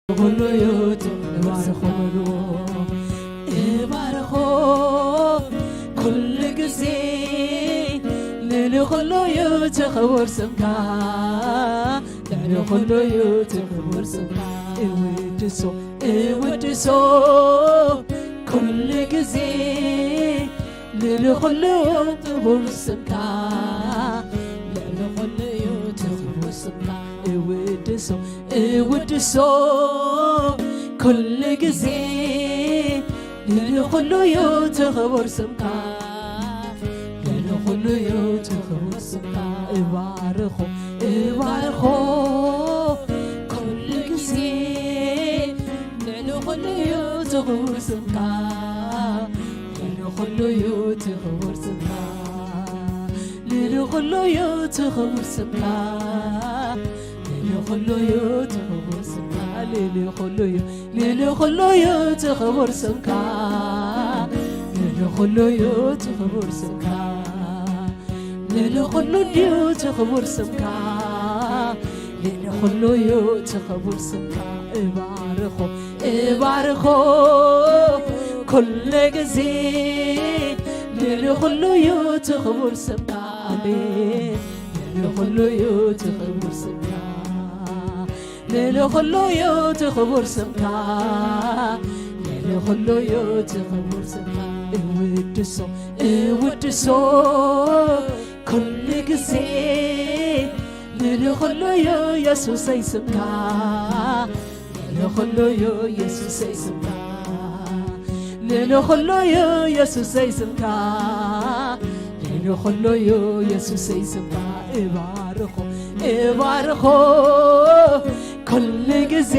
ኩሉ እዩ ትባርኾ በልዎ። እባርኾ ኩሉ ግዜ፣ ልዕሊ ኩሉ እዩ ትኽቡር ስምካ፣ ልዕሊ ኩሉ እዩ ትኽቡር ስምካ። እውድሶ፣ እውድሶ ኩሉ ግዜ፣ ልዕሊ ኩሉ እዩ ትኽቡር ስምካ፣ ልዕሊ ኩሉ እዩ ትኽቡር ስምካ። እውድሶ፣ እውድሶ ኩሉ ግዜ፣ ልዕሊ ኩሉ እዩ ትኽቡር ስምካ፣ ልዕሊ ኩሉ እዩ ትኽቡር ስምካ። እባርኾ፣ እባርኾ ኩሉ ግዜ፣ ልዕሊ ኩሉ እዩ ትኽቡር ስምካ፣ ልዕሊ ኩሉ እዩ ትኽቡር ስምካ፣ ልዕሊ ኩሉ እዩ ትኽቡር ስምካ፣ ልዕሊ ኩሉ እዩ ትኽቡር ስምካ፣ ልዕሊ ኩሉ እዩ፣ ልዕሊ ኩሉ እዩ ትኽቡር ስምካ፣ ልዕሊ ኩሉ እዩ ትኽቡር ስምካ፣ ልዕሊ ኩሉ እዩ ትኽቡር ስምካ፣ ልዕሊ ኩሉ እዩ ትኽቡር ስምካ። እባርኾ፣ እባርኾ ኩሉ ግዜ፣ ልዕሊ ኩሉ እዩ ትኽቡር ስምካ። ኣሜን። ልዕሊ ኩሉ እዩ ትኽቡር ስምካ፣ ልዕሊ ኩሉ እዩ ትኽቡር ስምካ፣ ልዕሊ ኩሉ እዩ ትኽቡር ስምካ። እውድሶ፣ እውድሶ ኩሉ ግዜ፣ ልዕሊ ኩሉ እዩ የሱሰይ ስምካ፣ ልዕሊ ኩሉ እዩ የሱሰይ ስምካ፣ ልዕሊ ኩሉ እዩ የሱሰይ ስምካ፣ ልዕሊ ኩሉ እዩ የሱሰይ ስምካ። እባርኾ፣ እባርኾ ኩሉ ግዜ፣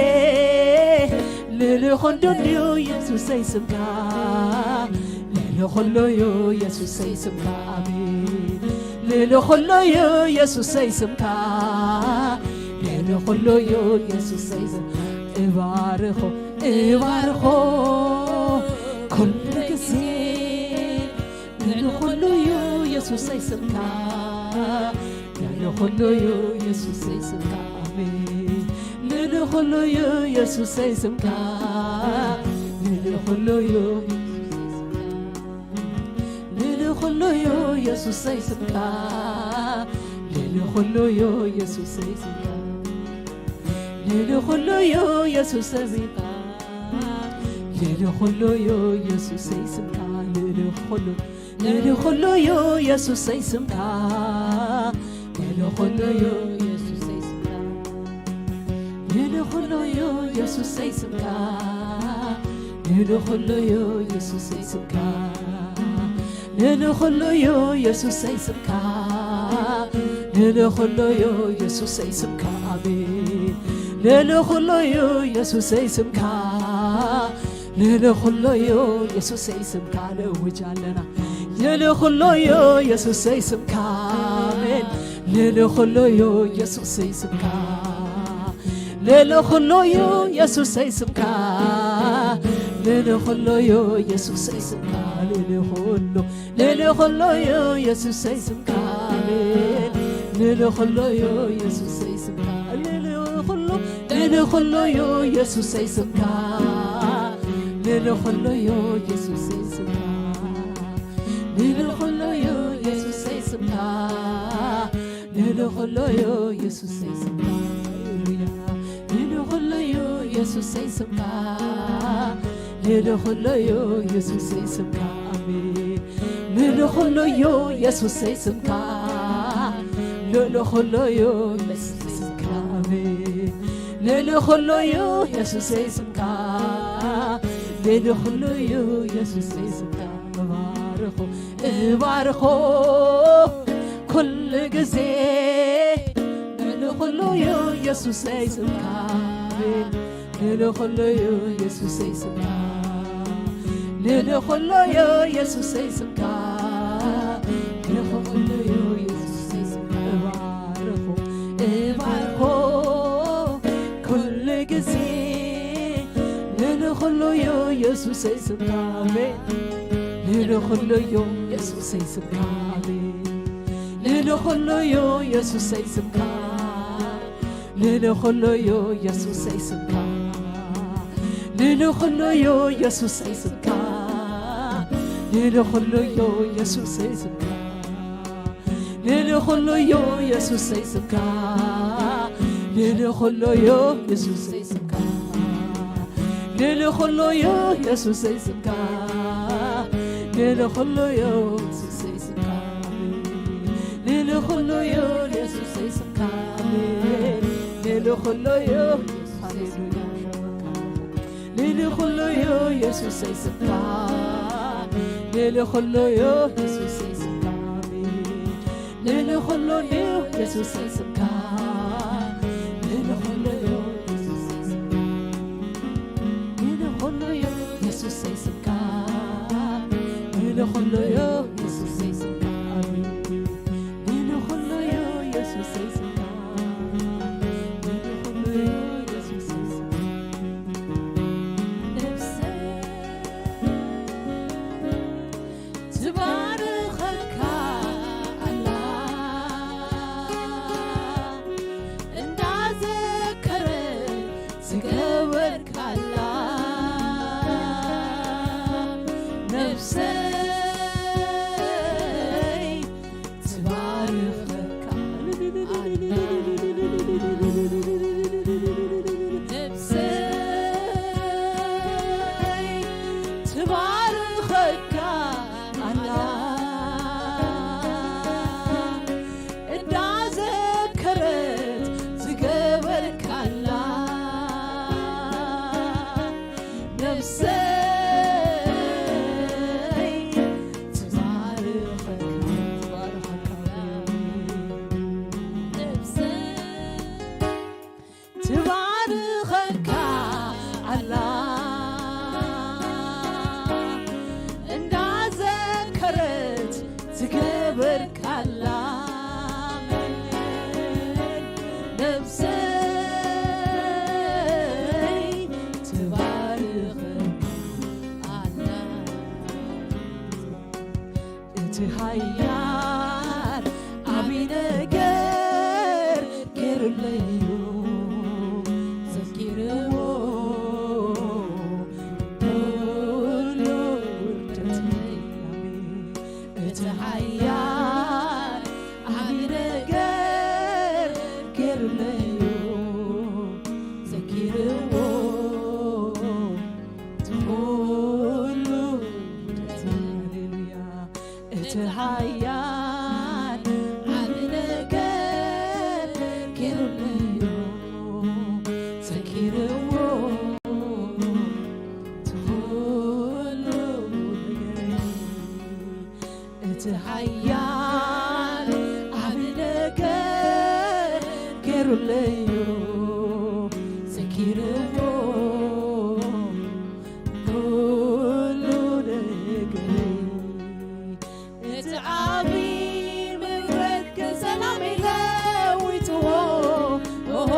ልዕሊ ኩሉ እዩ የሱሰይ ስምካ፣ ልዕሊ ኩሉ እዩ የሱሰይ ስምካ። ኣሜን። ልዕሊ ኩሉ እዩ የሱሰይ ስምካ፣ ልዕሊ ኩሉ እዩ የሱሰይ ስምካ። እባርኾ፣ እባርኾ ኩሉ ግዜ፣ ልዕሊ ኩሉ እዩ የሱሰይ ስምካ፣ ልዕሊ ኩሉ እዩ የሱሰይ ስምካ። ኣሜን። ልዕሊ ኩሉ እዩ የሱሰይ ስምካ፣ ልዕሊ ኩሉ እዩ፣ ልዕሊ ኩሉ እዩ የሱሰይ ስምካ፣ ልዕሊ ኩሉ እዩ የሱሰይ ስምካ፣ ልዕሊ ኩሉ እዩ የሱሰይ ስምካ፣ ልዕሊ ኩሉ እዩ የሱሰይ ስምካ፣ ልዕሊ ኩሉ፣ ልዕሊ ኩሉ እዩ የሱሰይ ስምካ፣ ልዕሊ ኩሉ እዩ የሱሰይ ስምካ፣ ልዕሊ ኩሉ እዩ የሱሰይ ስምካ፣ ልዕሊ ኩሉ እዩ የሱሰይ ስምካ፣ ልዕሊ ኩሉ እዩ የሱሰይ ስምካ፣ ልዕሊ ኩሉ እዩ የሱሰይ ስምካ። ኣሜን። ልዕሊ ኩሉ እዩ የሱሰይ ስምካ፣ ልዕሊ ኩሉ እዩ የሱሰይ ስምካ። ንእውጅ ኣለና። ልዕሊ ኩሉ እዩ የሱሰይ ስምካ። ኣሜን። ልዕሊ ኩሉ እዩ የሱሰይ ስምካ፣ ልዕሊ ኩሉ እዩ የሱሰይ ስምካ፣ ልዕሊ ኩሉ እዩ የሱሰይ ስምካ፣ ልዕሊ ኩሉ፣ ልዕሊ ኩሉ እዩ የሱሰይ ስምካ። ኣሜን። ልዕሊ ኩሉ እዩ የሱሰይ ስምካ፣ ልዕሊ ኩሉ፣ ልዕሊ ኩሉ እዩ የሱሰይ ስምካ፣ ልዕሊ ኩሉ እዩ የሱሰይ ስምካ፣ ልዕሊ ኩሉ እዩ የሱሰይ ስምካ፣ ልዕሊ ኩሉ እዩ የሱሰይ ስምካ። ሃሌሉያ። ልዕሊ ኩሉ እዩ የሱሰይ ስምካ፣ ልዕሊ ኩሉ እዩ የሱሰይ ስምካ። ኣሜን። ልዕሊ ኩሉ እዩ የሱሰይ ስምካ፣ ልዕሊ ኩሉ እዩ የሱሰይ ስምካ። ኣሜን። ልዕሊ ኩሉ እዩ የሱሰይ ስምካ፣ ልዕሊ ኩሉ እዩ የሱሰይ ስምካ። እባርኾ፣ እባርኾ ኩሉ ግዜ፣ ልዕሊ ኩሉ እዩ የሱሰይ ስምካ። ኣሜን። ልዕሊ ኩሉ እዩ የሱሰይ ስምካ፣ ልዕሊ ኩሉ እዩ የሱሰይ ስምካ፣ ልዕሊ ኩሉ እዩ የሱሰይ ስምካ። እባርኾ፣ እባርኾ ኩሉ ግዜ፣ ልዕሊ ኩሉ እዩ የሱሰይ ስምካ። ኣሜን። ልዕሊ ኩሉ እዩ የሱሰይ ስምካ። ኣሜን። ልዕሊ ኩሉ እዩ የሱሰይ ስምካ፣ ልዕሊ ኩሉ እዩ የሱሰይ ስምካ፣ ልልኹሉዮ የሱሰይ ስምካ፣ ልልኹሉዮ የሱሰይ ስምካ፣ ልልኹሉዮ የሱሰይ ስምካ፣ ልልኹሉዮ የሱሰይ ስምካ፣ ልልኹሉዮ የሱሰይ ስምካ፣ ልልኹሉዮ የሱሰይ ስምካ፣ ልልኹሉዮ የሱሰይ ስምካ፣ ልልኹሉዮ ሃሌሉያ። ልልኹሉዮ የሱሰይ ስምካ፣ ልልኹሉዮ የሱሰይ ስምካ፣ ልልኹሉዮ የሱሰይ ስምካ፣ ልልኹሉዮ የሱሰይ ስምካ፣ ልልኹሉዮ የሱሰይ ስምካ፣ ልልኹሉዮ የሱሰይ ስምካ፣ ልልኹሉዮ የሱሰይ ስምካ፣ ልልኹሉዮ የሱሰይ ስምካ። ነፍሰይ ትባርኸካ ኣላ፣ እንዳዘከረት ዝገበርካላ። ነፍሰይ ትባርኸካ ኣላ። ነፍሰይ ትባርኸካ ኣላ፣ እንዳዘከረት ዝገበርካላ። ነፍሰይ ትባርኸካ፣ ትባርኸካ። ነፍሰይ ትባርኸካ ኣላ፣ እንዳዘከረት ዝገበርካላ። ነፍሰይ ትባርኸካ ኣላ። እቲ ሃያል ዓቢ ነገር ገይሩለዩ፣ ዘኪርዎ ኩሉ ውርደተይ። እቲ ሃያል ዓቢ ነገር ገይሩለዩ፣ ዘኪርዎ ኩሉ ውርደተይ። ሃሌሉያ። እቲ ሃያል ዓቢ ነገር ገይሩለዩ፣ ዘኪርዎ እቲ ኩሉ ነገር። እቲ ሃያል ዓቢ ነገር ገይሩለዩ፣ ዘኪርዎ ኩሉ ነገር። እቲ ዓቢ ምሕረት ግን ሰላመይ ለዊጥዎ። ኦሆ፣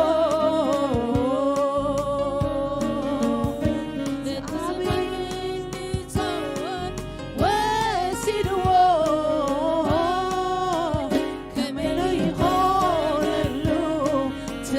እቲ ዓቢ ወሲድዎ። ከመይ ይኾነሉ እቲ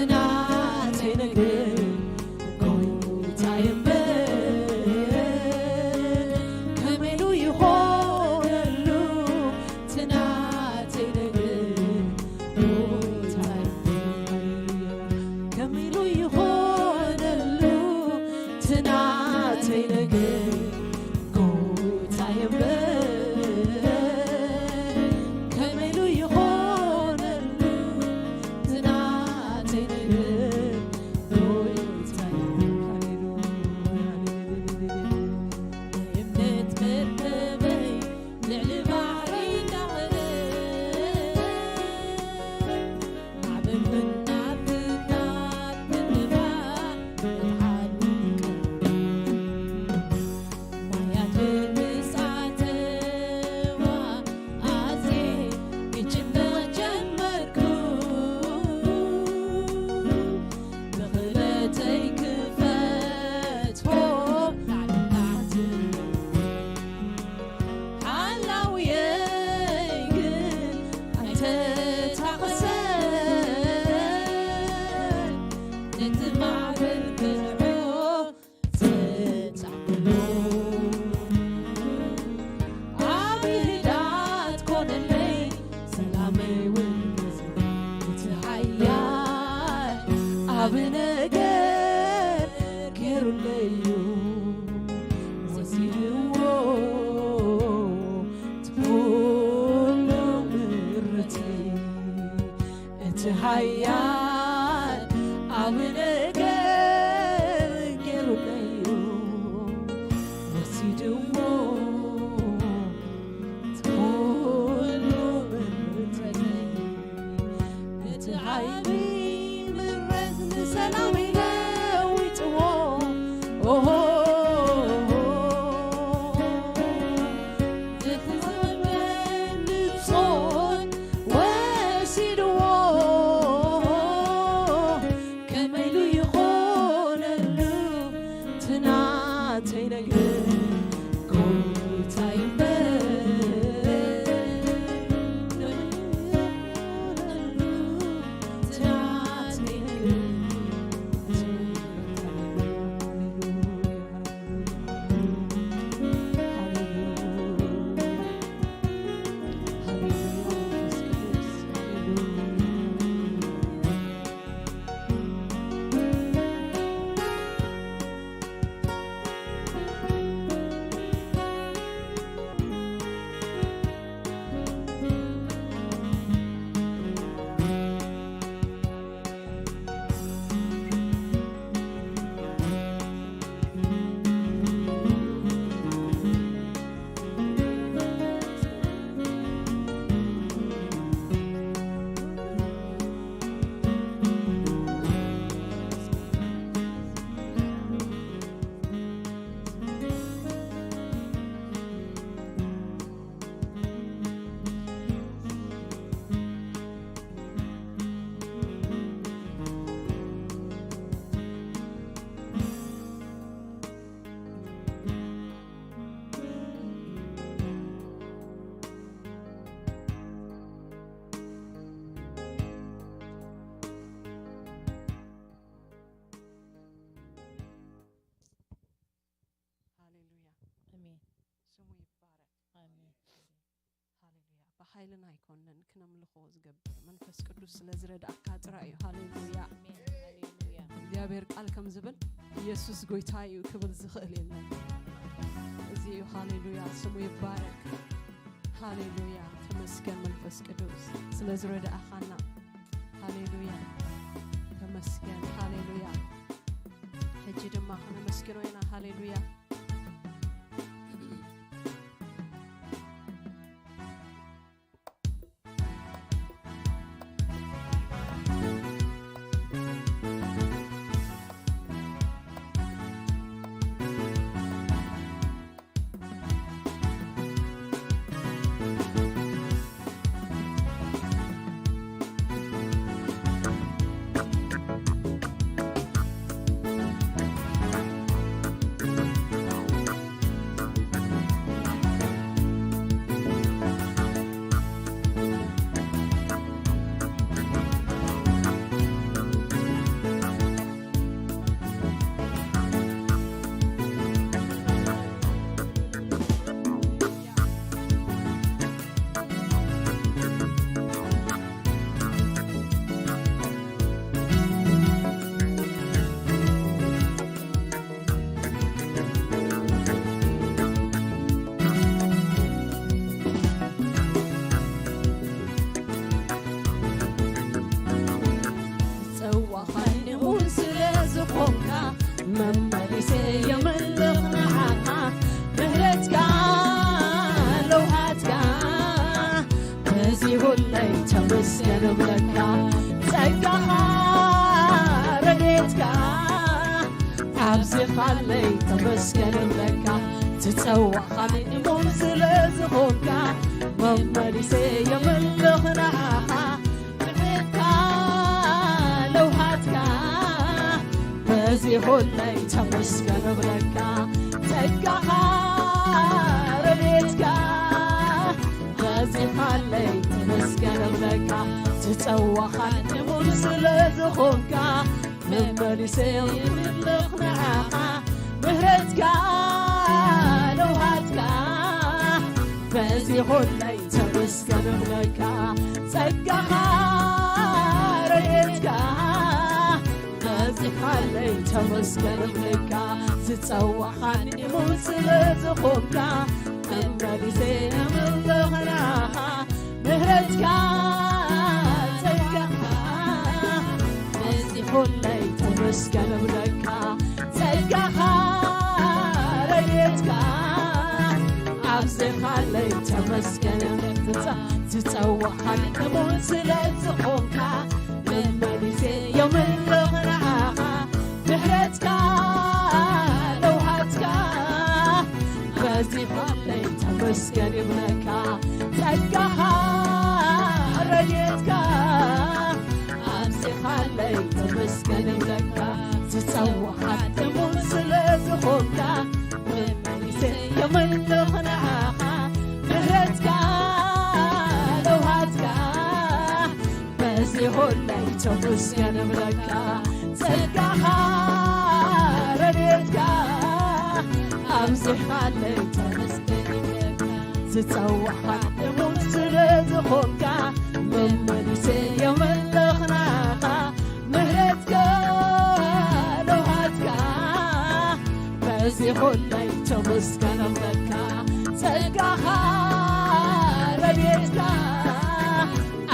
ሓያል ኣብ ነገር ገይሩለዩ ወሲድዎ እቲ ኩሉ ምሕረተይ። እቲ ዓቢ ምሕረት ንሰላም ይለውጥዎ። ኦሆ፣ እቲ ዘመን ንጾት ወሲድዎ። ከመይ ኢሉ ይኾነሉ እቲ ናተይ ነገር ጎይታይ እምበር። ሃሌሉያ። ኣሜን። ስሙ ይባረክ። ኣሜን። ሃሌሉያ። ብሓይልና ኣይኮነን ክነምልኾ ዝገብር፣ መንፈስ ቅዱስ ስለ ዝረድኣካ ጥራይ እዩ። ሃሌሉያ። ኣሜን። ሃሌሉያ። እግዚኣብሔር ቃል ከም ዝብል ኢየሱስ ጎይታ እዩ ክብል ዝኽእል የለን። እዚ እዩ። ሃሌሉያ። ስሙ ይባረክ። ሃሌሉያ። ተመስገን መንፈስ ቅዱስ ስለ ዝረድኣኻና። ሃሌሉያ። ተመስገን። ሃሌሉያ። ሕጂ ድማ ከነመስግኖ ኢና። ሃሌሉያ። ዝጸዋኻኒ እውን ስለ ዝኾንካ፣ መመሊሰ የምልኽ ንዓኻ። ምሕረትካ ለውሃትካ በዚሁለይ ተመስገን እብለካ። ጸጋኻ ረድኤትካ ኣብዚኻለይ ተመስገን እብለካ። ዝጸዋኻኒ እሙን ስለ ዝኾንካ፣ መመሊሰ የምልኽ ንዓኻ። ምሕረትካ ለውሃትካ በዚሁለይ ተመስገን እብለካ። ጸጋኻ ረድኤትካ በዚኻለይ ተመስገን እብለካ። ዝጸዋኻኒ እሙን ስለ ዝኾንካ፣ መመሊሰ የምልኽ ንዓኻ። ምሕረትካ ለውሃትካ በዚኹለይ ተመስገን እብለካ። ጸጋኻ ረድኤትካ በዚኻለይ ተመስገን እብለካ። ዝጸዋኻኒ እሙን ስለ ዝኾንካ፣ መመሊሰ የምልኽ ንዓኻ። ምሕረትካ ጸጋኻ ገንብለካ ጸጋኻ ረድኤትካ ኣብዚኻለይ ተመስገን። ዝጸ- ዝጸዋዕካ እሙን ስለ ዝኾንካ መመሊሰ የምልኽ ንዓኻ። ምሕረትካ ለውሃትካ በዚኻለይ ተመስገን ይብለካ። ጸጋኻ ረድኤትካ ኣብዚኻለይ ተመስገን ይብለካ። ዝጸዋዕካ እሙን ስለ ዝኾንካ መመሊሰ የምልኽ ንዓኻ። ምሕረትካ ለውሃትካ በዚ ሆለይ ተመስገን እብለካ። ጸጋኻ ረድኤትካ ኣብዚኻለይ ተመስገን እብለካ። ዝጸዋዕካ እሙን ስለ ዝኾንካ መመሊሰ የምልኽ ንዓኻ። ምሕረትካ ለውሃትካ በዚ ሆለይ ተመስገን እብለካ። ጸጋኻ ረድኤትካ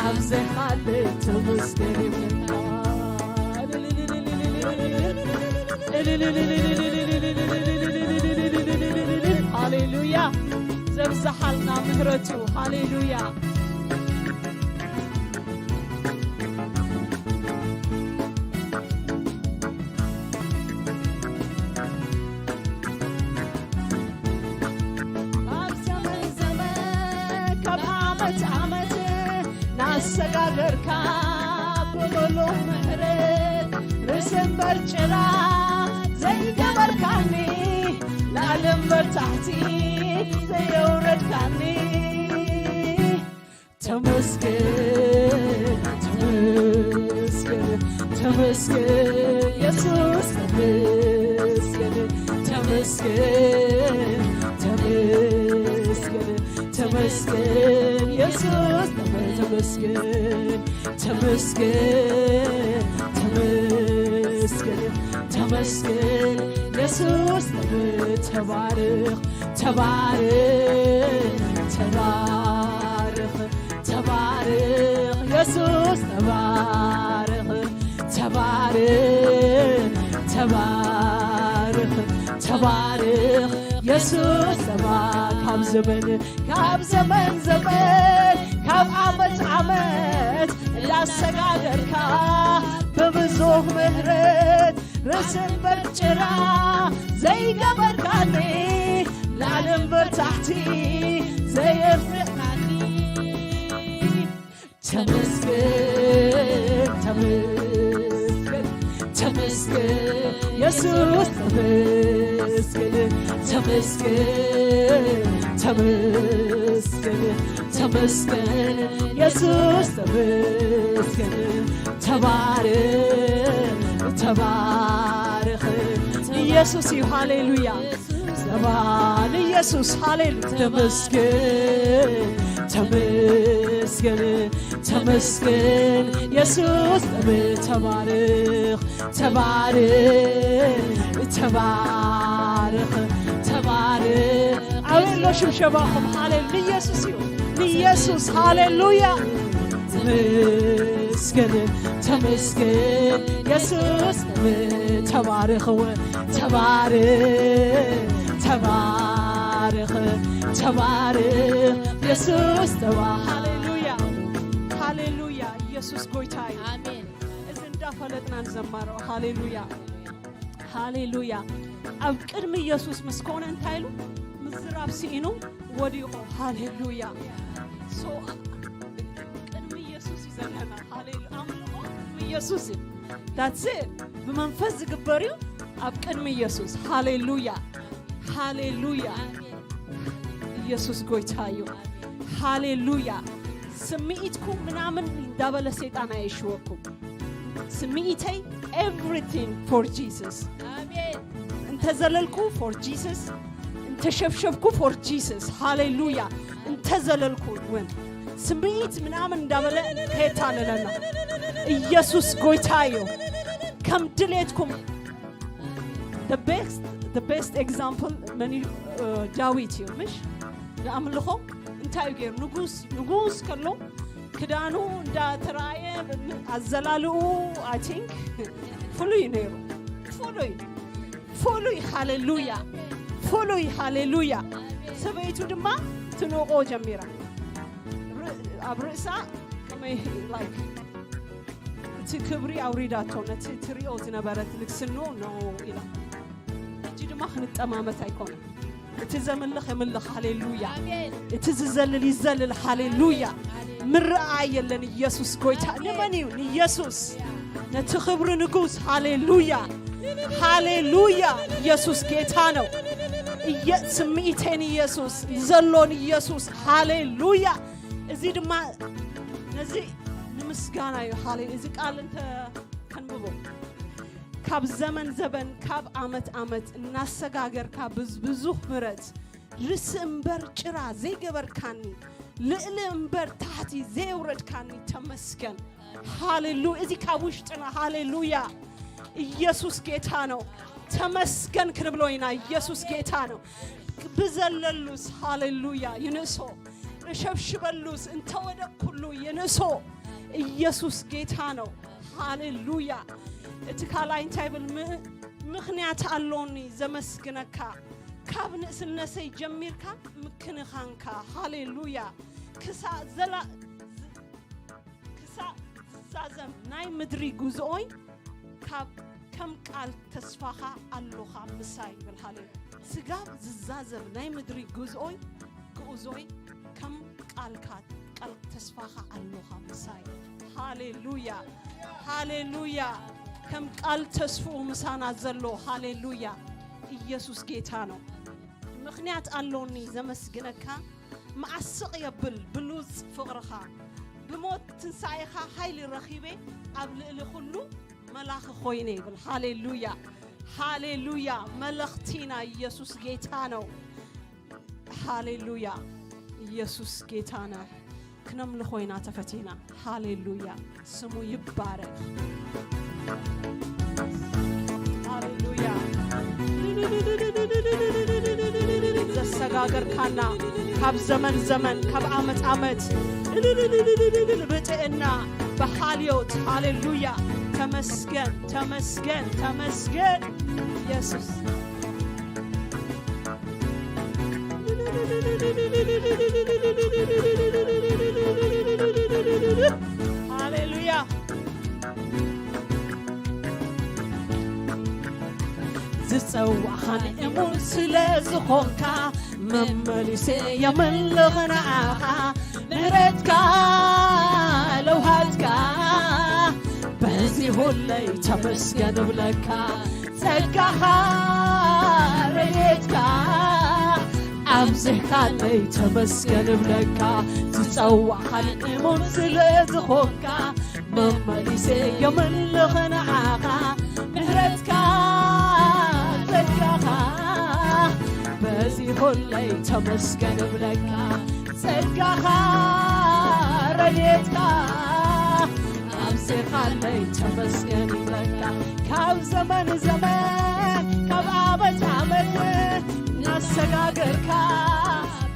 ኣብዚኻለይ ተመስገን ይብለካ። ሃሌሉያ። ዘብዝሓልና ምህረቱ። ሃሌሉያ። ካብ ዘመን ዘመን ካብ ዓመት ዓመት ናሰጋገርካ ብምሉእ ምሕረት ርእሲ እምበር ጭራ ዘይገበርካኒ፣ ላዕሊ እምበር ታሕቲ ዘየውረድካኒ። ተመስገን፣ ተመስገን፣ ተመስገን የሱስ፣ ተመስገን፣ ተመስገን፣ ተመስገን፣ ተመስገን የሱስ፣ ተመስገን፣ ተመስገን፣ ተመስገን፣ ተመስገን የሱስ፣ ተባረኽ፣ ተባረኽ፣ ተባረኽ፣ ተባረኽ የሱስ፣ ተባረኽ፣ ተባረኽ፣ ተባረኽ፣ ተባረኽ የሱስ፣ ተባ- ካብ ዘመን ካብ ዘመን ዘመን ካብ ዓመት ዓመት እንዳሰጋገርካ ብብዙህ ምህረት ርእሲ እምበር ጭራ ዘይገበርካኒ፣ ላዕሊ እምበር ታሕቲ ዘየፍርሕካኒ። ተመስገን፣ ተመስገን፣ ተመስገን የሱስ፣ ተመስገን፣ ተመስገን፣ ተመስገን፣ ተመስገን የሱስ፣ ተመስገን። ተባረኽ፣ ተባረኽ ኢየሱስ እዩ። ሃሌሉያ። ዘባን ኢየሱስ፣ ሃሌሉ። ተመስገን፣ ተመስገን፣ ተመስገን የሱስ፣ ተባረኽ፣ ተባረኽ፣ ተባረኽ፣ ተባረኽ። ኣበሎ ሽብሸባኹም፣ ሃሌሉ። ንኢየሱስ እዩ፣ ንኢየሱስ። ሃሌሉያ። ተመስገን፣ ተመስገን የሱስ፣ ተባረኽ፣ ተባረኽ፣ ተባረኽ፣ ተባረኽ የሱስ፣ ተባ- ሃሌሉያ፣ ሃሌሉያ። ኢየሱስ ጎይታ እዩ። ኣሜን። እዚ እንዳፈለጥና ንዘማሮ። ሃሌሉያ፣ ሃሌሉያ። ኣብ ቅድሚ ኢየሱስ ምስ ኮነ እንታይ ኢሉ? ምዝራብ ስኢኑ ወዲቑ። ሃሌሉያ። So፣ ቅድሚ ኢየሱስ እዩ ዘለና። ሃሌሉ-፣ ኣምልኾ ቅድሚ ኢየሱስ እዩ። That's it። ብመንፈስ ዝግበር እዩ ኣብ ቅድሚ ኢየሱስ። ሃሌሉያ፣ ሃሌሉያ። ኢየሱስ ጎይታ እዩ። ሃሌሉያ። ስምዒትኩም ምናምን እንዳበለ ሰይጣን ኣየሽወኩም። ስምዒተይ everything for Jesus። ኣሜን። እንተዘለልኩ for Jesus፣ እንተሸብሸብኩ for Jesus። ሃሌሉያ። እንተዘለልኩ እውን ስምዒት ምናምን እንዳበለ ከየታለለና። ኢየሱስ ጎይታ እዩ። ከም ድሌትኩም። The best፣ the best example መን እዩ? እ፣ ዳዊት እዩ፣ ምሽ? ንኣምልኾ እንታይ እዩ ገይሩ? ንጉስ፣ ንጉስ ከሎ ክዳኑ እንዳተራእየ፣ ኣዘላልኡ፣ I think፣ ፍሉይ እዩ ነይሩ። ፍሉይ ፍሉይ። ሃሌሉያ ፍሉይ። ሃሌሉያ። ሰበይቱ ድማ ትንቆ ጀሚራ። ር- ኣብ ርእሳ ከመይ፣ like፣ እቲ ክብሪ ኣውሪዳቶ፣ ነቲ ትሪኦ ዝነበረት ንግስኖ ነው ኢላ። ሕጂ ድማ ክንጠማመት ኣይኮነን። እቲ ዘምልኽ የምልኽ። ሃሌሉያ። እቲ ዝዘልል ይዘልል። ሃሌሉያ። ምርኣይ የለን። ኢየሱስ ጎይታ። ንመን እዩ? ንኢየሱስ። ነቲ ክብሪ ንጉስ። ሃሌሉያ ሃሌሉያ። ኢየሱስ ጌታ ነው። እየ ስምዒተይ ንኢየሱስ፣ ዘሎ ንኢየሱስ። ሃሌሉያ። እዚ ድማ ነዚ ንምስጋና እዩ። ሃሌ እዚ ቃል እንተ ከንብቦ፣ ካብ ዘመን ዘበን፣ ካብ ዓመት ዓመት እናሰጋገርካ ብዝ- ብዙህ ምረት፣ ርስ እምበር ጭራ ዘይገበርካኒ፣ ልእሊ እምበር ታሕቲ ዘየውረድካኒ፣ ተመስገን። ሃሌሉ እዚ ካብ ውሽጥና። ሃሌሉያ። ኢየሱስ ጌታ ነው። ተመስገን ክንብሎ ኢና። ኢየሱስ ጌታ ነው። ብዘለሉስ፣ ሃሌሉያ፣ ይንእሶ። እሸብሽበሉስ፣ እንተወደኩሉ ይንእሶ። ኢየሱስ ጌታ ነው። ሃሌሉያ። እቲ ካልኣይ እንታይ ብል? ም- ምኽንያት ኣሎኒ ዘመስግነካ፣ ካብ ንእስነሰይ ጀሚርካ ምክንኻንካ። ሃሌሉያ። ክሳእ ዘላ- ክሳእ ዝዛዘም ናይ ምድሪ ጉዞኦይ ካብ ከም ቃል ተስፋኻ ኣሎኻ ምሳይ ይብል። ሃሌ ስጋብ ዝዛዘም ናይ ምድሪ ጉዞኦይ፣ ጉዞይ ከም ቃልካ፣ ቃል ተስፋኻ ኣሎኻ ምሳይ። ሃሌሉያ ሃሌሉያ። ከም ቃል ተስፍኡ ምሳና ዘሎ። ሃሌሉያ። ኢየሱስ ጌታ ነው። ምኽንያት ኣሎኒ ዘመስግነካ፣ መዓስቕ የብል ብሉጽ ፍቕርኻ። ብሞት ትንሳኤኻ ሓይሊ ረኺበ፣ ኣብ ልእሊ ኩሉ መላኺ ኮይነ ይብል። ሃሌሉያ ሃሌሉያ። መለኽቲ ናይ ኢየሱስ ጌታ ነው። ሃሌሉያ። ኢየሱስ ጌታ ነው። ክነምልኾ ኢና ተፈቲና። ሃሌሉያ። ስሙ ይባረክ። ሃሌሉያ። ዘሰጋገርካና ካብ ዘመን ዘመን፣ ካብ ዓመት ዓመት፣ ብጥዕና፣ ብሓልዮት። ሃሌሉያ። ተመስገን ተመስገን ተመስገን ኢየሱስ። ሃሌሉያ። ዝጸዋዕኻን እሙን ስለ ዝኾንካ፣ መመሊሰ የምልኽ ንዓኻ። ምሕረትካ ለውሃትካ፣ በዚ ሁለይ ተመስገን እብለካ። ጸጋኻ ረድኤትካ ኣብዚሕካለይ ተመስገን እብለካ። ዝጸዋዕኻን እሙን ስለ ዝኾንካ፣ መመሊሰ የምልኽ ንዓኻ። ምሕረትካ ጸጋኻ በዚ ኹለይ ተመስገን እብለካ። ጸጋኻ ረድኤትካ ኣብዚኻለይ ተመስገን ይብለካ። ካብ ዘመን ዘመን ካብ ዓመት ዓመት እናሰጋገርካ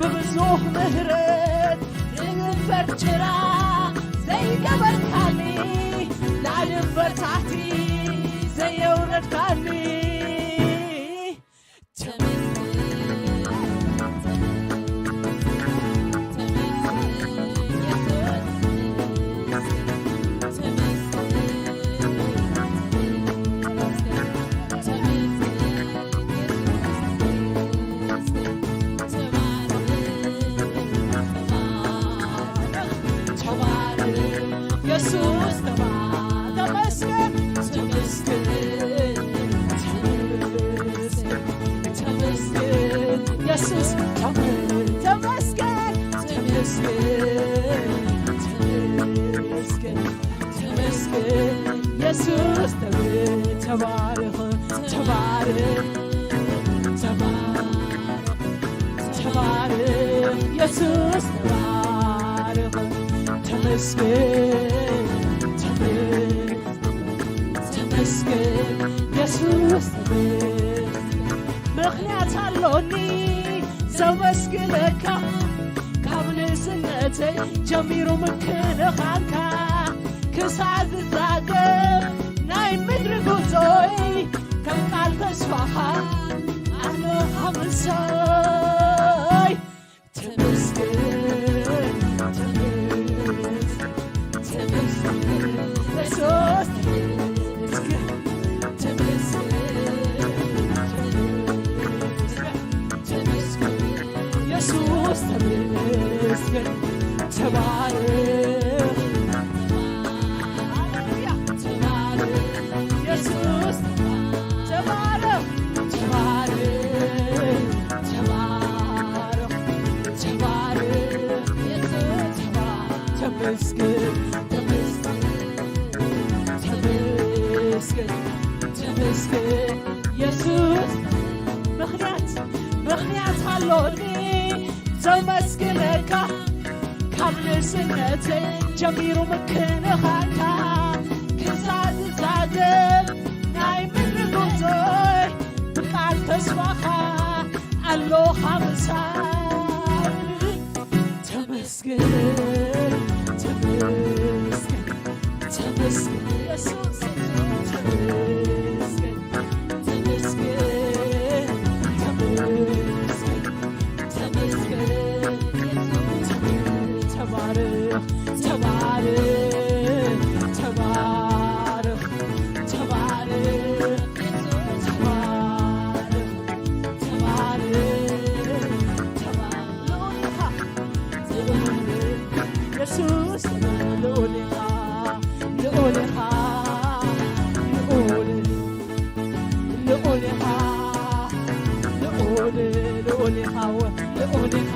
ብብዙሕ ምህረት ንእምበር ጭራ ዘይገበርካኒ፣ ላዕሊ እምበር ታሕቲ ዘየውረድካኒ። የሱስ ተባ-፣ ተመስገን፣ ተመስገን፣ ተመስገን፣ ተመስገን፣ የሱስ ተመ-፣ ተመስገን፣ ተመስገን፣ ተመስገን፣ ተመስገን፣ የሱስ ተመ-፣ ተባረኽ፣ ተባረኽ፣ ተባረኽ። ተባረኽ የሱስ ተባረኽ። ተመስገን፣ ተመስገን፣ ተመስገን የሱስ ተመስገን። ምኽንያት ኣሎኒ ዘመስግነካ፣ ካብ ንእስነተይ ጀሚሩ ምክንኻንካ ክሳዕ ዝዛዘም ናይ ምድሪ ጉዞይ፣ ቃል ተስፋኻ ኣለኻ ምሳይ። ተመስገን፣ ተመስገን፣ ተመስገን፣ የሱስ ተመስገን፣ ተመስገን፣ ተመስገን፣ የሱስ ተመስገን፣ ተባረኽ። ሃሌሉያ። ተባረኽ የሱስ፣ ተባረኽ፣ ተባረኽ፣ ተባረኽ፣ ተባረኽ የሱስ፣ ተባረኽ። ተመስገን፣ ተመስገን፣ ተመስገን፣ ተመስገን የሱስ። ምኽንያት፣ ምኽንያት ኣሎኒ ዘመስግነካ፣ ካብ ንእስነተይ ጀሚሩ ምክንኻንካ ክሳብ ዝዛዘም ናይ ምድሪ ጉዕዞይ ብቃል ተስፋኻ ኣሎኻ ምሳይ። ተመስገን፣ ተመስገን፣ ተመስገን የሱስ፣ ተመስገን፣ ተመስገን፣ ተመስገን፣ ተመስገን። ተባረኽ፣ ተባረኽ፣ ተባረኽ፣ ተባረኽ፣ ተባረኽ፣ ተባረኽ፣ ተባረኽ። የሱስ ልዑል ኢኻ፣ ልዑል ኢኻ፣ ልዑል፣ ልዑል ኢኻ፣ ልዑል፣ ልዑል ኢኻ፣ ልዑል ኢኻ፣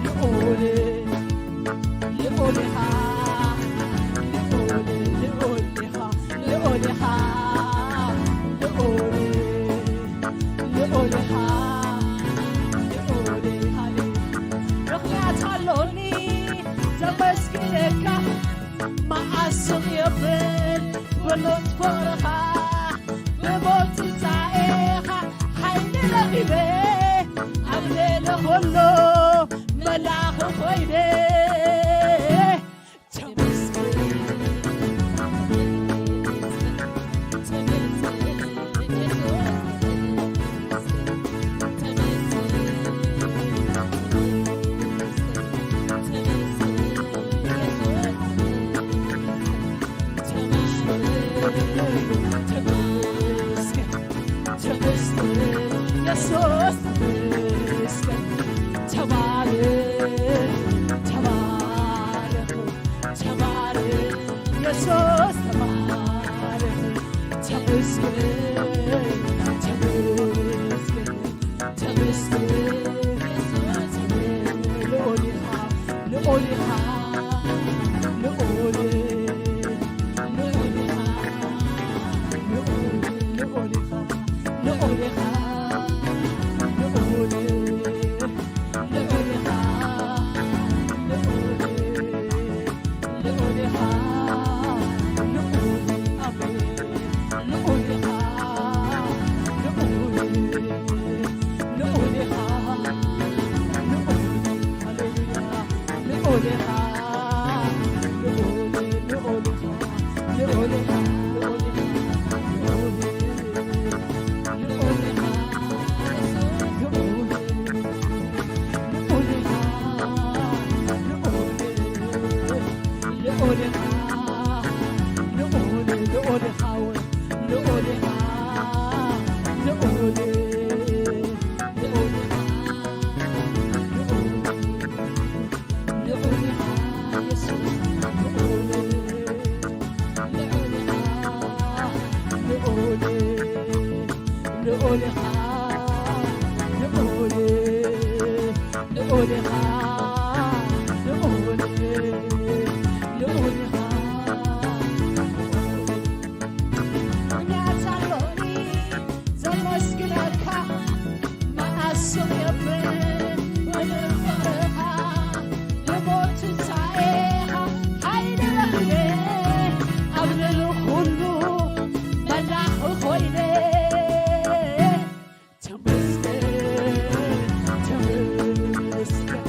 ልዑል፣ ልዑል ኢኻ፣ ልዑል፣ ልዑል ኢኻ፣ ልዑል ኢኻ፣ ልዑል፣ ልዑል ኢኻ፣ ልዑል፣ ሃሌ-፣ ምኽንያት ኣሎኒ ዘመስግነካ፣ መዓስ ስቕ የብል ብሉጽ ፍቕርኻ፣ ብሞት ትንሳኤኻ ሓይሊ ረኺበ፣ ኣብ ልዕሊ ኩሉ መላኺ ኮይነ። ተመስገን፣ ተመስገን፣ ተመስገን፣ ተመስገን፣ የሱስ ተመስገን። ተባረኽ፣ ተባረኽ፣ ተባረኽ፣ የሱስ ተባረኽ። ተመስገን፣ ተመስገን፣ ተመስገን፣ ልዑል ኢኻ፣ ልዑል ኢኻ፣ ልዑል፣ ልዑል ኢኻ፣ ልዑል፣ ልዑል ኢኻ፣ ልዑል ኢኻ፣ ልዑል፣ ልዑል ኢኻ፣ ልዑል፣ ልዑል ኢኻ፣ ልዑል፣ ኣሜን። ልዑል ኢኻ፣ ልዑል፣ ልዑል ኢኻ፣ ልዑል፣ ሃሌሉያ፣ ልዑል ኢኻ፣ ልዑል፣ ልዑል ኢኻ፣ ልዑል ኢኻ፣ ልዑል ኢኻ፣ ልዑል፣ ልዑል ኢኻ፣ ልዑል፣ ልዑል ኢኻ፣ ልዑል፣ ልዑል ኢኻ፣ ልዑል፣ ልዑል ኢኻ፣ ልዑል ኢኻ፣ ልዑል፣ ልዑል ኢኻ፣ ልዑል፣ ልዑል ኢኻ፣ የሱስ፣ ልዑል፣ ልዑል ኢኻ፣ ልዑል፣ ልዑል ኢኻ፣ ልዑል፣ ልዑል ኢኻ፣ ልዑል፣ ልዑል ኢኻ። ምኽንያት ኣሎኒ ዘመስግነካ፣ መዓስ ስቕ የብል ብፍቕርኻ፣ ብሞት ትንሳኤኻ ሓይሊ ረኺበ፣ ኣብ ልዕሊ ኩሉ መላኺ ኮይነ። ተመስገን፣ ተመስገን፣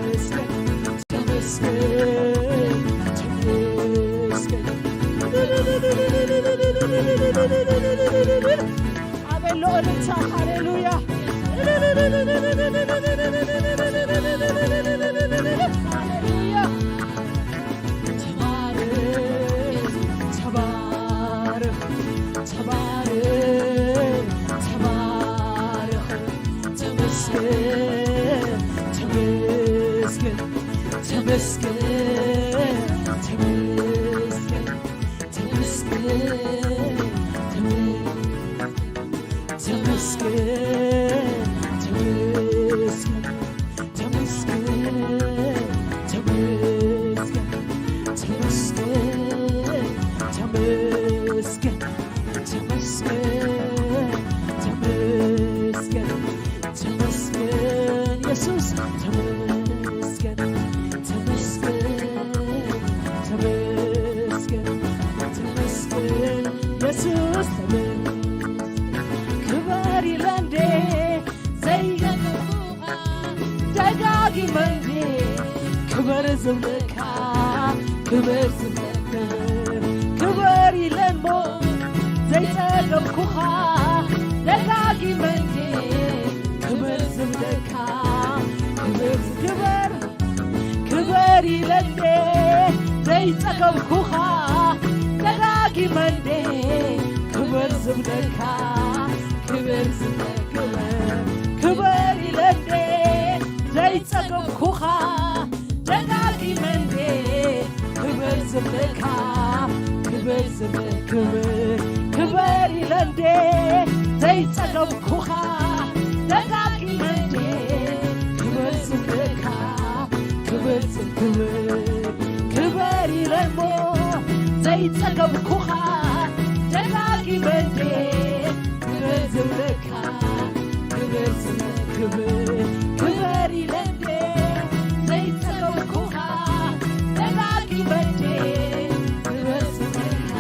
ተመስገን፣ ተመስገን፣ ተመስገን። ኣቤት ለእልልታ፣ ሃሌሉያ፣ ሃሌሉያ። ተባረኽ፣ ተባረኽ፣ ተባረኽ፣ ተባረኽ። ተመስገን፣ ተመስገን፣ ተመስገን፣ ተመስገን፣ ተመስገን፣ ተመስገን፣ ተመስገን። ተመስገን፣ ተመስገን፣ ተመስገን፣ ተመስገን፣ ተመስገን፣ ተመስገን፣ ተመስገን፣ የሱስ ተመስገን፣ ተመስገን፣ ተመስገን፣ ተመስገን፣ የሱስ ተመስገን። ክበር ኢለ እንዴ ዘይገለጽኩኻ ደጋጊመ እንዴ ክበር ዝብለካ፣ ክበር ዝብለካ፣ ክበር ኢለ እሞ ዘይጸገብኩኻ ደጋጊመ እንዴ ክበር ዝብለካ፣ ክበር፣ ክበር፣ ክበር ኢለ እንዴ ዘይጸገብኩኻ ደጋጊመ እንዴ ክበር ዝብለካ፣ ክበር ዝብለካ፣ ክበር፣ ክበር ኢለ እንዴ ዘይጸገብኩኻ ደጋጊመ እንዴ ክበር ዝብለካ፣ ክበር ዝብለ፣ ክበር፣ ክበር ኢለ እንዴ ዘይጸገብኩኻ ደጋጊመ እንዴ ክበር ዝብለካ፣ ክበር ዝብ-፣ ክበር፣ ክበር ኢለ እሞ ዘይጸገብኩኻ ደጋጊመ እንዴ ክበር ዝብለካ፣ ክበር ዝብ-፣ ክበር፣ ክበር ኢለ እንዴ ዘይጸገብኩኻ ደጋጊመ እንዴ ክበር ዝብለካ፣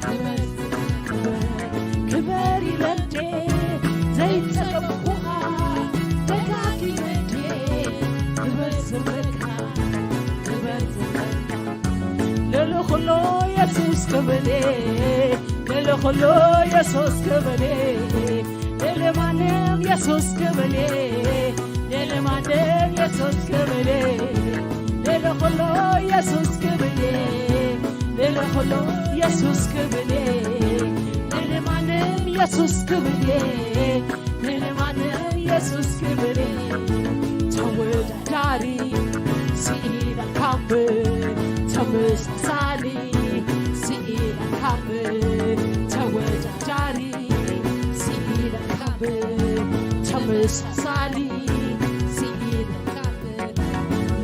ክበር፣ ክበር ኢለ እንዴ ዘይጸገብኩኻ ደጋጊመ እንዴ ክበር ዝብለካ፣ ክበር ዝብለካ። ልልኹሎ የሱስ ክብሌ፣ ልልኹሎ የሱስ ክብሌ፣ ልልማንም የሱስ ክብሌ፣ ልልማንም የሱስ ክብሌ፣ ልልኹሎ የሱስ ክብሌ፣ ልልኹሎ የሱስ ክብሌ፣ ልልማንም የሱስ ክብሌ፣ ልልማንም የሱስ ክብሌ። ተወዳዳሪ ስኢና ካብ ተመሳሳሊ ስኢና ካብ ተወዳዳሪ ስኢና ካብ ተመሳሳሊ ስኢና ካብ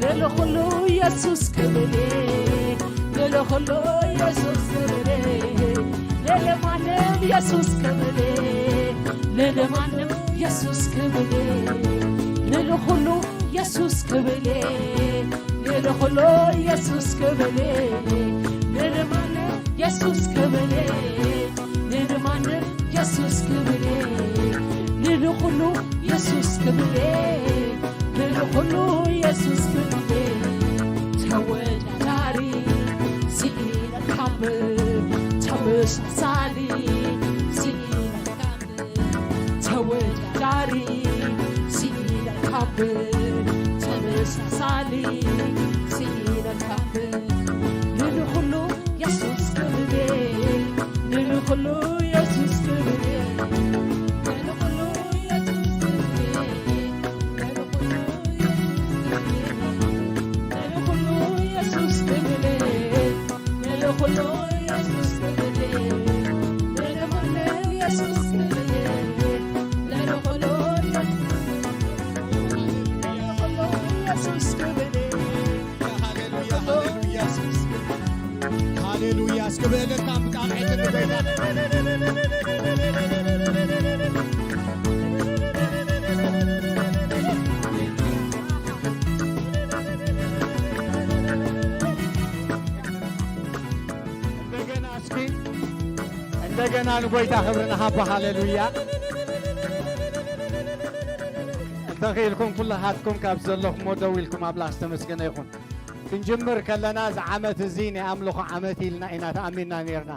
ልዕሊ ኩሉ የሱስ ክብሌ፣ ልዕሊ ኩሉ የሱስ ክብሌ፣ ልዕሊ ማንም የሱስ ክብሌ፣ ልዕሊ ማንም የሱስ ክብሌ፣ ልዕሊ ኩሉ የሱስ ክብሌ፣ ልዕሊ ኩሉ የሱስ ክብሌ፣ ልዕሊ ማንም የሱስ ክብሌ፣ ልዕሊ ማንም የሱስ ክብሌ፣ ልዕሊ ኩሉ የሱስ ክብሌ፣ ልዕሊ ኩሉ የሱስ ክብሌ። ተወዳዳሪ ስኢነ ካብ ተመሳሳሊ ስኢነ ካብ ተወዳዳሪ ስኢነ ካብ ተመሳሳሊ ስኢነ ካብ ልዕሊ ኩሉ የሱስ ክብሌ፣ ልዕሊ ኩሉ የሱስ ክብሌ፣ ልዕሊ ኩሉ የሱስ ክብሌ፣ ልዕሊ ኩሉ የሱስ ክብሌ፣ ልዕሊ ኩሉ የሱስ ክብሌ፣ ልዕሊ ኩሉ የሱስ ክብሌ፣ ልዕሊ ኩሉ የሱስ ክብሌ፣ ልዕሊ ኩሉ የሱስ ክብሌ፣ ልዕሊ ኩሉ የሱስ ክብሌ። ሃሌሉያ፣ ሃሌሉያ። እስኪ ብእልልታን ብጣቕዒትን ንጎይታ እንደገና እስኪ፣ እንደገና ንጎይታ ክብሪ ንሃባ። ሃሌሉያ። ተኺእልኩም ኩላኻትኩም ካብ ዘለኹሞ ደው ኢልኩም ኣምላኽ ዝተመስገነ ይኹን። ክንጅምር ከለና እዚ ዓመት እዚ ናይ ኣምልኾ ዓመት ኢልና ኢና ተኣሚንና ነርና።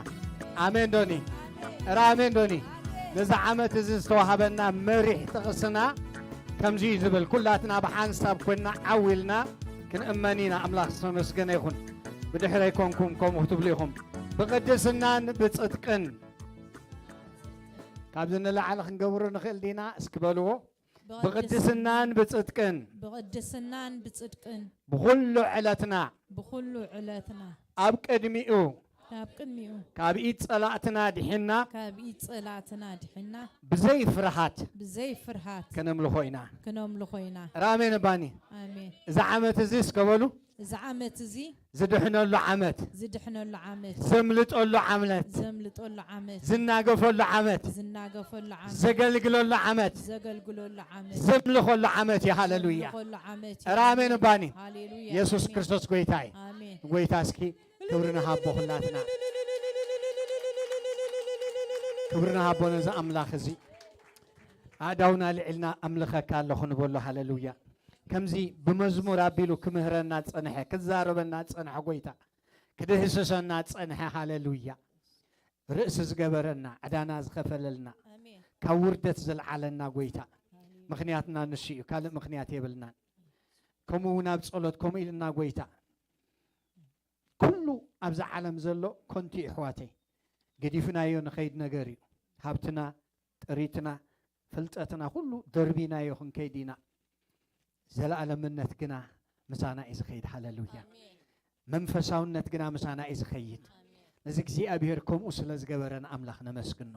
ኣሜን ዶኒ? እረ ኣሜን ዶኒ? ነዚ ዓመት እዚ ዝተዋሃበና መሪሕ ጥቕስና ከምዚ እዩ ዝብል፣ ኩላትና ብሓንሳብ ኮይንና ዓው ኢልና ክንእመን ኢና። ኣምላኽ ዝተመስገነ ይኹን። ብድሕረይ ኮንኩም ከምኡ ክትብሉ ኢኹም። ብቕድስናን ብጽድቅን ካብዚ ንላዕሊ ክንገብሮ ንኽእል ዲና? እስኪ በልዎ። ብቕድስናን ብጽድቅን ብቕድስናን ብጽድቅን ብኹሉ ዕለትና ብኹሉ ዕለትና ኣብ ቅድሚኡ ኣብ ቅድሚኡ ካብ ኢድ ጸላእትና ድሒና ካብ ኢድ ጸላእትና ድሒና ብዘይ ፍርሃት ብዘይ ፍርሃት ከነምልኾ ኢና። ከነምልኾ ኢና። ራሜን ባኒ። ኣሜን። እዚ ዓመት እዚ እስከ በሉ። እዚ ዓመት እዚ ዝድሕነሉ ዓመት፣ ዝድሕነሉ ዓመት፣ ዘምልጠሉ ዓመት፣ ዘምልጠሉ ዓመት፣ ዝናገፈሉ ዓመት፣ ዝናገፈሉ ዓመት፣ ዘገልግለሉ ዓመት፣ ዘገልግለሉ ዓመት፣ ዘምልኾሉ ዓመት እዩ። ሃሌሉያ። ዘምልኾሉ ዓመት እዩ። ራሜን ባኒ። ሃሌሉያ። የሱስ ኣሜን። ክርስቶስ ጎይታ እዩ። ኣሜን። ጎይታ እስኪ ክብሪ ንሃቦ ኩላትና። ክብሪ ንሃቦ ነዚ ኣምላኽ እዚ። ኣእዳውና ልዕልና ኣምልኸካ ኣለኹ ንበሎ። ሃሌሉያ። ከምዚ ብመዝሙር ኣቢሉ ክምህረና ዝጸንሐ፣ ክዛረበና ዝጸንሐ ጎይታ፣ ክድህስሰና ዝጸንሐ፣ ሃሌሉያ፣ ርእሲ ዝገበረና፣ ዕዳና ዝኸፈለልና፣ ኣሜን። ካብ ውርደት ዘልዓለና ጎይታ፣ ሃሌሉያ። ምኽንያትና ንሱ እዩ፣ ካልእ ምኽንያት የብልናን። ከምኡ እውን ኣብ ጸሎት ከምኡ ኢልና ጎይታ፣ ኩሉ ኣብዛ ዓለም ዘሎ ከንቱ እዩ ኣሕዋተይ። ገዲፍናዮ ንኸይድ ነገር እዩ። ሃብትና፣ ጥሪትና፣ ፍልጠትና ኩሉ ደርቢናዮ ክንከይድ ኢና። ዘለኣለምነት ግና ምሳና እዩ ዝኸይድ። ሃሌሉያ። ኣሜን። መንፈሳውነት ግና ምሳና እዩ ዝኸይድ። ኣሜን። ነዚ እግዚኣብሔር ከምኡ ስለ ዝገበረ ንኣምላኽ ነመስግኖ።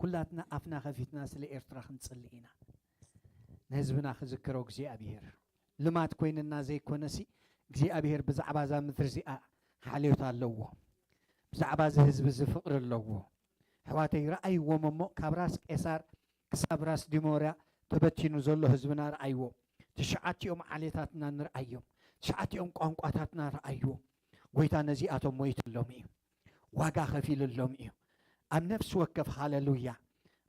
ኩላትና ኣፍና ከፊትና ስለ ኤርትራ ክንጽሊ ኢና። ንህዝብና ክዝክሮ እግዚኣብሔር። ልማድ ኮይንና ዘይኮነሲ እግዚኣብሔር ብዛዕባ እዛ ምድሪ እዚኣ ሓልዮት ኣለዎ። ብዛዕባ እዚ ህዝቢ እዚ ፍቕሪ ኣለዎ። ኣሕዋተይ ረኣይዎም እሞ ካብ ራስ ቄሳር ክሳብ ራስ ዲሞርያ ተበቲኑ ዘሎ ህዝብና ረኣይዎ። ትሽዓቲኦም ዓሌታትና ንርኣዮም። ትሽዓቲኦም ቋንቋታትና ረኣይዎ። ጎይታ ነዚኣቶም ሞይትሎም እዩ። ዋጋ ከፊልሎም እዩ። ኣብ ነፍሲ ወከፍ ሃሌሉያ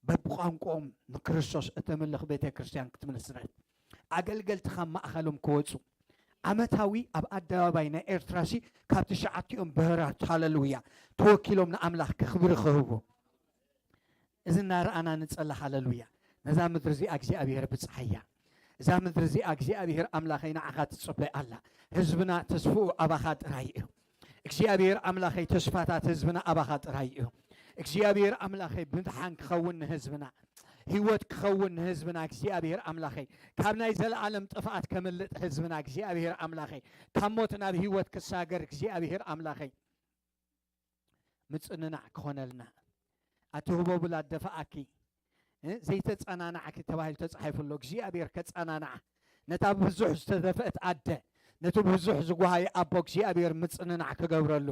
በብቋንቋኦም ንክርስቶስ እተምልኽ ቤተ ክርስቲያን ክትምስረት። ኣገልገልቲ ካብ ማእኸሎም ክወፁ። ዓመታዊ ኣብ ኣደባባይ ናይ ኤርትራሲ ካብ ትሽዓቲኦም ብሄራት ሃሌሉያ ተወኪሎም ንኣምላኽ ክብሪ ክህቡ። እዚ እናረኣና ንጸሊ ሃሌሉያ። ነዛ ምድሪ እዚኣ እግዚኣብሔር ብጽሓያ። እዛ ምድሪ እዚኣ እግዚኣብሔር ኣምላኸይ ንዓኻ ትጽበ ኣላ። ህዝብና ተስፍኡ ኣባኻ ጥራይ እዩ። እግዚኣብሔር ኣምላኸይ ተስፋታት ህዝብና ኣባኻ ጥራይ እዩ። እግዚኣብሔር ኣምላኸይ ምድሓን ክኸውን ንህዝብና፣ ህይወት ክኸውን ንህዝብና እግዚኣብሔር ኣምላኸይ ካብ ናይ ዘለኣለም ጥፍኣት ከምልጥ ህዝብና እግዚኣብሔር ኣምላኸይ ካብ ሞት ናብ ህይወት ክሳገር እግዚኣብሔር ኣምላኸይ ምጽንናዕ ክኾነልና። ኣቲ ህቦ ብላ ደፋኣኪ፣ እ፣ ዘይተጸናናዕኪ ተባሂሉ ተጻሒፉ ኣሎ። እግዚኣብሔር ከጸናንዓ፣ ነታ ብዙሕ ዝተደፍአት ኣደ፣ ነቲ ብዙሕ ዝጓሃየ ኣቦ እግዚኣብሔር ምጽንናዕ ክገብረሉ።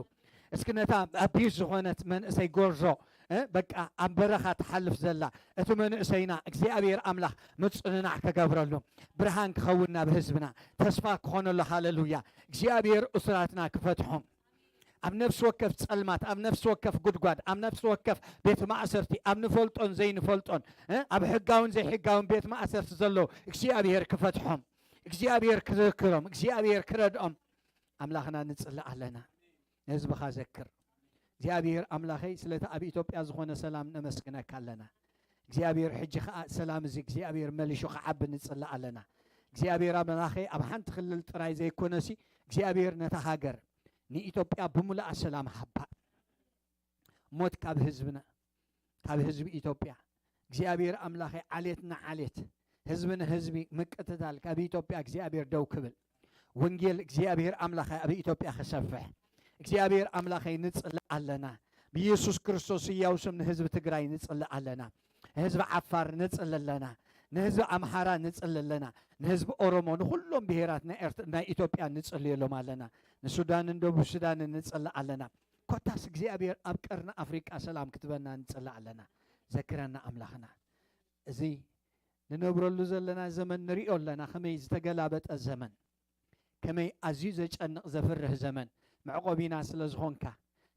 እስኪ ነታ ኣቢዩዝ ዝኾነት መንእሰይ ጎርዞ፣ እ፣ በቃ ኣብ በረኻ ትሓልፍ ዘላ፣ እቲ መንእሰይና እግዚኣብሔር ኣምላኽ ምጽንናዕ ክገብረሉ፣ ብርሃን ክኸውን ናብ ህዝብና፣ ተስፋ ክኾነሉ። ሃሌሉያ። እግዚኣብሔር እሱራትና ክፈትሖም። ኣብ ነፍሲ ወከፍ ጸልማት፣ ኣብ ነፍሲ ወከፍ ጉድጓድ፣ ኣብ ነፍሲ ወከፍ ቤት ማእሰርቲ፣ ኣብ ንፈልጦን ዘይንፈልጦን፣ እ፣ ኣብ ሕጋውን ዘይሕጋውን ቤት ማእሰርቲ ዘለዉ እግዚኣብሔር ክፈትሖም፣ እግዚኣብሔር ክዝክሮም፣ እግዚኣብሔር ክረድኦም ኣምላኽና ንጽሊ ኣለና። ንህዝብኻ ዘክር። እግዚኣብሔር ኣምላኸይ ስለቲ ኣብ ኢትዮጵያ ዝኾነ ሰላም ነመስግነካ ኣለና። እግዚኣብሔር ሕጂ ኸኣ ሰላም እዚ እግዚኣብሔር መሊሹ ክዓቢ ንጽሊ ኣለና። እግዚኣብሔር ኣምላኸይ ኣብ ሓንቲ ክልል ጥራይ ዘይኮነሲ እግዚኣብሔር ነታ ሃገር ንኢትዮጵያ ብምሉኣ ሰላም ሃባ። ሞት ካብ ህዝብና፣ ካብ ህዝቢ ኢትዮጵያ እግዚኣብሔር ኣምላኸይ ዓሌት ንዓሌት ህዝቢ ንህዝቢ ምቅትታል ካብ ኢትዮጵያ እግዚኣብሔር ደው ክብል። ወንጌል እግዚኣብሔር ኣምላኸይ ኣብ ኢትዮጵያ ክሰፍሕ እግዚኣብሔር ኣምላኸይ ንጽሊ ኣለና። ብኢየሱስ ክርስቶስ ህያው ስም ንህዝቢ ትግራይ ንጽሊ ኣለና። ንህዝቢ ዓፋር ንጽሊ ኣለና። ንህዝቢ ኣምሓራ ንጽሊ ኣለና። ንህዝቢ ኦሮሞ፣ ንኹሎም ብሄራት ናይ ኤርት-፣ ናይ ኢትዮጵያ ንጽልየሎም ኣለና። ንሱዳንን ደቡብ ሱዳንን ንጽሊ ኣለና። ኮታስ እግዚኣብሔር ኣብ ቀርኒ ኣፍሪቃ ሰላም ክትበና ንጽሊ ኣለና። ዘክረና ኣምላኽና። እዚ ንነብረሉ ዘለና ዘመን ንሪኦ ኣለና፣ ከመይ ዝተገላበጠ ዘመን፣ ከመይ ኣዝዩ ዘጨንቕ ዘፍርህ ዘመን። መዕቆቢና ስለ ዝኾንካ፣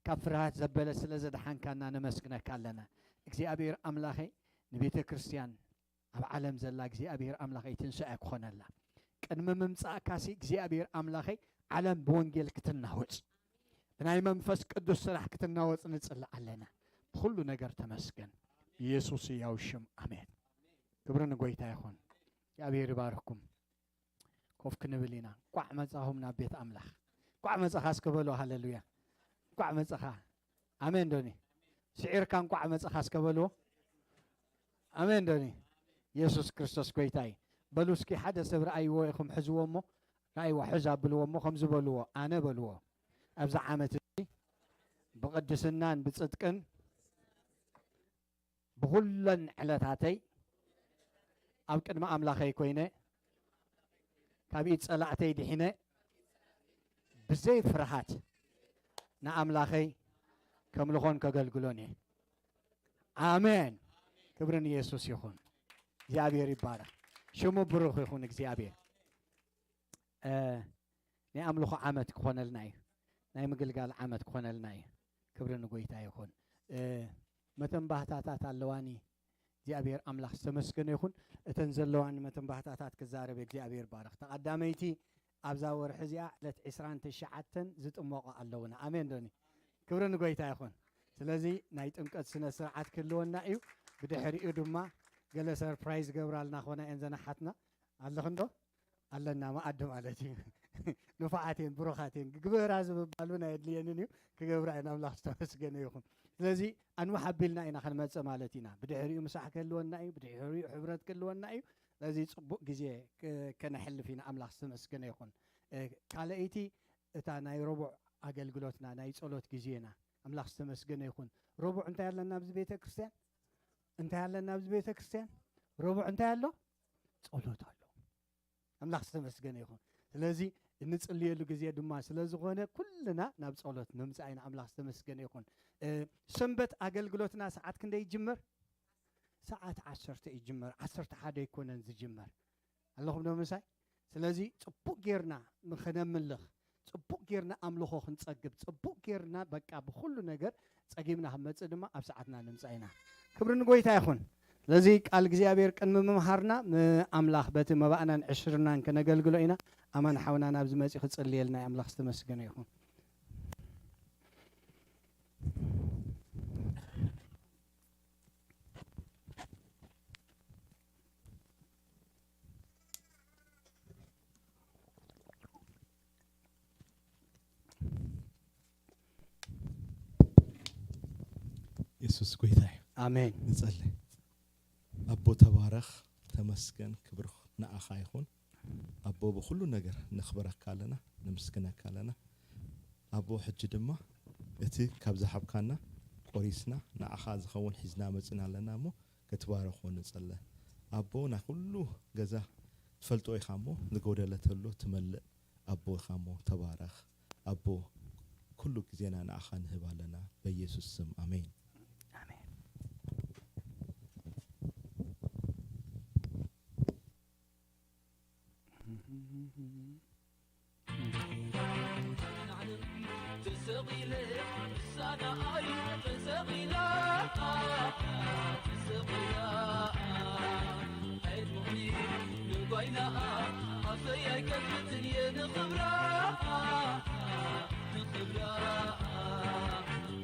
ካብ ፍርሃት ዘበለ ስለ ዘድሓንካና ነመስግነካ ኣለና። እግዚኣብሔር ኣምላኸይ ንቤተ ክርስቲያን ኣብ ዓለም ዘላ እግዚኣብሔር ኣምላኸይ ትንሳኤ ክኾነላ። ቅድሚ ምምጻእካሲ እግዚኣብሔር ኣምላኸይ ዓለም ብወንጌል ክትናወጽ፣ ብናይ መንፈስ ቅዱስ ስራሕ ክትናወጽ ንጽሊ ኣለና። ብኹሉ ነገር ተመስገን። ኢየሱስ ሕያው ሽም፣ ኣሜን። ክብሪ ንጎይታ ይኹን። እግዚኣብሔር ይባርኽኩም። ኮፍ ክንብል ኢና። እንቋዕ መጻኹም ናብ ቤት ኣምላኽ። እንቋዕ መጻኻ እስከ በሉ። ሃሌሉያ። እንቋዕ መጻኻ። ኣሜን ዶኒ። ስዒርካ እንቋዕ መጻኻ እስከ በልዎ። ኣሜን ዶኒ። ኢየሱስ ክርስቶስ ጎይታ እዩ። በሉ እስኪ ሓደ ሰብ ረኣይዎ ኢኹም ሕዝዎ እሞ፣ ረኣይዎ ሕዝ ኣብልዎ እሞ ከምዚ በልዎ፣ ኣነ በልዎ። ኣብዚ ዓመት እዚ ብቕድስናን ብጽድቅን ብኹለን ዕለታተይ ኣብ ቅድሚ ኣምላኸይ ኮይነ፣ ካብ ኢድ ጸላእተይ ድሒነ፣ ብዘይ ፍርሃት ንኣምላኸይ ከምልኾን ከገልግሎን እየ። ኣሜን። ክብሪ ንየሱስ ይኹን። እግዚኣብሔር ይባረኽ። ሽሙ ብሩኽ ይኹን እግዚኣብሔር። እ፣ ናይ ኣምልኾ ዓመት ክኾነልና እዩ። ናይ ምግልጋል ዓመት ክኾነልና እዩ። ክብሪ ንጎይታ ይኹን። እ፣ መተንባህታታት ኣለዋኒ። እግዚኣብሔር ኣምላኽ ዝተመስገነ ይኹን። እተን ዘለዋኒ መተንባህታታት ክዛረብ እግዚኣብሔር ባረኽ። ተቐዳመይቲ ኣብዛ ወርሒ እዚኣ ዕለት ዕስራን ትሽዓተን ዝጥመቑ ኣለውና። ኣሜን ዶኒ? ክብሪ ንጎይታ ይኹን። ስለዚ ናይ ጥምቀት ስነ ስርዓት ክህልወና እዩ። ብድሕሪኡ ድማ ገለ ሰርፕራይዝ ገብራልና ኾና እየን ዘናሓትና። ኣለኽን ዶ? ኣለና መኣዲ ማለት እዩ። ንፉዓት እየን፣ ብሩኻት እየን። ግበራ ዝብባል እውን ኣየድልየንን እዩ። ክገብራ እየን። ኣምላኽ ዝተመስገነ ይኹን። ስለዚ ኣንውሕ ኣቢልና ኢና ክንመጽእ ማለት ኢና። ብድሕሪኡ ምሳሕ ክህልወና እዩ። ብድሕሪኡ ሕብረት ክህልወና እዩ። ስለዚ ጽቡቕ ግዜ ክ-፣ ከነሕልፍ ኢና። ኣምላኽ ዝተመስገነ ይኹን። እ፣ ካልኣይቲ እታ ናይ ረቡዕ ኣገልግሎትና ናይ ጸሎት ግዜና። ኣምላኽ ዝተመስገነ ይኹን። ረቡዕ እንታይ ኣለና ኣብዚ ቤተ ክርስቲያን? እንታይ ኣለና ኣብዚ ቤተ ክርስቲያን? ረቡዕ እንታይ ኣሎ? ጸሎት ኣሎ። ኣምላኽ ዝተመስገነ ይኹን። ስለዚ እንጽልየሉ ግዜ ድማ ስለ ዝኾነ ኩልና ናብ ጸሎት ንምጻእ ኢና። ኣምላኽ ዝተመስገነ ይኹን። እ፣ ሰንበት ኣገልግሎትና ሰዓት ክንደይ ይጅመር? ሰዓት ዓሰርተ ይጅመር። ዓሰርተ ሓደ ኣይኮነን ዝጅመር። ኣለኹም ዶ ምሳይ? ስለዚ ጽቡቕ ጌርና ንኸነምልኽ፣ ጽቡቕ ጌርና ኣምልኾ ክንጸግብ፣ ጽቡቕ ጌርና በቃ ብኹሉ ነገር ጸጊብና ክንመጽእ ድማ ኣብ ሰዓትና ንምጻእ ኢና። ክብሪ ንጎይታ ይኹን። ስለዚ ቃል እግዚኣብሔር ቅድሚ ምምሃርና ንኣምላኽ በቲ መባእናን ዕሽርናን ከነገልግሎ ኢና። ኣማን ሓውና ናብዚ መጺኡ ክጽልየልና እዩ። ኣምላኽ ዝተመስገነ ይኹን። የሱስ ጎይታ እዩ። ኣሜን። ንጸሊ። ኣቦ ተባረኽ፣ ተመስገን፣ ክብሪ ንኣኻ ይኹን። ኣቦ ብኹሉ ነገር ነኽብረካ ኣለና፣ ነምስግነካ ኣለና። ኣቦ ሕጂ ድማ እቲ ካብ ዝሃብካና ቆሪስና ንኣኻ ዝኸውን ሒዝና መጺና ኣለና እሞ ክትባረኾ ንጸለ። ኣቦ ናይ ኩሉ ገዛ ትፈልጦ ኢኻ እሞ ዝጎደለ ተሎ ትመልእ ኣቦ ኢኻ እሞ ተባረኽ። ኣቦ ኩሉ ግዜና ንኣኻ ንህብ ኣለና በኢየሱስ ስም ኣሜን። ኣሜን። ተሰቒለ ምሳና ኣዩ ተሰቒላ፣ ተሰቒላ ኣይትሞኒ ንጓይናኣ ኣፈይ ኣይከፍትን እየ ንኽብራ፣ ንኽብራ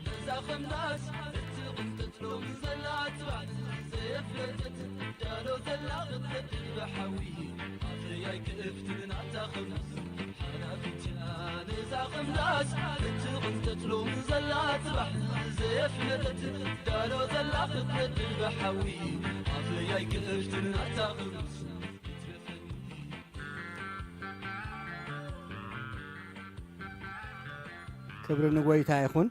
ነዛ ኸምናስ እትቕንጥጥ ሎሚ ዘላ ትባዕ ዘየፍለጠት ዳሎ ዘላ ክትነድድ ብሓዊ ኣፈይ ኣይክእፍትን ናታ ኸምናስ ሓላፊት እያ ነዛ ኸምናስ እትቕንጥጥ ሎሚ ዘላ ትባዕ ዘየፍለጠት ዳሎ ዘላ ክትነድድ ብሓዊ ኣፈይ ኣይክእፍትን ናታ ኸምናስ ክብሪ ንጎይታ ይኹን።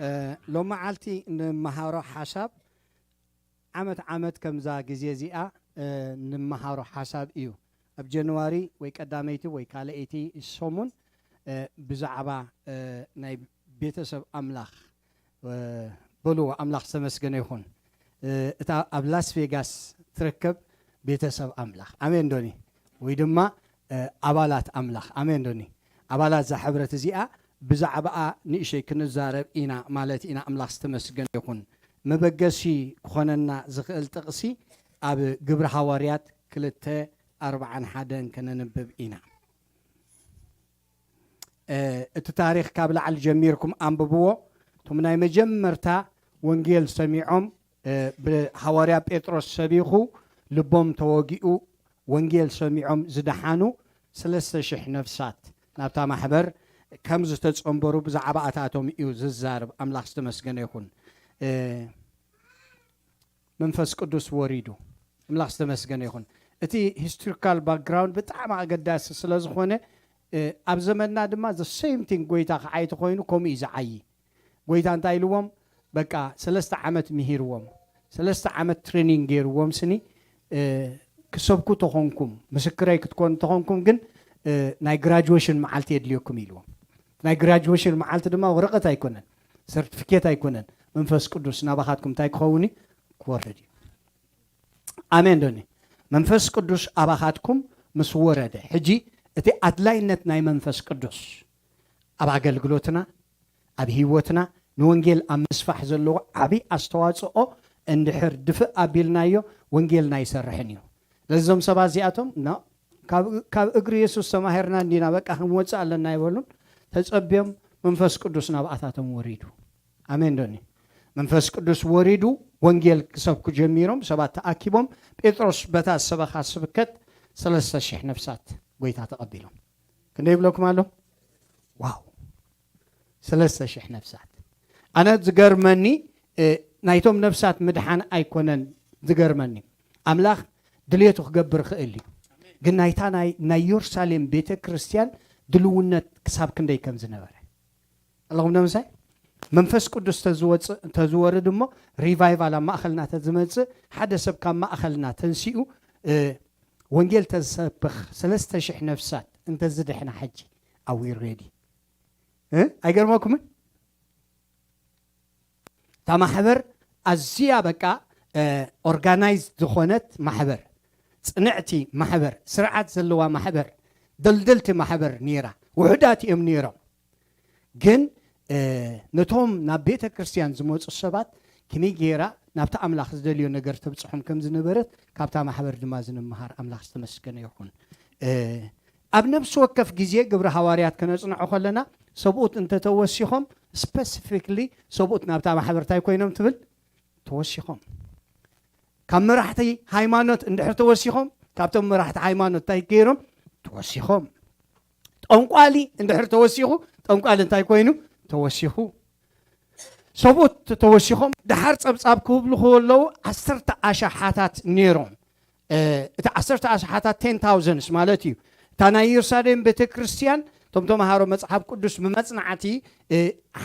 እ፣ ሎመዓልቲ ንመሃሮ ሓሳብ ዓመት ዓመት ከምዛ ግዜ እዚኣ፣ እ፣ ንመሃሮ ሓሳብ እዩ። ኣብ ጃንዋሪ ወይ ቀዳመይቲ ወይ ካልኣይቲ ሰሙን፣ እ፣ ብዛዕባ፣ እ፣ ናይ ቤተሰብ ኣምላኽ፣ እ፣ በልዎ፣ ኣምላኽ ዝተመስገነ ይኹን። እ፣ እታ ኣብ ላስ ቬጋስ ትርከብ ቤተሰብ ኣምላኽ፣ ኣሜን ዶኒ? ወይ ድማ፣ እ፣ ኣባላት ኣምላኽ፣ ኣሜን ዶኒ? ኣባላት እዛ ሕብረት እዚኣ ብዛዕባኣ ንእሸይ ክንዛረብ ኢና ማለት ኢና። ኣምላኽ ዝተመስገነ ይኹን። መበገሲ ክኾነና ዝኽእል ጥቕሲ ኣብ ግብሪ ሃዋርያት ክልተ ኣርባዓን ሓደን ከነንብብ ኢና። እቲ ታሪኽ ካብ ላዕሊ ጀሚርኩም ኣንብብዎ። እቶም ናይ መጀመርታ ወንጌል ሰሚዖም ብሃዋርያ ጴጥሮስ ሰቢኹ ልቦም ተወጊኡ ወንጌል ሰሚዖም ዝደሓኑ ሰለስተ ሽሕ ነፍሳት ናብታ ማሕበር ከም ዝተጸንበሩ ብዛዕባ ኣታቶም እዩ ዝዛረብ። ኣምላኽ ዝተመስገነ ይኹን። መንፈስ ቅዱስ ወሪዱ። ኣምላኽ ዝተመስገነ ይኹን። እቲ ሂስቶሪካል ባክግራውንድ ብጣዕሚ ኣገዳሲ ስለ ዝኾነ ኣብ ዘመንና ድማ the same thing ጎይታ ክዓይ ተኾይኑ ከምኡ እዩ ዝዓዪ። ጎይታ እንታይ ኢልዎም? በቃ ሰለስተ ዓመት ምሂርዎም፣ ሰለስተ ዓመት ትሬኒንግ ገይርዎም ስኒ ክሰብኩ ተኾንኩም፣ ምስክረይ ክትኮኑ ተኾንኩም ግን ናይ ግራጁዌሽን መዓልቲ የድልየኩም ኢልዎም። ናይ ግራጁዌሽን መዓልቲ ድማ ወረቐት ኣይኮነን፣ ሰርቲፊኬት ኣይኮነን፣ መንፈስ ቅዱስ ናባኻትኩም እንታይ ክኸውን እዩ? ክወርድ እዩ። ኣሜን ዶኒ? መንፈስ ቅዱስ ኣባኻትኩም ምስ ወረደ ሕጂ እቲ ኣድላይነት ናይ መንፈስ ቅዱስ ኣብ ኣገልግሎትና ኣብ ህይወትና ንወንጌል ኣብ ምስፋሕ ዘለዎ ዓብዪ ኣስተዋፅኦ እንድሕር ድፍእ ኣቢልናዮ ወንጌልና ኣይሰርሕን እዩ። ለዞም ሰባት እዚኣቶም ናብ ካብ እግሪ የሱስ ተማሂርና እንዲና በቃ ክንወፅእ ኣለና ኣይበሉን። ተፀብዮም መንፈስ ቅዱስ ናብኣታቶም ወሪዱ። ኣሜን ዶኒ? መንፈስ ቅዱስ ወሪዱ ወንጌል ክሰብኩ ጀሚሮም። ሰባት ተኣኪቦም ጴጥሮስ በታ ሰበኻ ስብከት ሰለስተ ሽሕ ነፍሳት ጎይታ ተቐቢሎም። ክንደይ ይብለኩም ኣሎ? ዋው! ሰለስተ ሽሕ ነፍሳት። ኣነ ዝገርመኒ ናይቶም ነፍሳት ምድሓን ኣይኮነን ዝገርመኒ፣ ኣምላኽ ድሌቱ ክገብር ክእል እዩ። ግን ናይታ ናይ ኢየሩሳሌም ቤተ ክርስቲያን ድልውነት ክሳብ ክንደይ ከም ዝነበረ ኣለኹም ዶ ምሳይ? መንፈስ ቅዱስ ተዝወርድ እሞ ሪቫይቫል ኣብ ማእኸልና ተዝመፅእ ሓደ ሰብ ካብ ማእኸልና ተንሲኡ ወንጌል ተዝሰብኽ ሰለስተ ሽሕ ነፍሳት እንተዝድሕና ሕጂ ኣዊ ሬዲ። ኣይገርመኩምን? እታ ማሕበር ኣዝያ በቃ ኦርጋናይዝ ዝኾነት ማሕበር፣ ፅንዕቲ ማሕበር፣ ስርዓት ዘለዋ ማሕበር፣ ደልደልቲ ማሕበር ነይራ። ውሑዳት እዮም ነይሮም። ግን ነቶም ናብ ቤተ ክርስቲያን ዝመፁ ሰባት ከመይ ገይራ ናብቲ ኣምላኽ ዝደልዮ ነገር ተብፅሖም ከም ዝነበረት ካብታ ማሕበር ድማ ዝንምሃር። ኣምላኽ ዝተመስገነ ይኹን። ኣብ ነፍሲ ወከፍ ግዜ ግብሪ ሃዋርያት ከነፅንዖ ከለና ሰብኡት እንተተወሲኾም ስፐሲፊክሊ ሰብኡት ናብታ ማሕበር እንታይ ኮይኖም ትብል ተወሲኾም። ካብ መራሕቲ ሃይማኖት እንድሕር ተወሲኾም ካብቶም መራሕቲ ሃይማኖት እንታይ ገይሮም ተወሲኾም። ጠንቋሊ እንድሕር ተወሲኹ ጠንቋሊ እንታይ ኮይኑ ተወሲኹ። ሰብኡት ተወሲኾም ደሓር ጸብጻብ ክብሉ ከለዉ ዓሰርተ ኣሽሓታት ነይሮም። እቲ ዓሰርተ ኣሽሓታት ቴን ታውዘንድስ ማለት እዩ። እታ ናይ ኢየሩሳሌም ቤተ ክርስቲያን እቶም ተምሃሮ መጽሓፍ ቅዱስ ብመጽናዕቲ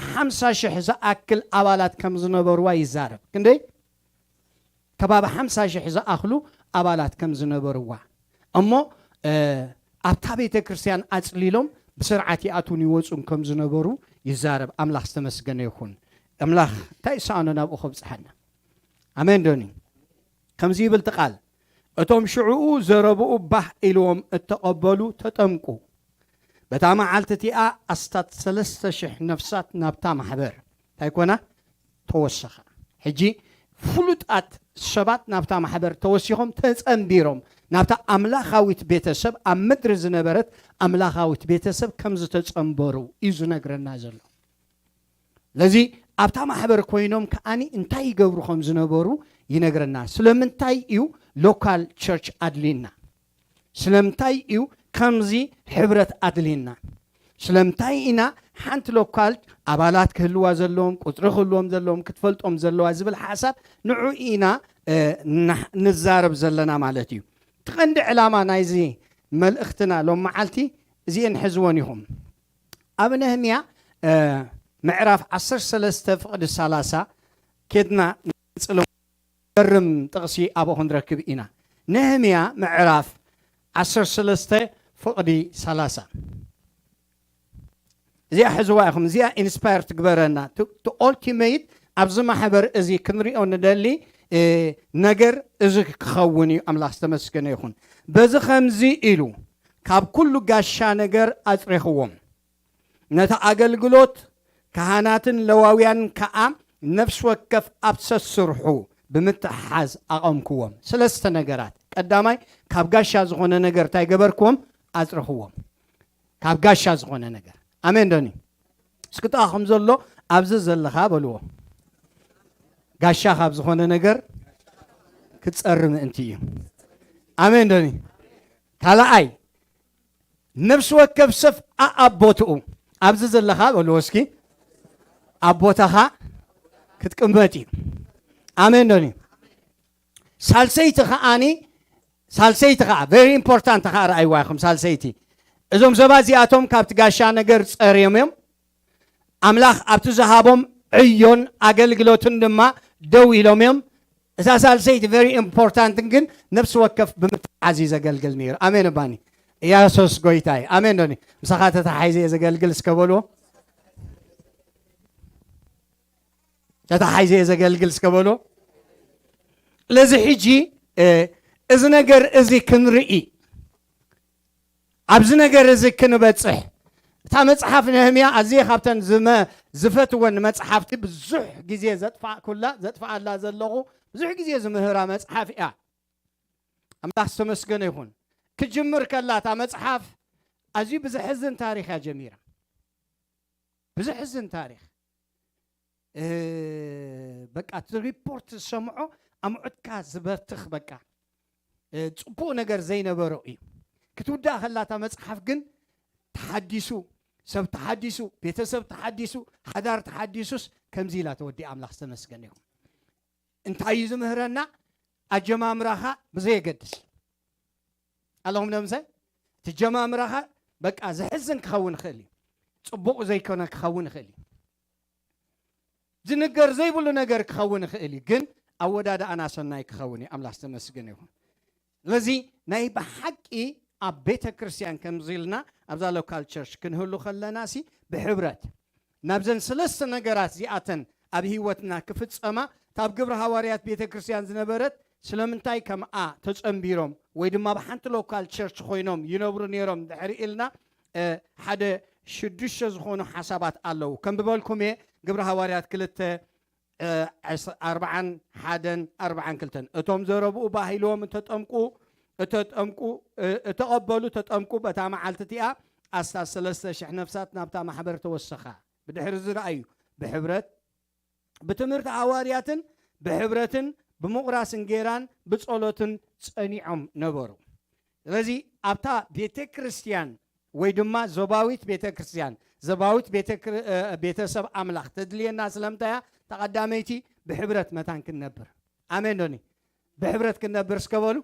ሓምሳ ሽሕ ዝኣክል ኣባላት ከም ዝነበርዋ ይዛረብ። ክንደይ? ከባቢ ሓምሳ ሽሕ ዝኣኽሉ ኣባላት ከም ዝነበርዋ እሞ ኣብታ ቤተ ክርስቲያን ኣጽሊሎም ብስርዓት ይኣትዉን ይወፁን ከም ዝነበሩ ይዛረብ። ኣምላኽ ዝተመስገነ ይኹን። ኣምላኽ እንታይ ይሰኣኖ ናብኡ ከብፅሓና። ኣሜን ዶኒ? ከምዚ ይብል እቲ ቃል፣ እቶም ሽዕኡ ዘረብኡ ባህ ኢልዎም እተቐበሉ ተጠምቁ። በታ መዓልቲ እቲኣ ኣስታት ሰለስተ ሽሕ ነፍሳት ናብታ ማሕበር እንታይ ኮና ተወሰኻ። ሕጂ ፍሉጣት ሰባት ናብታ ማሕበር ተወሲኾም ተጸንቢሮም ናብታ ኣምላኻዊት ቤተሰብ ኣብ ምድሪ ዝነበረት ኣምላኻዊት ቤተሰብ ከም ዝተጸንበሩ እዩ ዝነግረና ዘሎ። ስለዚ ኣብታ ማሕበር ኮይኖም ከኣኒ እንታይ ይገብሩ ከም ዝነበሩ ይነግረና። ስለምንታይ እዩ ሎካል ቸርች ኣድልዩና? ስለምንታይ እዩ ከምዚ ሕብረት ኣድልዩና? ስለምንታይ ኢና ሓንቲ ሎካል ኣባላት ክህልዋ ዘለዎም፣ ቁፅሪ ክህልዎም ዘለዎም፣ ክትፈልጦም ዘለዋ ዝብል ሓሳብ ንዑ ኢና ንዛረብ ዘለና ማለት እዩ። እቲ ቀንዲ ዕላማ ናይዚ መልእኽትና ሎም መዓልቲ እዚአን ሕዝወን ኢኹም። ኣብ ነህምያ ምዕራፍ ዓሰርተ ሰለስተ ፍቕዲ ሰላሳ ኬድና ንጽሎ ገርም ጥቕሲ ኣብኡ ክንረክብ ኢና። ነህምያ ምዕራፍ ዓሰርተ ሰለስተ ፍቕዲ ሰላሳ። እዚኣ ሕዝዋ ኢኹም፣ እዚኣ ኢንስፓየር ትግበረና። ቲ ኦልቲሜት ኣብዚ ማሕበር እዚ ክንሪኦ ንደሊ ነገር እዚ ክኸውን እዩ። ኣምላኽ ዝተመስገነ ይኹን። በዚ ኸምዚ ኢሉ ካብ ኩሉ ጋሻ ነገር ኣጽሬኽዎም። ነቲ ኣገልግሎት ካህናትን ለዋውያን ከኣ ነፍሲ ወከፍ ኣብ ሰስርሑ ብምትሓዝ ኣቐምክዎም። ሰለስተ ነገራት። ቀዳማይ፣ ካብ ጋሻ ዝኾነ ነገር እንታይ ገበርክዎም? ኣጽረኽዎም። ካብ ጋሻ ዝኾነ ነገር። ኣሜን ዶኒ? እስኪ ጥቓኹም ዘሎ፣ ኣብዚ ዘለኻ በልዎ። ጋሻ ካብ ዝኾነ ነገር ክትጸሪ ምእንቲ እዩ። ኣሜን ዶኒ? ካልኣይ፣ ነፍሲ ወከፍ ሰብ ኣኣብ ቦትኡ፣ ኣብዚ ዘለኻ በልዎ እስኪ፣ ኣብ ቦታኻ ክትቅመጥ እዩ። ኣሜን ዶኒ? ሳልሰይቲ ከዓኒ፣ ሳልሰይቲ ከዓ፣ very important ከዓ ረኣይዋ ኢኹም። ሳልሰይቲ፣ እዞም ሰባት እዚኣቶም ካብቲ ጋሻ ነገር ጸርዮም እዮም። ኣምላኽ ኣብቲ ዝሃቦም ዕዮን ኣገልግሎትን ድማ ደው ኢሎም እዮም። እዛ ሳልሰይቲ very important፣ ግን ነፍሲ ወከፍ ብምትሓዝ እዩ ዘገልግል ነይሩ። ኣሜን እባኒ። ኢየሱስ ጎይታ እዩ። ኣሜን ዶኒ? ምሳኻ ተታሓይዘ እየ ዘገልግል እስከ በልዎ። ተታሓይዘ እየ ዘገልግል እስከ በልዎ። ስለዚ ሕጂ፣ እ፣ እዚ ነገር እዚ ክንርኢ፣ ኣብዚ ነገር እዚ ክንበጽሕ፣ እታ መጽሓፍ ነህምያ ኣዝየ ካብተን ዝመ-፣ ዝፈትወን መጽሓፍቲ፣ ብዙሕ ግዜ ዘጥፋእኩላ፣ ዘጥፍኣላ ዘለኹ፣ ብዙሕ ግዜ ዝምህራ መጽሓፍ እያ። ኣምላኽ ዝተመስገነ ይኹን። ክጅምር ከላ እታ መጽሓፍ ኣዝዩ ብዘሕዝን ታሪኽ እያ ጀሚራ። ብዘሕዝን ታሪኽ። እ፣ በቃ እቲ ሪፖርት ዝሰምዖ ኣምዑትካ ዝበርትኽ፣ በቃ፣ እ፣ ጽቡቕ ነገር ዘይነበሮ እዩ። ክትውዳእ ከላ እታ መጽሓፍ ግን ተሓዲሱ፣ ሰብ ተሓዲሱ፣ ቤተሰብ ተሓዲሱ፣ ሓዳር ተሓዲሱስ ከምዚ ኢላ ተወዲኣ። ኣምላኽ ዝተመስገነ ይኹን። እንታይ እዩ ዝምህረና? ኣጀማምራኻ ብዘየገድስ። ኣለኹም ዶ ምሳይ? እቲ ጀማምራኻ በቃ ዘሕዝን ክኸውን ይኽእል እዩ። ጽቡቕ ዘይኮነ ክኸውን ይኽእል እዩ። ዝንገር ዘይብሉ ነገር ክኸውን ይኽእል እዩ። ግን ኣወዳድኣና ሰናይ ክኸውን እዩ። ኣምላኽ ዝተመስገነ ይኹን። ስለዚ ናይ ብሓቂ ኣብ ቤተ ክርስቲያን ከምዚ ኢልና ኣብዛ ሎካል ቸርች ክንህሉ ከለና ሲ ብሕብረት ናብዘን ሰለስተ ነገራት እዚኣተን ኣብ ህይወትና ክፍጸማ፣ እታ ኣብ ግብሪ ሃዋርያት ቤተ ክርስቲያን ዝነበረት ስለምንታይ ከምኣ ተጸንቢሮም ወይ ድማ ኣብ ሓንቲ ሎካል ቸርች ኮይኖም ይነብሩ ነይሮም ድሕሪ ኢልና፣ እ፣ ሓደ ሽዱሽተ ዝኾኑ ሓሳባት ኣለዉ። ከም ብበልኩም እየ፣ ግብሪ ሃዋርያት ክልተ፣ እ፣ ዕስ-፣ ኣርባዓን ሓደን ኣርባዓን ክልተን። እቶም ዘረብኡ ባሂልዎም እተጠምቁ፣ እተጠምቁ፣ እ፣ እተቐበሉ ተጠምቁ፣ በታ መዓልቲ እቲኣ ኣስታት ሰለስተ ሽሕ ነፍሳት ናብታ ማሕበር ተወሰኻ። ብድሕሪ እዚ ረኣዩ፣ ብሕብረት፣ ብትምህርቲ ሃዋርያትን ብሕብረትን ብምቑራስ እንጌራን ብጸሎትን ጸኒዖም ነበሩ። ስለዚ ኣብታ ቤተ ክርስቲያን ወይ ድማ ዞባዊት ቤተ ክርስቲያን፣ ዞባዊት ቤተ ክር-፣ እ፣ ቤተሰብ ኣምላኽ ተድልየና ስለምንታይ እያ? ተቐዳመይቲ ብሕብረት መታን ክንነብር። ኣሜን ዶኒ? ብሕብረት ክንነብር እስከ በሉ።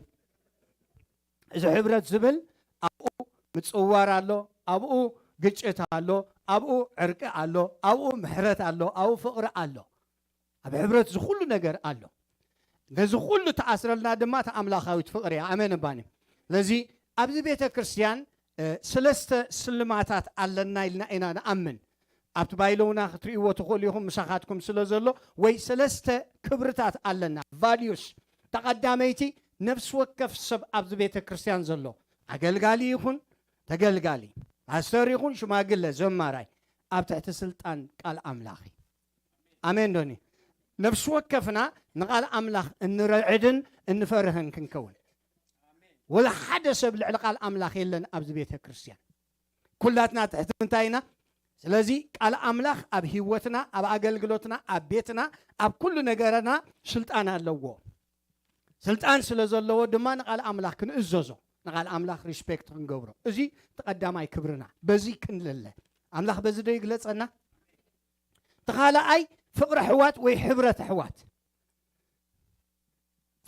እዚ ሕብረት ዝብል ኣብኡ ምጽውዋር ኣሎ፣ ኣብኡ ግጭት ኣሎ፣ ኣብኡ ዕርቂ ኣሎ፣ ኣብኡ ምሕረት ኣሎ፣ ኣብኡ ፍቕሪ ኣሎ። ኣብ ሕብረት እዚ ኩሉ ነገር ኣሎ። ነዚ ኩሉ ተኣስረልና ድማ እታ ኣምላኻዊት ፍቕሪ እያ። ኣሜን እባኒ። ስለዚ ኣብዚ ቤተ ክርስቲያን፣ እ፣ ሰለስተ ስልማታት ኣለና ኢልና ኢና ንኣምን። ኣብቲ ባይሎና ክትርእይዎ ትኽእሉ ኢኹም፣ ምሳኻትኩም ስለ ዘሎ፣ ወይ ሰለስተ ክብርታት ኣለና፣ ቫልዩስ። ተቐዳመይቲ፣ ነፍሲ ወከፍ ሰብ ኣብዚ ቤተ ክርስቲያን ዘሎ፣ ኣገልጋሊ ይኹን ተገልጋሊ፣ ፓስተር ይኹን ሽማግለ፣ ዘማራይ፣ ኣብ ትሕቲ ስልጣን ቃል ኣምላኽ እዩ። ኣሜን ዶኒ? ነፍሲ ወከፍና ንቃል ኣምላኽ እንረዕድን እንፈርህን ክንከውን። ወላ ሓደ ሰብ ልዕሊ ቃል ኣምላኽ የለን ኣብዚ ቤተ ክርስቲያን። ኩላትና ትሕቲ ምንታይ ኢና? ስለዚ ቃል ኣምላኽ ኣብ ህይወትና፣ ኣብ ኣገልግሎትና፣ ኣብ ቤትና፣ ኣብ ኩሉ ነገርና ስልጣን ኣለዎ። ስልጣን ስለ ዘለዎ ድማ ንቃል ኣምላኽ ክንእዘዞ፣ ንቃል ኣምላኽ ሪስፔክት ክንገብሮ። እዚ እቲ ቀዳማይ ክብርና። በዚ ክንልለ። ኣምላኽ በዚ ዶ ይግለጸና? እቲ ካልኣይ ፍቕሪ ኣሕዋት ወይ ሕብረት ኣሕዋት።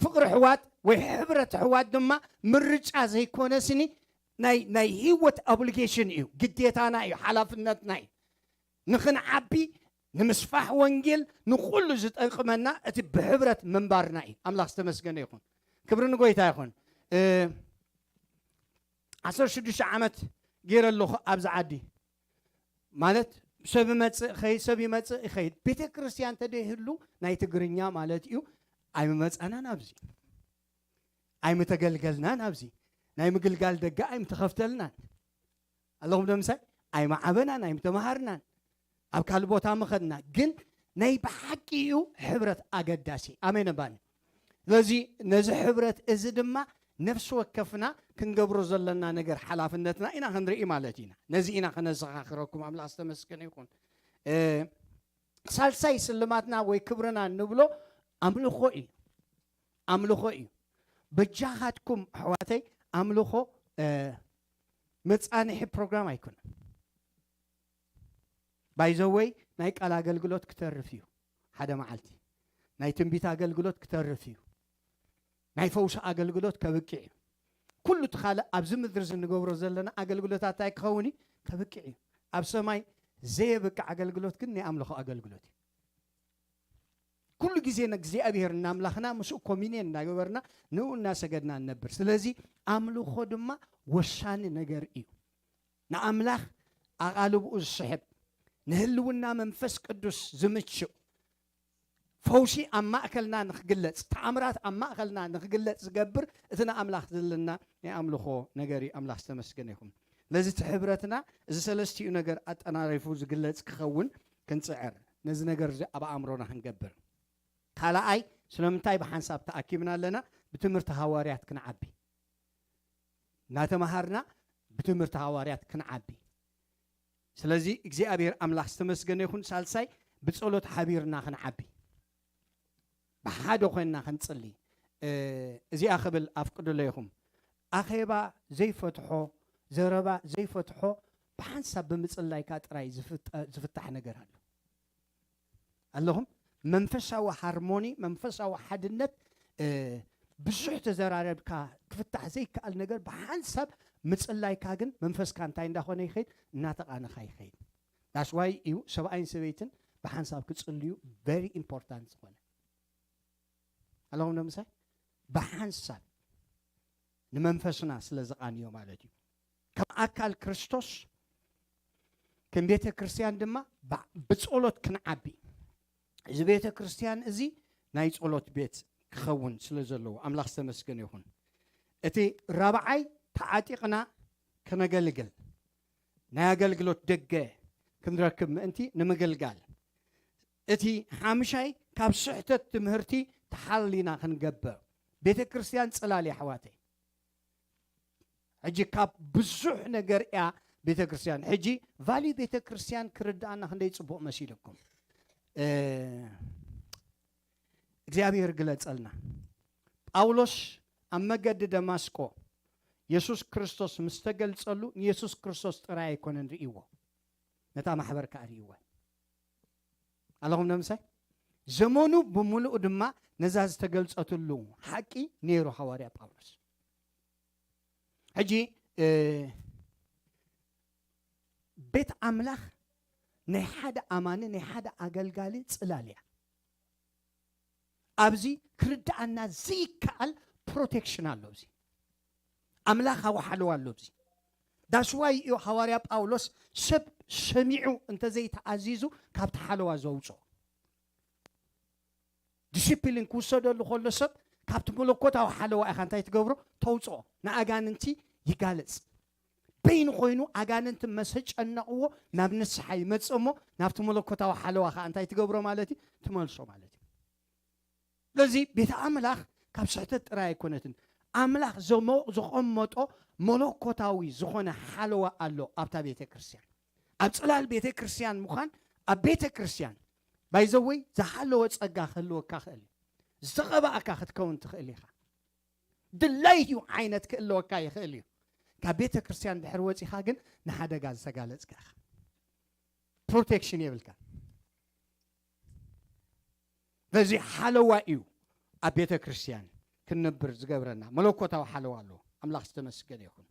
ፍቕሪ ኣሕዋት ወይ ሕብረት ኣሕዋት ድማ ምርጫ ዘይኮነ ስኒ ናይ፣ ናይ ህይወት ኦብሊጌሽን እዩ፣ ግዴታና እዩ፣ ሓላፍነትና እዩ። ንኽንዓቢ፣ ንምስፋሕ ወንጌል፣ ንኹሉ ዝጠቅመና እቲ ብሕብረት ምንባርና እዩ። ኣምላኽ ዝተመስገነ ይኹን። ክብሪ ንጎይታ ይኹን። እ፣ ዓሰርተ ሽዱሽተ ዓመት ገይረ ኣለኹ ኣብዚ ዓዲ። ማለት ሰብ ይመጽእ ይኸይድ፣ ሰብ ይመጽእ ይኸይድ። ቤተ ክርስቲያን ተደይህሉ ናይ ትግርኛ ማለት እዩ። ኣይምመጻናን ኣብዚ። ኣይምተገልገልናን ኣብዚ። ናይ ምግልጋል ደገ ኣይምተኸፍተልናን። ኣለኹም ዶ ምሳይ? ኣይመዓበናን፣ ኣይምተመሃርናን። ኣብ ካልእ ቦታ ምኸድና። ግን ናይ ብሓቂ እዩ ሕብረት ኣገዳሲ። ኣሜን እባኒ። ስለዚ ነዚ ሕብረት እዚ ድማ ነፍሲ ወከፍና ክንገብሮ ዘለና ነገር ሓላፍነትና ኢና ክንርኢ ማለት ኢና። ነዚ ኢና ከነዘኻኽረኩም። ኣምላኽ ዝተመስገነ ይኹን። እ፣ ሳልሳይ ስልማትና ወይ ክብርና እንብሎ ኣምልኾ እዩ። ኣምልኾ እዩ። በጃኻትኩም ኣሕዋተይ፣ ኣምልኾ፣ እ፣ መጻንሒ ፕሮግራም ኣይኮነን። ባይዘወይ ናይ ቃል ኣገልግሎት ክተርፍ እዩ። ሓደ መዓልቲ ናይ ትንቢት ኣገልግሎት ክተርፍ እዩ። ናይ ፈውሲ ኣገልግሎት ከብቅዕ እዩ። ኩሉ እቲ ካልእ ኣብዚ ምድሪ እዚ እንገብሮ ዘለና ኣገልግሎታት እንታይ ክኸውን እዩ? ከብቅዕ እዩ። ኣብ ሰማይ ዘየብቅዕ ኣገልግሎት ግን ናይ ኣምልኾ ኣገልግሎት እዩ። ኩሉ ግዜ ንእግዚኣብሔር እናምላኽና ምስኡ ኮሚኒየን እናገበርና ንኡ እናሰገድና ንነብር። ስለዚ ኣምልኾ ድማ ወሳኒ ነገር እዩ። ንኣምላኽ ኣቓልብኡ ዝስሕብ፣ ንህልውና መንፈስ ቅዱስ ዝምችእ፣ ፈውሲ ኣብ ማእከልና ንኽግለጽ፣ ተኣምራት ኣብ ማእከልና ንኽግለጽ ዝገብር እቲ ንኣምላኽ ዘለና ናይ ኣምልኾ ነገር እዩ። ኣምላኽ ዝተመስገነ ይኹን። ነዚ እቲ ሕብረትና እዚ ሰለስቲኡ ነገር ኣጠናሪፉ ዝግለጽ ክኸውን ክንጽዕር፣ ነዚ ነገር እዚ ኣብ ኣእምሮና ክንገብር። ካልኣይ፣ ስለምንታይ ብሓንሳብ ተኣኪብና ኣለና? ብትምህርቲ ሃዋርያት ክንዓቢ። እናተምሃርና ብትምህርቲ ሃዋርያት ክንዓቢ። ስለዚ እግዚኣብሔር ኣምላኽ ዝተመስገነ ይኹን። ሳልሳይ፣ ብጸሎት ሓቢርና ክንዓቢ፣ ብሓደ ኮይንና ክንጽሊ። እ፣ እዚኣ ክብል ኣፍቅዱለይኹም። ኣኼባ ዘይፈትሖ፣ ዘረባ ዘይፈትሖ፣ ብሓንሳብ ብምጽላይካ ጥራይ ዝፍጠ-፣ ዝፍታሕ ነገር ኣሎ። ኣለኹም? መንፈሳዊ ሃርሞኒ፣ መንፈሳዊ ሓድነት፣ እ፣ ብዙሕ ተዘራረብካ ክፍታሕ ዘይከኣል ነገር ብሓንሳብ ምጽላይካ ግን መንፈስካ እንታይ እንዳኾነ ይኸይድ? እናተቓነኻ ይኸይድ። That's why እዩ ሰብኣይን ሰበይትን ብሓንሳብ ክጽልዩ very important ዝኾነ። ኣለኹም ዶ ምሳይ? ብሓንሳብ ንመንፈስና ስለ ዝቓንዮ ማለት እዩ። ከም ኣካል ክርስቶስ፣ ከም ቤተ ክርስቲያን ድማ ብ-፣ ብጸሎት ክንዓቢ። እዚ ቤተ ክርስቲያን እዚ ናይ ጸሎት ቤት ክኸውን ስለ ዘለዎ ኣምላኽ ዝተመስገነ ይኹን። እቲ ራብዓይ፣ ተዓጢቕና ከነገልግል፣ ናይ ኣገልግሎት ደገ ክንረክብ ምእንቲ ንምግልጋል። እቲ ሓምሻይ፣ ካብ ስሕተት ትምህርቲ ተሓሊና ክንገብር። ቤተ ክርስቲያን ጽላል እያ ኣሕዋተይ። ሕጂ ካብ ብዙሕ ነገር እያ ቤተ ክርስቲያን። ሕጂ ቫልዩ ቤተ ክርስቲያን ክርድኣና ክንደይ ጽቡቕ መሲልኩም። እ፣ እግዚኣብሔር ግለጸልና። ጳውሎስ ኣብ መገዲ ደማስቆ የሱስ ክርስቶስ ምስ ተገልጸሉ ንየሱስ ክርስቶስ ጥራይ ኣይኮነን ርእይዎ፣ ነታ ማሕበር ከኣ ርእይዋ። ኣለኹም ዶ ምሳይ? ዘመኑ ብምሉኡ ድማ ነዛ ዝተገልጸትሉ ሓቂ ነይሩ ሃዋርያ ጳውሎስ። ሕጂ፣ እ፣ ቤት ኣምላኽ ናይ ሓደ ኣማኒ፣ ናይ ሓደ ኣገልጋሊ ጽላል እያ። ኣብዚ ክርድኣና ዘይከኣል ፕሮቴክሽን ኣሎ። ኣብዚ ኣምላኻዊ ሓለዋ ኣሎ። ኣብዚ ዳስዋይ እዩ ሃዋርያ ጳውሎስ ሰብ ሰሚዑ እንተዘይተኣዚዙ ካብቲ ሓለዋ ዘውፅኦ። ዲሲፕሊን ክውሰደሉ ከሎ ሰብ ካብቲ መለኮታዊ ሓለዋ ኢኻ እንታይ ትገብሮ? ተውፅኦ። ንኣጋንንቲ ይጋለፅ። በይኑ ኮይኑ ኣጋንንቲ መሰጨነቕዎ ናብ ንስሓ ይመፅእ እሞ ናብቲ መለኮታዊ ሓለዋ ከዓ እንታይ ትገብሮ ማለት እዩ? ትመልሶ ማለት እዩ። ስለዚ ቤተ ኣምላኽ ካብ ስሕተት ጥራይ ኣይኮነትን። ኣምላኽ ዘሞ-፣ ዘቐመጦ መለኮታዊ ዝኾነ ሓለዋ ኣሎ ኣብታ ቤተ ክርስቲያን። ኣብ ጽላል ቤተ ክርስቲያን ምዃን፣ ኣብ ቤተ ክርስቲያን ባይዘወይ ዝሓለወ ጸጋ ክህልወካ ክእል እዩ። ዝተቐባእካ ክትከውን ትኽእል ኢኻ። ድላይት እዩ ዓይነት ክእለወካ ይኽእል እዩ። ካብ ቤተ ክርስቲያን ድሕር ወጺኻ ግን ንሓደጋ ዝተጋለጽካ ኢኻ። ፕሮቴክሽን የብልካ። በዚ ሓለዋ እዩ ኣብ ቤተ ክርስቲያን ክንነብር ዝገብረና። መለኮታዊ ሓለዋ ኣለዎ። ኣምላኽ ዝተመስገነ ይኹን።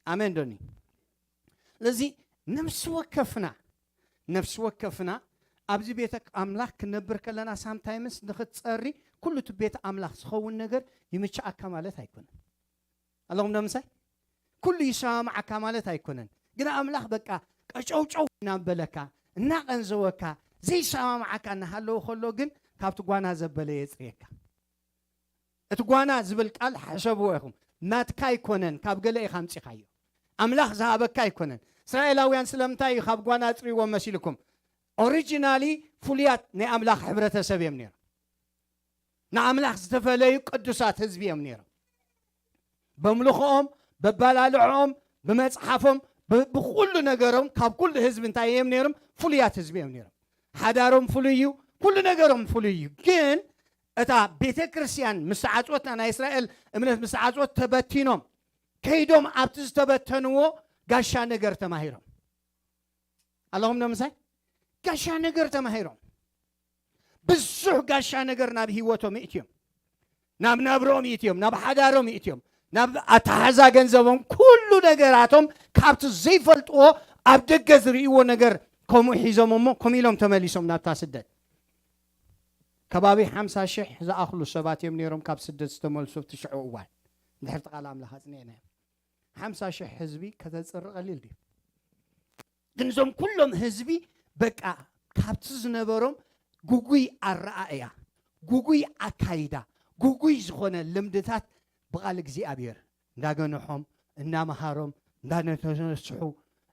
ኣሜን ዶኒ? ስለዚ ነፍሲ ወከፍና፣ ነፍሲ ወከፍና ኣብዚ ቤተ ኣምላኽ ክንነብር ከለና ሳምታይምስ ንኽትጸሪ ኩሉ እቲ ቤተ ኣምላኽ ዝኸውን ነገር ይምችኣካ ማለት ኣይኮነን። ኣለኹም ዶ ምሳይ? ኩሉ ይሰማማዓካ ማለት ኣይኮነን። ግን ኣምላኽ በቃ ቀጨውጨው እናበለካ፣ እናቐንዘወካ፣ ዘይሰማማዓካ እናሃለወ ከሎ ግን ካብቲ ጓና ዘበለ የጽርየካ። እቲ ጓና ዝብል ቃል ሓሰብዎ ኢኹም። ናትካ ኣይኮነን፣ ካብ ገለ ኢኻ ኣምጺኻዮ። ኣምላኽ ዝሃበካ ኣይኮነን። እስራኤላውያን ስለምንታይ እዩ ካብ ጓና ኣጽርይዎም መሲልኩም? ኦሪጂናሊ ፍሉያት ናይ ኣምላኽ ሕብረተሰብ እዮም ነይሮም። ንኣምላኽ ዝተፈለዩ ቅዱሳት ህዝቢ እዮም ነይሮም። በምልኽኦም፣ በባላልዕኦም፣ ብመጽሓፎም፣ ብ- ብኹሉ ነገሮም ካብ ኩሉ ህዝቢ እንታይ እዮም ነይሮም? ፍሉያት ህዝቢ እዮም ነይሮም። ሓዳሮም ፍሉይ እዩ፣ ኩሉ ነገሮም ፍሉይ እዩ። ግን እታ ቤተ ክርስቲያን ምስ ተዓጽወት፣ ናይ እስራኤል እምነት ምስ ተዓጽወት ተበቲኖም ከይዶም ኣብቲ ዝተበተንዎ ጋሻ ነገር ተማሂሮም ኣለኹም ዶ ምሳይ? ጋሻ ነገር ተማሂሮም። ብዙሕ ጋሻ ነገር ናብ ህይወቶም ይእትዮም፣ ናብ ናብሮም ይእትዮም፣ ናብ ሓዳሮም ይእትዮም፣ ናብ ኣተሓዛ ገንዘቦም፣ ኩሉ ነገራቶም ካብቲ ዘይፈልጥዎ ኣብ ደገ ዝርእይዎ ነገር ከምኡ ሒዞም እሞ ከምኡ ኢሎም ተመሊሶም ናብታ ስደት። ከባቢ ሓምሳ ሽሕ ዝኣኽሉ ሰባት እዮም ነይሮም ካብ ስደት ዝተመልሱ ኣብቲ ሽዑ እዋን። እንድሕር እቲ ቃል ኣምላኽ ኣጽኒዕናዮ፣ ሓምሳ ሽሕ ህዝቢ ከተጽሪ ቀሊል ድዩ? ግን እዞም ኩሎም ህዝቢ በቃ ካብቲ ዝነበሮም ጉጉይ ኣረኣእያ፣ ጉጉይ ኣካይዳ፣ ጉጉይ ዝኾነ ልምድታት ብቓል እግዚኣብሔር እንዳገንሖም፣ እናመሃሮም፣ እንዳነተነስሑ፣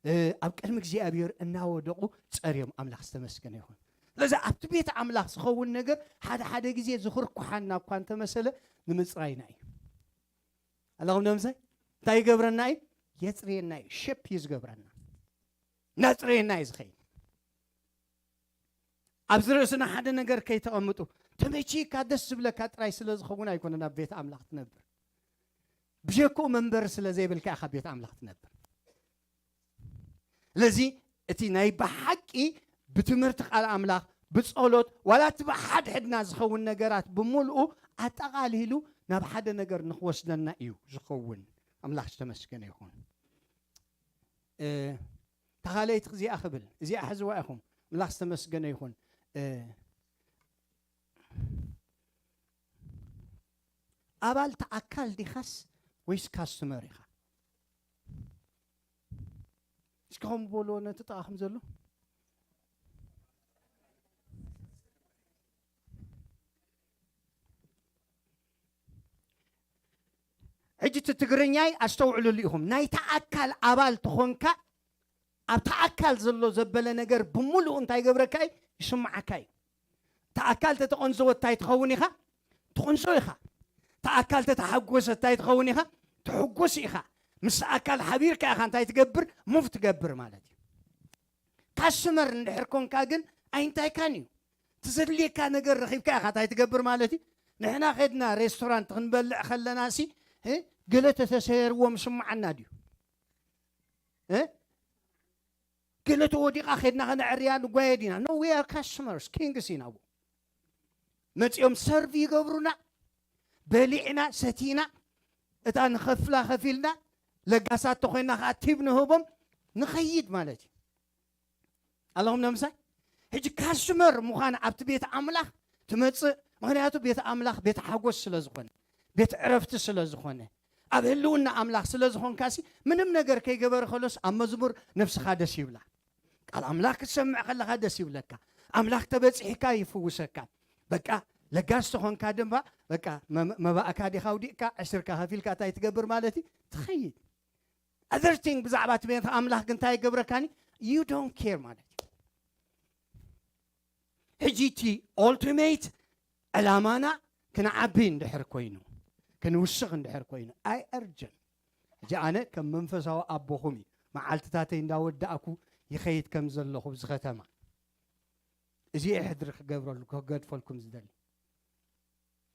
እ፣ ኣብ ቅድሚ እግዚኣብሔር እናወደቑ ጸርዮም። ኣምላኽ ዝተመስገነ ይኹን። ስለዚ ኣብቲ ቤት ኣምላኽ ዝኸውን ነገር ሓደ ሓደ ግዜ ዝኽርኩሓና እኳ እንተመሰለ ንምጽራይና እዩ። ኣለኹም ዶ ምሳይ? እንታይ ይገብረና እዩ? የጽርየና እዩ። ሸፕ እዩ ዝገብረና። እናጽረየና እዩ ዝኸይድ። ኣብዚ ርእስና ሓደ ነገር ከይተቐምጡ፣ ተመቺካ ደስ ዝብለካ ጥራይ ስለ ዝኸውን ኣይኮነን ኣብ ቤት ኣምላኽ ትነብር። ብጀክኡ መንበሪ ስለ ዘይብልካ ኢኻ ቤት ኣምላኽ ትነብር። ስለዚ እቲ ናይ ብሓቂ ብትምህርቲ ቃል ኣምላኽ፣ ብጸሎት፣ ዋላ እቲ ብሓድሕድና ዝኸውን ነገራት ብምልኡ ኣጠቓሊሉ ናብ ሓደ ነገር ንኽወስደና እዩ ዝኸውን። ኣምላኽ ዝተመስገነ ይኹን። እ፣ ተኻለይቲ እዚኣ ክብል፣ እዚኣ ሕዝዋ ኢኹም። ኣምላኽ ዝተመስገነ ይኹን። እ፣ ኣባል ተኣካል ዲኻስ ወይስ ካስተመር ኢኻ? እስኪ ከም በልዎ ነቲ ጥቓኹም ዘሎ። ሕጂ እቲ ትግርኛይ ኣስተውዕልሉ ኢኹም። ናይ ተኣካል ኣባል ተኾንካ፣ ኣብ ተኣካል ዘሎ ዘበለ ነገር ብምሉኡ እንታይ ይገብረካ እዩ? ይስምዓካ እዩ። ተኣካል ተተቐንዘወ እንታይ ትኸውን ኢኻ? ትቕንዞ ኢኻ። ተኣካል ተተሓጎሰ እንታይ ትኸውን ኢኻ? ትሕጎስ ኢኻ። ምስ ኣካል ሓቢርካ ኢኻ እንታይ ትገብር? ሙቭ ትገብር ማለት እዩ። ካስተመር እንድሕር ኮንካ ግን ኣይንታይካን እዩ። ትዘድልየካ ነገር ረኺብካ ኢኻ እንታይ ትገብር ማለት እዩ። ንሕና ኸድና ሬስቶራንት ክንበልዕ ከለና ሲ፣ እ፣ ገለ ተተሰየርዎም ስምዓና ድዩ? እ? ገለ ተወዲቓ ኸድና ኸነዕርያ ንጓየ ዲና? No, we are customers, ኪንግስ ኢና። ኣብኡ መጺኦም ሰርቭ ይገብሩና፣ በሊዕና ሰቲና፣ እታ ንኸፍላ ኸፊልና፣ ለጋሳት ተኾይና ኸዓ ቲብ ንህቦም፣ ንኸይድ ማለት እዩ። ኣለኹም ነምሳይ? ሕጂ ካስተመር ምዃን ኣብቲ ቤት ኣምላኽ ትመጽእ፣ ምኽንያቱ ቤት ኣምላኽ ቤት ሓጎስ ስለ ዝኾነ፣ ቤት ዕረፍቲ ስለ ዝኾነ፣ ኣብ ህልውና ኣምላኽ ስለ ዝኾንካሲ፣ ምንም ነገር ከይገበረ ከሎስ ኣብ መዝሙር ነፍስኻ ደስ ይብላ። ቃል ኣምላኽ ክትሰምዕ ከለኻ ደስ ይብለካ። ኣምላኽ ተበጺሕካ ይፍውሰካ። በቃ ለጋስ ተኾንካ ድማ በቃ መ-፣ መባእካ ዲኻ ኣውዲቕካ፣ ዕስርካ ከፊልካ እንታይ ትገብር ማለት እዩ? ትኸይድ። Other thing ብዛዕባ እቲ ቤት ኣምላኽ ግን እንታይ ይገብረካኒ? You don't care ማለት እዩ። ሕጂ እቲ ኦልቲሜት ዕላማና ክንዓቢ እንድሕር ኮይኑ፣ ክንውስኽ እንድሕር ኮይኑ፣ I urge you። ሕጂ ኣነ ከም መንፈሳዊ ኣቦኹም እዩ። መዓልትታተይ እንዳወዳእኩ ይኸይድ ከም ዘለኹ ኣብዚ ከተማ። እዚ እየ ሕድሪ ክገብረሉ፣ ክገድፈልኩም ዝደሊ።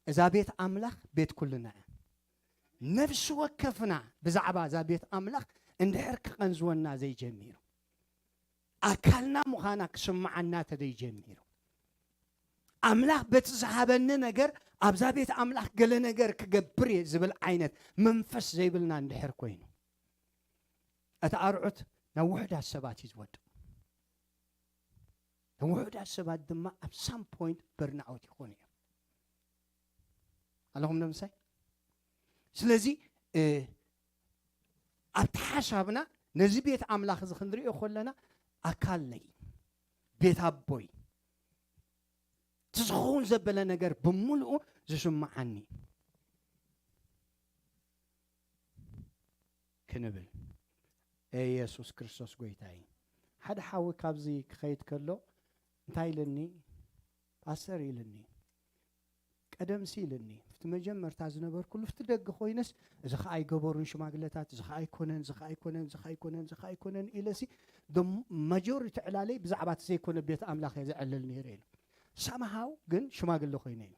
እዛ ቤት ኣምላኽ ቤት ኩልና እያ። ነፍሲ ወከፍና ብዛዕባ እዛ ቤት ኣምላኽ እንድሕር ክቐንዝወና ዘይጀሚሩ፣ ኣካልና ምዃና ክስምዓና ተዘይጀሚሩ፣ ኣምላኽ በቲ ዝሃበኒ ነገር ኣብዛ ቤት ኣምላኽ ገለ ነገር ክገብር እየ ዝብል ዓይነት መንፈስ ዘይብልና እንድሕር ኮይኑ፣ እቲ ኣርዑት ናብ ውሑዳት ሰባት እዩ ዝወድቕ። እቶም ውሑዳት ሰባት ድማ ኣብ ሳም ፖይንት በርንኣውት ይኾኑ እዮም። ኣለኹም ዶ ምሳይ? ስለዚ፣ እ፣ ኣብቲ ሓሳብና ነዚ ቤት ኣምላኽ እዚ ክንሪኦ ከለና ኣካል ነይ፣ ቤት ኣቦይ፣ እቲ ዝኸውን ዘበለ ነገር ብምሉኡ ዝስምዓኒ ክንብል። የሱስ ክርስቶስ ጎይታ እዩ። ሓደ ሓዊ ካብዚ ክኸይድ ከሎ እንታይ ኢልኒ? ፓስተር ኢልኒ፣ ቀደም ሲ ኢልኒ፣ ኣብቲ መጀመርታ ዝነበርኩሉ ኣብቲ ደገ ኮይነስ፣ እዚ ኸዓ ኣይገበሩን ሽማግለታት፣ እዚ ኸዓ ኣይኮነን፣ እዚ ኸዓ ኣይኮነን፣ እዚ ኸዓ ኣይኮነን፣ እዚ ኸዓ ኣይኮነን ኢለሲ፣ ማጆሪቲ ዕላለይ ብዛዕባ እቲ ዘይኮነ ቤት ኣምላኽ እየ ዘዕልል ነይረ ኢሉ። ሳምሃው ግን ሽማግለ ኮይነ እዩ።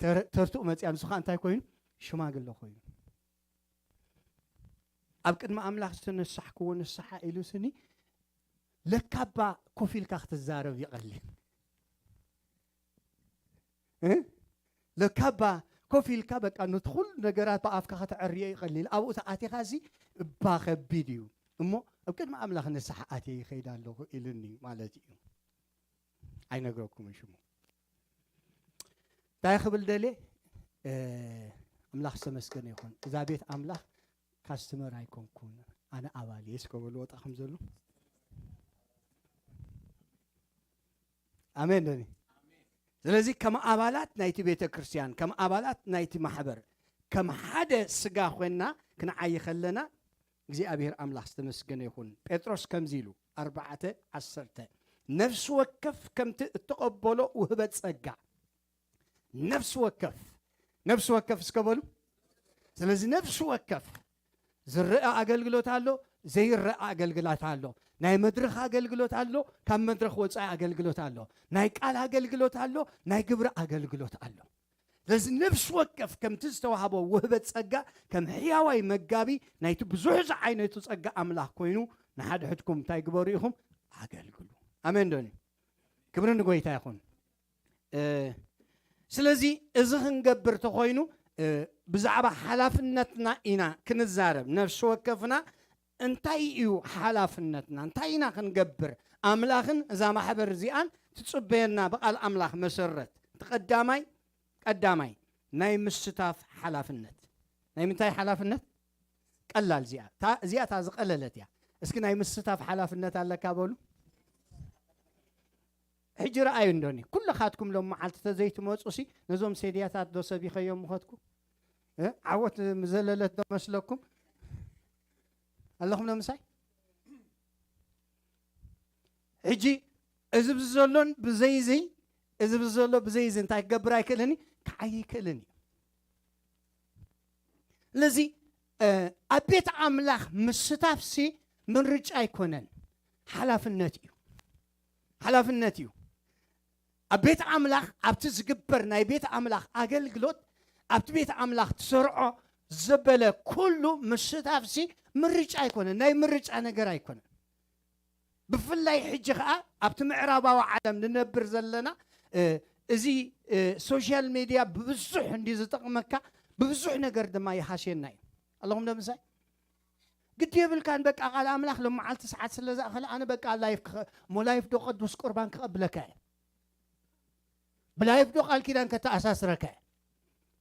ተር- ተርትኡ መፅያ፣ ንሱ ኸዓ እንታይ ኮይኑ? ሽማግለ ኮይኑ። ኣብ ቅድሚ ኣምላኽ ዝተነሳሕክዎ ንስሓ ኢሉ ስኒ፣ ለካባ ኮፍ ኢልካ ክትዛረብ ይቐልል። እ? ለካባ ኮፍ ኢልካ በቃ ነቲ ኩሉ ነገራት ብኣፍካ ከተዕርዮ ይቐልል። ኣብኡ ተኣቲኻ እዚ እባ ከቢድ እዩ። እሞ ኣብ ቅድሚ ኣምላኽ ንስሓ ኣትየ ይኸይድ ኣለኹ ኢሉኒ ማለት እዩ። ኣይነግረኩምን ሽሙ። እንታይ ክብል ደልየ? እ፣ ኣምላኽ ዝተመስገነ ይኹን። እዛ ቤት ኣምላኽ ካስትመር ኣይኮንኩን፣ ኣነ ኣባል እየ። እስከ በሉ ወጣ ከም ዘሎ። ኣሜን ዶኒ። ስለዚ ከም ኣባላት ናይቲ ቤተ ክርስቲያን፣ ከም ኣባላት ናይቲ ማሕበር፣ ከም ሓደ ስጋ ኮይንና ክንዓይ ከለና እግዚኣብሔር ኣምላኽ ዝተመስገነ ይኹን። ጴጥሮስ ከምዚ ኢሉ፣ ኣርባዕተ ዓሰርተ፣ ነፍሲ ወከፍ ከምቲ እተቐበሎ ውህበት ጸጋ። ነፍሲ ወከፍ፣ ነፍሲ ወከፍ እስከ በሉ። ስለዚ ነፍሲ ወከፍ ዝረአ ኣገልግሎት ኣሎ፣ ዘይረአ ኣገልግሎት ኣሎ። ናይ መድረኽ ኣገልግሎት ኣሎ፣ ካብ መድረኽ ወጻኢ ኣገልግሎት ኣሎ። ናይ ቃል ኣገልግሎት ኣሎ፣ ናይ ግብሪ ኣገልግሎት ኣሎ። ስለዚ ነፍሲ ወከፍ ከምቲ ዝተዋህቦ ውህበት ጸጋ ከም ሕያዋይ መጋቢ ናይቲ ብዙሕ ዝዓይነቱ ጸጋ ኣምላኽ ኮይኑ ንሓድሕድኩም እንታይ ግበሩ ኢኹም? ኣገልግሉ። ኣሜን ዶኒ? ክብሪ ንጎይታ ይኹን። እ፣ ስለዚ እዚ ክንገብር ተኾይኑ፣ እ፣ ብዛዕባ ሓላፍነትና ኢና ክንዛረብ። ነፍሲ ወከፍና እንታይ እዩ ሓላፍነትና? እንታይ ኢና ክንገብር? ኣምላኽን እዛ ማሕበር እዚኣን ትጽበየና ብቓል ኣምላኽ መሰረት። እቲ ቀዳማይ፣ ቀዳማይ ናይ ምስታፍ ሓላፍነት። ናይ ምንታይ ሓላፍነት? ቀላል እዚኣ። እታ፣ እዚኣ እታ ዝቐለለት እያ። እስኪ ናይ ምስታፍ ሓላፍነት ኣለካ በሉ። ሕጂ ረኣዩ እንዶኒ፣ ኩልኻትኩም ሎም መዓልቲ ተዘይትመጹ ሲ ነዞም ሴድያታት ዶ ሰቢኸዮም ምኸድኩ? እ? ዓወት ምዘለለት ዶ መስለኩም? ኣለኹም ዶ ምሳይ? ሕጂ እዚ ብዚ ዘሎን ብዘይዚ፣ እዚ ብዚ ዘሎ ብዘይዚ እንታይ ክገብር ኣይክእልን እዩ? ክዓይ ይክእልን እዩ። ስለዚ፣ እ፣ ኣብ ቤት ኣምላኽ ምስታፍሲ ምርጫ ኣይኮነን፣ ሓላፍነት እዩ። ሓላፍነት እዩ። ኣብ ቤት ኣምላኽ፣ ኣብቲ ዝግበር ናይ ቤት ኣምላኽ ኣገልግሎት፣ ኣብቲ ቤት ኣምላኽ ትሰርዖ ዘበለ ኩሉ ምስታፍሲ ምርጫ ኣይኮነን፣ ናይ ምርጫ ነገር ኣይኮነን። ብፍላይ ሕጂ ኸኣ ኣብቲ ምዕራባዊ ዓለም ንነብር ዘለና፣ እ፣ እዚ፣ እ፣ ሶሻል ሜድያ ብብዙሕ እንዲ ዝጠቕመካ፣ ብብዙሕ ነገር ድማ ይሃስየና እዩ። ኣለኹም ዶ ምሳይ? ግዲ የብልካን፣ በቃ ቃል ኣምላኽ ሎመዓልቲ ሰዓት ስለ ዝኣኸለ ኣነ በቃ ላይፍ ክኸ-፣ እሞ ላይፍ ዶ ቅዱስ ቁርባን ክቐብለካ እየ? ብላይፍ ዶ ቃል ኪዳን ከተኣሳስረካ እየ?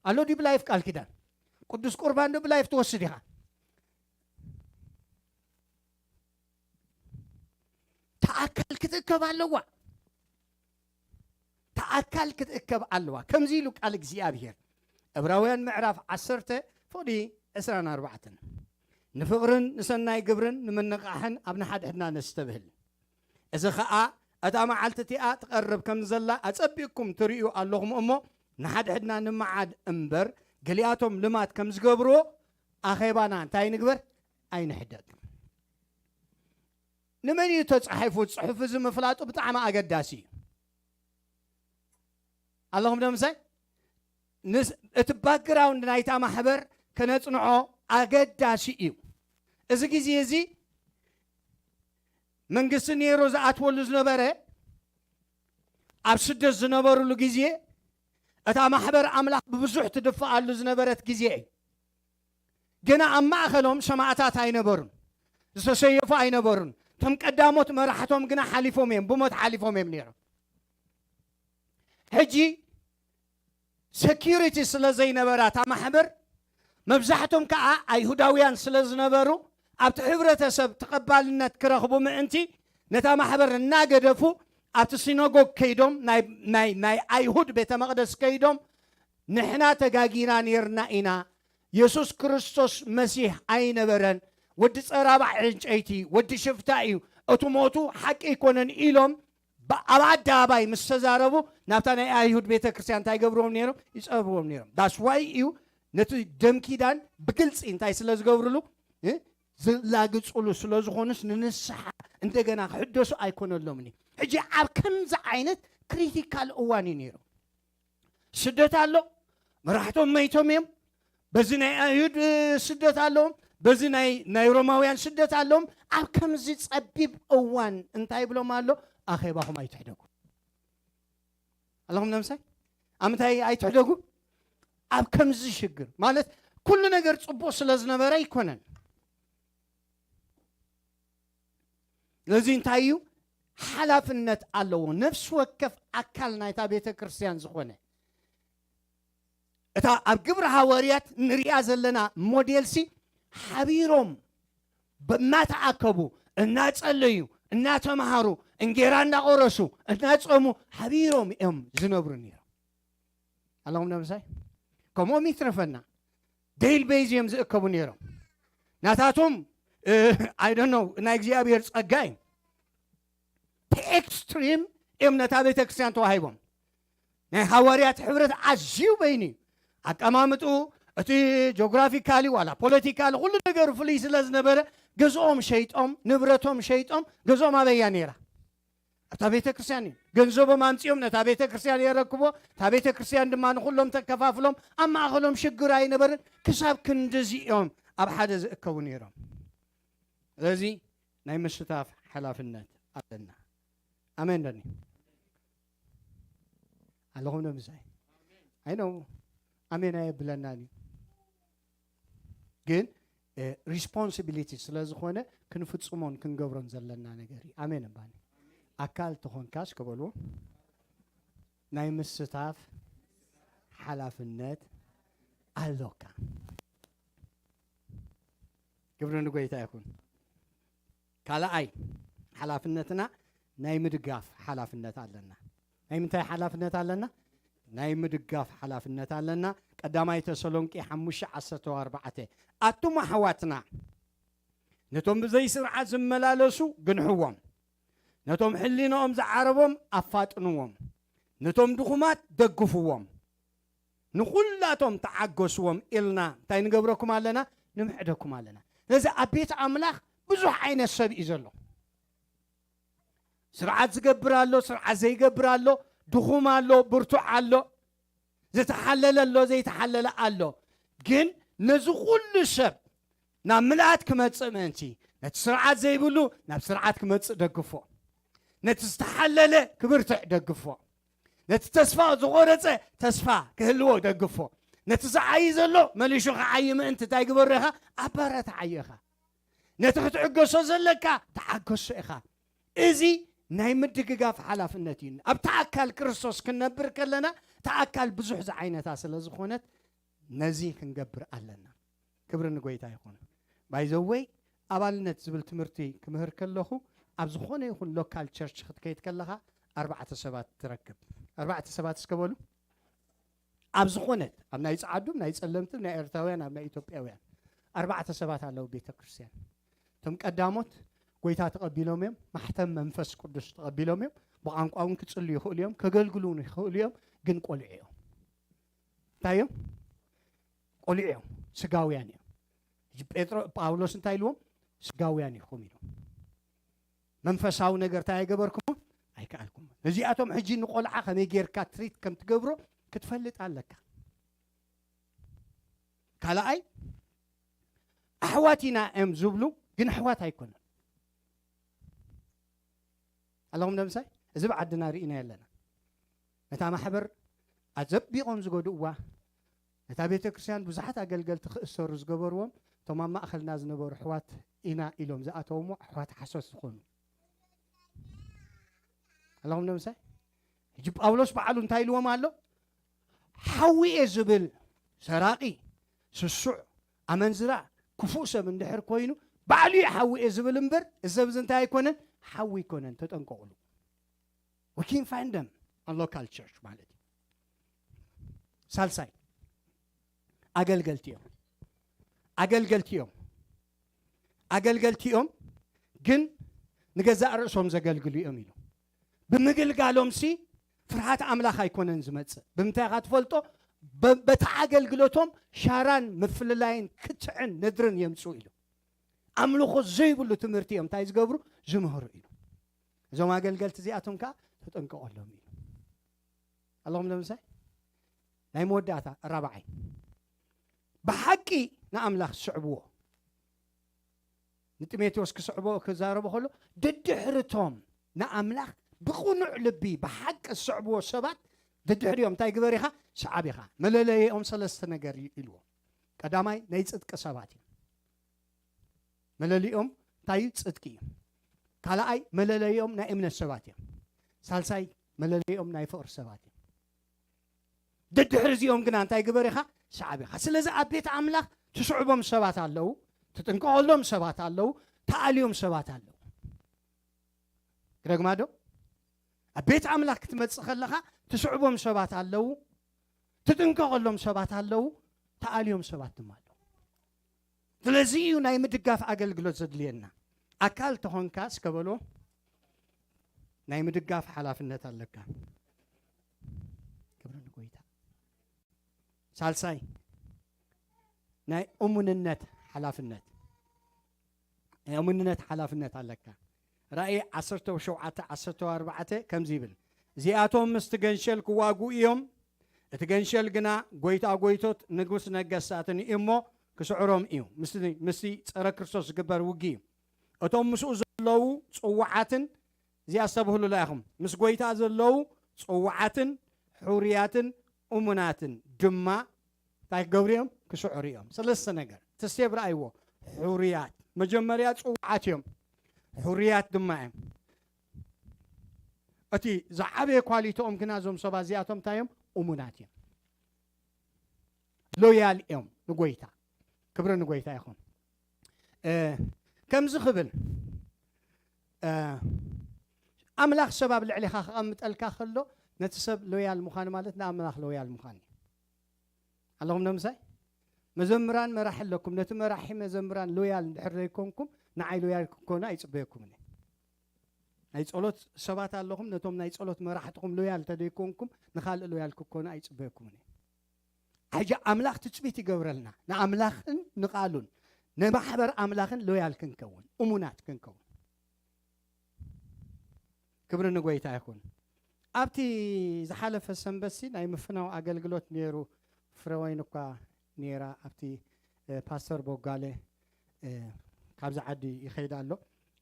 ኣሎ ድዩ ብላይፍ ቃል ኪዳን? ቅዱስ ቁርባን ዶ ብላይፍ ትወስድ ኢኻ? ተኣካል ክትእከብ ኣለዋ። ተኣካል ክትእከብ ኣለዋ። ከምዚ ኢሉ ቃል እግዚኣብሔር፣ ዕብራውያን ምዕራፍ ዓሰርተ ፍቕዲ ዕስራን ኣርባዕተን፣ ንፍቕርን ንሰናይ ግብርን ንምንቓሕን ኣብ ንሓድሕድና ነስተብህል። እዚ ኸኣ እታ መዓልቲ እቲኣ ትቐርብ ከም ዘላ ኣጸቢቕኩም ትርእዩ ኣለኹም እሞ፣ ንሓድሕድና ንምዓድ እምበር፣ ገሊኣቶም ልማድ ከም ዝገብርዎ ኣኼባና እንታይ ንግበር? ኣይንሕደግ። ንመን እዩ ተጻሒፉ? ጽሑፍ እዚ ምፍላጡ ብጣዕሚ ኣገዳሲ እዩ። ኣለኹም ዶ ምሳይ? ንስ-፣ እቲ ባክግራውንድ ናይታ ማሕበር ከነጽንዖ ኣገዳሲ እዩ። እዚ ግዜ እዚ መንግስቲ ኔሮ ዝኣትወሉ ዝነበረ፣ ኣብ ስደት ዝነበሩሉ ግዜ፣ እታ ማሕበር ኣምላኽ ብብዙሕ ትድፍኣሉ ዝነበረት ግዜ እዩ። ግና ኣብ ማእኸሎም ሰማእታት ኣይነበሩን፣ ዝተሰየፉ ኣይነበሩን። እቶም ቀዳሞት መራሕቶም ግና ሓሊፎም እዮም፣ ብሞት ሓሊፎም እዮም ነይሮም። ሕጂ ሰኪሪቲ ስለ ዘይነበራ እታ ማሕበር፣ መብዛሕቶም ከዓ ኣይሁዳውያን ስለ ዝነበሩ፣ ኣብቲ ሕብረተሰብ ተቐባልነት ክረኽቡ ምእንቲ ነታ ማሕበር እናገደፉ ኣብቲ ሲኖጎግ ከይዶም፣ ናይ፣ ናይ፣ ናይ ኣይሁድ ቤተ መቕደስ ከይዶም፣ ንሕና ተጋጊና ኔርና ኢና፣ የሱስ ክርስቶስ መሲሕ ኣይነበረን፣ ወዲ ጸራባዕ ዕንጨይቲ፣ ወዲ ሽፍታ እዩ፣ እቲ ሞቱ ሓቂ ኣይኮነን ኢሎም ብ-፣ ኣብ ኣደባባይ ምስ ተዛረቡ፣ ናብታ ናይ ኣይሁድ ቤተ ክርስቲያን እንታይ ይገብርዎም ነይሮም? ይጸብዎም ነይሮም። That's why እዩ ነቲ ደም ኪዳን ብግልጺ እንታይ ስለ ዝገብርሉ፣ እ? ዝላግጽሉ ስለ ዝኾኑስ፣ ንንስሓ እንደገና ክሕደሱ ኣይኮነሎምን እዩ። ሕጂ ኣብ ከምዚ ዓይነት ክሪቲካል እዋን እዩ ነይሩ። ስደት ኣሎ፣ መራሕቶም መይቶም እዮም። በዚ ናይ ኣይሁድ፣ እ፣ ስደት ኣለዎም፣ በዚ ናይ፣ ናይ ሮማውያን ስደት ኣለዎም። ኣብ ከምዚ ጸቢብ እዋን እንታይ ይብሎም ኣሎ? ኣኼባኹም ኣይትሕደጉ። ኣለኹም ነምሳይ? ኣብ ምንታይ ኣይትሕደጉ? ኣብ ከምዚ ሽግር ማለት፣ ኩሉ ነገር ጽቡቕ ስለ ዝነበረ ኣይኮነን። ስለዚ እንታይ እዩ? ሓላፍነት ኣለዎ። ነፍሲ ወከፍ ኣካል ናይታ ቤተ ክርስቲያን ዝኾነ፣ እታ ኣብ ግብሪ ሃዋርያት ንሪኣ ዘለና ሞዴልሲ፣ ሓቢሮም ብ-፣ እናተኣከቡ፣ እናጸለዩ፣ እናተምሃሩ፣ እንጌራ እናቆረሱ፣ እናጾሙ፣ ሓቢሮም እዮም ዝነብሩ ነይሮም። ኣለኹም ነምሳይ? ከምኦም ይትረፈና። ዴይል ቤዝ እዮም ዝእከቡ ነይሮም። ናታቶም፣ እ፣ I don't know፣ ናይ እግዚኣብሔር ጸጋ እዩ። ብኤክስትሪም እዮም ነታ ቤተ ክርስቲያን ተዋሂቦም። ናይ ሃዋርያት ሕብረት ኣዝዩ በይኑ እዩ። ኣቀማምጥኡ፣ እቲ ጂኦግራፊካሊ ዋላ ፖለቲካሊ ኩሉ ነገሩ ፍሉይ ስለ ዝነበረ፣ ገዝኦም ሸይጦም፣ ንብረቶም ሸይጦም፣ ገዝኦም ኣበያ ነይራ? ኣብታ ቤተ ክርስቲያን እዩ። ገንዘቦም ኣምጺኦም ነታ ቤተ ክርስቲያን የረክቦ፣ እታ ቤተ ክርስቲያን ድማ ንኹሎም ተከፋፍሎም፣ ኣብ ማእኸሎም ሽግር ኣይነበርን። ክሳብ ክንድዚ እዮም ኣብ ሓደ ዝእከቡ ነይሮም። ስለዚ ናይ ምስታፍ ሓላፍነት ኣለና። ኣሜን ደኒ ኣለኹም ዶ ምሳይ? ኣይ ነው ኣሜን ኣየብለናን እዩ። ግን፣ እ፣ ሪስፖንሲቢሊቲ ስለ ዝኾነ ክንፍጽሞን ክንገብሮን ዘለና ነገር እዩ። ኣሜን እምባኒ። ኣካል ተኾንካስ ከበልዎ ናይ ምስታፍ ሓላፍነት ኣሎካ። ክብሪ ንጎይታ ይኹን። ካልኣይ ሓላፍነትና ናይ ምድጋፍ ሓላፍነት ኣለና። ናይ ምንታይ ሓላፍነት ኣለና? ናይ ምድጋፍ ሓላፍነት ኣለና። ቀዳማይ ተሰሎንቄ ሓሙሽተ ዓሰርተ ኣርባዕተ፣ ኣቱም ኣሕዋትና፣ ነቶም ብዘይ ስርዓት ዝመላለሱ ግንሕዎም፣ ነቶም ሕሊናኦም ዝዓረቦም ኣፋጥንዎም፣ ነቶም ድኹማት ደግፍዎም፣ ንኹላቶም ተዓገስዎም ኢልና እንታይ ንገብረኩም ኣለና? ንምሕደኩም ኣለና። ስለዚ ኣብ ቤት ኣምላኽ ብዙሕ ዓይነት ሰብ እዩ ዘሎ። ስርዓት ዝገብር ኣሎ፣ ስርዓት ዘይገብር ኣሎ፣ ድኹም ኣሎ፣ ብርቱዕ ኣሎ፣ ዝተሓለለ ኣሎ፣ ዘይተሓለለ ኣሎ። ግን ነዚ ኩሉ ሰብ ናብ ምልኣት ክመጽእ ምእንቲ፣ ነቲ ስርዓት ዘይብሉ ናብ ስርዓት ክመጽእ ደግፎ። ነቲ ዝተሓለለ ክብርትዕ ደግፎ። ነቲ ተስፋ ዝቖረጸ ተስፋ ክህልዎ ደግፎ። ነቲ ዝዓዪ ዘሎ መሊሹ ክዓዪ ምእንቲ እንታይ ግበሮ ኢኻ? ኣበረታዓዮ ኢኻ። ነቲ ክትዕገሶ ዘለካ ተዓገሶ ኢኻ። እዚ ናይ ምድግጋፍ ሓላፍነት እዩ። ኣብታ ኣካል ክርስቶስ ክንነብር ከለና፣ እታ ኣካል ብዙሕ ዝዓይነታ ስለ ዝኾነት፣ ነዚ ክንገብር ኣለና። ክብሪ ንጎይታ ይኹን። ባይ ዘ ወይ፣ ኣባልነት ዝብል ትምህርቲ ክምህር ከለኹ፣ ኣብ ዝኾነ ይኹን ሎካል ቸርች ክትከይድ ከለኻ፣ ኣርባዕተ ሰባት ትረክብ። ኣርባዕተ ሰባት እስከ በሉ። ኣብ ዝኾነት፣ ኣብ ናይ ጸዓዱም፣ ናይ ጸለምትን፣ ናይ ኤርትራውያን፣ ኣብ ናይ ኢትዮጵያውያን፣ ኣርባዕተ ሰባት ኣለዉ ቤተ ክርስቲያን። እቶም ቀዳሞት ጎይታ ተቐቢሎም እዮም፣ ማሕተም መንፈስ ቅዱስ ተቐቢሎም እዮም፣ ብቋንቋ እውን ክጽልዩ ይኽእሉ እዮም፣ ከገልግሉ እውን ይኽእሉ እዮም፣ ግን ቆልዑ እዮም። እንታይ እዮም? ቆልዑ እዮም፣ ስጋውያን እዮም። ሕጂ ጴጥሮ-፣ ጳውሎስ እንታይ ኢልዎም? ስጋውያን ኢኹም ኢሉ። መንፈሳዊ ነገር እንታይ ኣይገበርኩምን? ኣይከኣልኩምን። ነዚኣቶም ሕጂ ንቆልዓ ከመይ ጌርካ ትሪት ከም ትገብሮ ክትፈልጥ ኣለካ። ካልኣይ፣ ኣሕዋት ኢና እዮም ዝብሉ፣ ግን ኣሕዋት ኣይኮነን። ኣለኹም ዶ ምሳይ? እዚ ብዓድና ርኢና ኣለና። ነታ ማሕበር ኣዘቢቖም ዝጎድእዋ፣ ነታ ቤተ ክርስቲያን ብዙሓት ኣገልገልቲ ክእሰሩ ዝገበርዎም፣ እቶም ኣብ ማእኸልና ዝነበሩ ኣሕዋት ኢና ኢሎም ዝኣተውሞ ኣሕዋት ሓሶት ዝኾኑ። ኣለኹም ዶ ምሳይ? ሕጂ ጳውሎስ ባዕሉ እንታይ ኢልዎም ኣሎ? ሓዊ እየ ዝብል ሰራቒ፣ ስሱዕ፣ ኣመንዝራ፣ ክፉእ ሰብ እንድሕር ኮይኑ፣ ባዕሉ እዩ ሓዊ እየ ዝብል እምበር፣ እዚ ሰብ እዚ እንታይ ኣይኮነን? ሓዊ ኣይኮነን፣ ተጠንቀቑሉ። We can find them on local church ማለት እዩ። ሳልሳይ፣ ኣገልገልቲ እዮም። ኣገልገልቲ እዮም። ኣገልገልቲ እዮም፣ ግን ንገዛእ ርእሶም ዘገልግሉ እዮም ኢሉ። ብምግልጋሎም ሲ ፍርሃት ኣምላኽ ኣይኮነን ዝመጽእ። ብምንታይ ኢኻ ትፈልጦ? በ-፣ በቲ ኣገልግሎቶም ሻራን ምፍልላይን ክትዕን ነድርን የምጽኡ ኢሉ። ኣምልኾ ዘይብሉ ትምህርቲ እዮም እንታይ ዝገብሩ? ዝምህሩ ኢሉ። እዞም ኣገልገልቲ እዚኣቶም ከኣ ተጠንቀቐሎም ኢሉ። ኣለኹም ዶ ምሳይ? ናይ መወዳእታ ራብዓይ፣ ብሓቂ ንኣምላኽ ዝስዕብዎ። ንጢሞቴዎስ ክስዕቦ ክዛረቦ ከሎ፣ ደድሕርቶም ንኣምላኽ ብቕኑዕ ልቢ ብሓቂ ዝስዕብዎ ሰባት ደድሕሪኦም እንታይ ግበር ኢኻ? ሰዓብ ኢኻ። መለለይኦም ሰለስተ ነገር እዩ ኢልዎ። ቀዳማይ ናይ ጽድቂ ሰባት እዮም። መለሊኦም እንታይ እዩ? ጽድቂ እዩ። ካልኣይ መለለይኦም ናይ እምነት ሰባት እዮም። ሳልሳይ መለለይኦም ናይ ፍቕሪ ሰባት እዮም። ደድሕሪ እዚኦም ግና እንታይ ግበር ኢኻ? ሰዓብ ኢኻ። ስለዚ ኣብ ቤት ኣምላኽ ትስዕቦም ሰባት ኣለዉ፣ ትጥንቀቐሎም ሰባት ኣለዉ፣ ተኣልዮም ሰባት ኣለዉ። ክደግማ ዶ? ኣብ ቤት ኣምላኽ ክትመጽእ ከለኻ ትስዕቦም ሰባት ኣለዉ፣ ትጥንቀቐሎም ሰባት ኣለዉ፣ ተኣልዮም ሰባት ድማ ኣለዉ። ስለዚ እዩ ናይ ምድጋፍ ኣገልግሎት ዘድልየና። ኣካል ተኾንካ እስከ በሎ፣ ናይ ምድጋፍ ሓላፍነት ኣለካ። ክብሪ ንጎይታ። ሳልሳይ ናይ እሙንነት ሓላፍነት፣ ናይ እሙንነት ሓላፍነት ኣለካ። ራእይ ዓሰርተ ሸውዓተ ዓሰርተ ኣርባዕተ ከምዚ ይብል፣ እዚኣቶም ምስቲ ገንሸል ክዋግኡ እዮም፣ እቲ ገንሸል ግና ጎይታ ጎይቶት ንጉስ ነገስታትን እዩ እሞ ክስዕሮም እዩ። ምስቲ፣ ምስቲ ጸረ ክርስቶስ ዝግበር ውጊ እዩ። እቶም ምስኡ ዘለዉ ጽዋዓትን፣ እዚኣ ኣስተብህሉላ ኢኹም፣ ምስ ጎይታ ዘለዉ ጽዋዓትን ሕሩያትን እሙናትን ድማ እንታይ ክገብሩ እዮም? ክስዕሩ እዮም። ሰለስተ ነገር ተስቴብ ረኣይዎ። ሕሩያት፣ መጀመርያ ጽዋዓት እዮም፣ ሕሩያት ድማ እዮም። እቲ ዝዓበየ ኳሊቲኦም ግና እዞም ሰባት እዚኣቶም እንታይ እዮም? እሙናት እዮም። ሎያል እዮም ንጎይታ። ክብሪ ንጎይታ ይኹን። እ፣ ከምዚ ክብል፣ እ፣ ኣምላኽ ሰብ ኣብ ልዕሊኻ ክቐምጠልካ ከሎ፣ ነቲ ሰብ ሎያል ምዃን ማለት ንኣምላኽ ሎያል ምዃን እዩ። ኣለኹም ዶ ምሳይ? መዘምራን መራሒ ኣለኩም። ነቲ መራሒ መዘምራን ሎያል እንድሕር ዘይኮንኩም፣ ንዓይ ሎያል ክትኮኑ ኣይጽበየኩምን እየ። ናይ ጸሎት ሰባት ኣለኹም፣ ነቶም ናይ ጸሎት መራሕትኹም ሎያል እንተደይኮንኩም፣ ንኻልእ ሎያል ክትኮኑ ኣይጽበየኩምን እየ። ሕጂ ኣምላኽ ትጽቢት ይገብረልና፣ ንኣምላኽን ንቓሉን ንማሕበር ኣምላኽን ሎያል ክንከውን፣ እሙናት ክንከውን። ክብሪ ንጎይታ ይኹን። ኣብቲ ዝሓለፈ ሰንበትሲ ናይ ምፍናው ኣገልግሎት ነይሩ፣ ፍረወይን እኳ ነይራ ኣብቲ፣ እ፣ ፓስተር ቦጋለ፣ እ፣ ካብዚ ዓዲ ይኸይድ ኣሎ።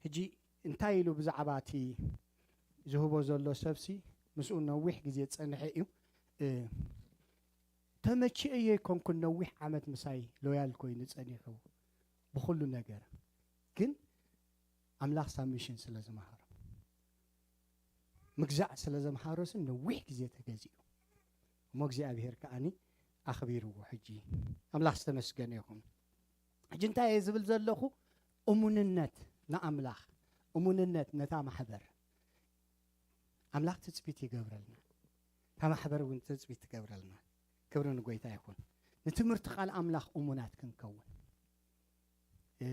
ሕጂ እንታይ ኢሉ ብዛዕባ እቲ ዝህቦ ዘሎ ሰብሲ ምስኡ ነዊሕ ግዜ ዝጸንሐ እዩ። እ፣ ተመችኤዮ ኣይኮንኩን፣ ነዊሕ ዓመት ምሳይ ሎያል ኮይኑ ጸኒሑ ብኹሉ ነገር። ግን ኣምላኽ ሳብሚሽን ስለ ዝመሃሮ፣ ምግዛእ ስለ ዘምሃሮስን ነዊሕ ግዜ ተገዚኡ። እሞ እግዚኣብሄር ከኣኒ ኣኽቢርዎ። ሕጂ ኣምላኽ ዝተመስገነ ይኹን። ሕጂ እንታይ እየ ዝብል ዘለኹ? እሙንነት ንኣምላኽ፣ እሙንነት ነታ ማሕበር። ኣምላኽ ትጽቢት ይገብረልና፣ እታ ማሕበር እውን ትጽቢት ትገብረልና። ክብሪ ንጎይታ ይኹን። ንትምህርቲ ቃል ኣምላኽ እሙናት ክንከውን፣ እ፣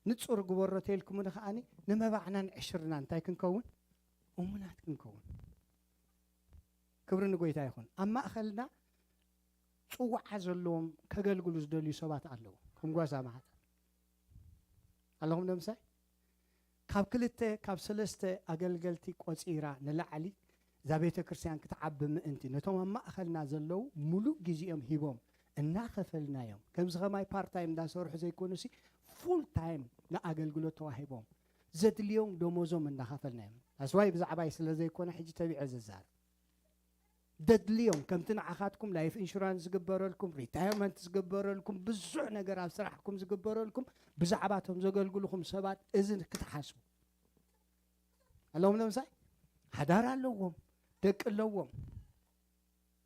ንጹር ግበሮ ተልኩምኒ ከኣኒ ንመባዕናን ዕሽርና እንታይ ክንከውን? እሙናት ክንከውን። ክብሪ ንጎይታ ይኹን። ኣብ ማእኸልና ጽዋዓ ዘለዎም ከገልግሉ ዝደልዩ ሰባት ኣለዉ። ከም ጓሳ ማሕበር ኣለኹም ዶ ምሳይ? ካብ ክልተ ካብ ሰለስተ ኣገልገልቲ ቆጺራ ንላዕሊ እዛ ቤተ ክርስቲያን ክትዓቢ ምእንቲ ነቶም ኣብ ማእኸልና ዘለዉ ሙሉእ ግዜኦም ሂቦም እናኸፈልናዮም፣ ከምዚ ኸማይ ፓርት ታይም እንዳሰርሑ ዘይኮኑሲ ፉል ታይም ንኣገልግሎት ተዋሂቦም ዘድልዮም ደሞዞም እናኸፈልናዮም። ኣስዋይ ብዛዕባይ ስለ ዘይኮነ ሕጂ ተቢዐ ዝዛረብ። ደድልዮም ከምቲ ንዓኻትኩም ላይፍ ኢንሹራንስ ዝግበረልኩም፣ ሪታየርመንት ዝግበረልኩም፣ ብዙሕ ነገር ኣብ ስራሕኩም ዝግበረልኩም፣ ብዛዕባቶም ዘገልግልኹም ሰባት እዚ ክትሓስቡ ኣለዎም። ንምሳይ ሓዳር ኣለዎም፣ ደቂ ኣለዎም፣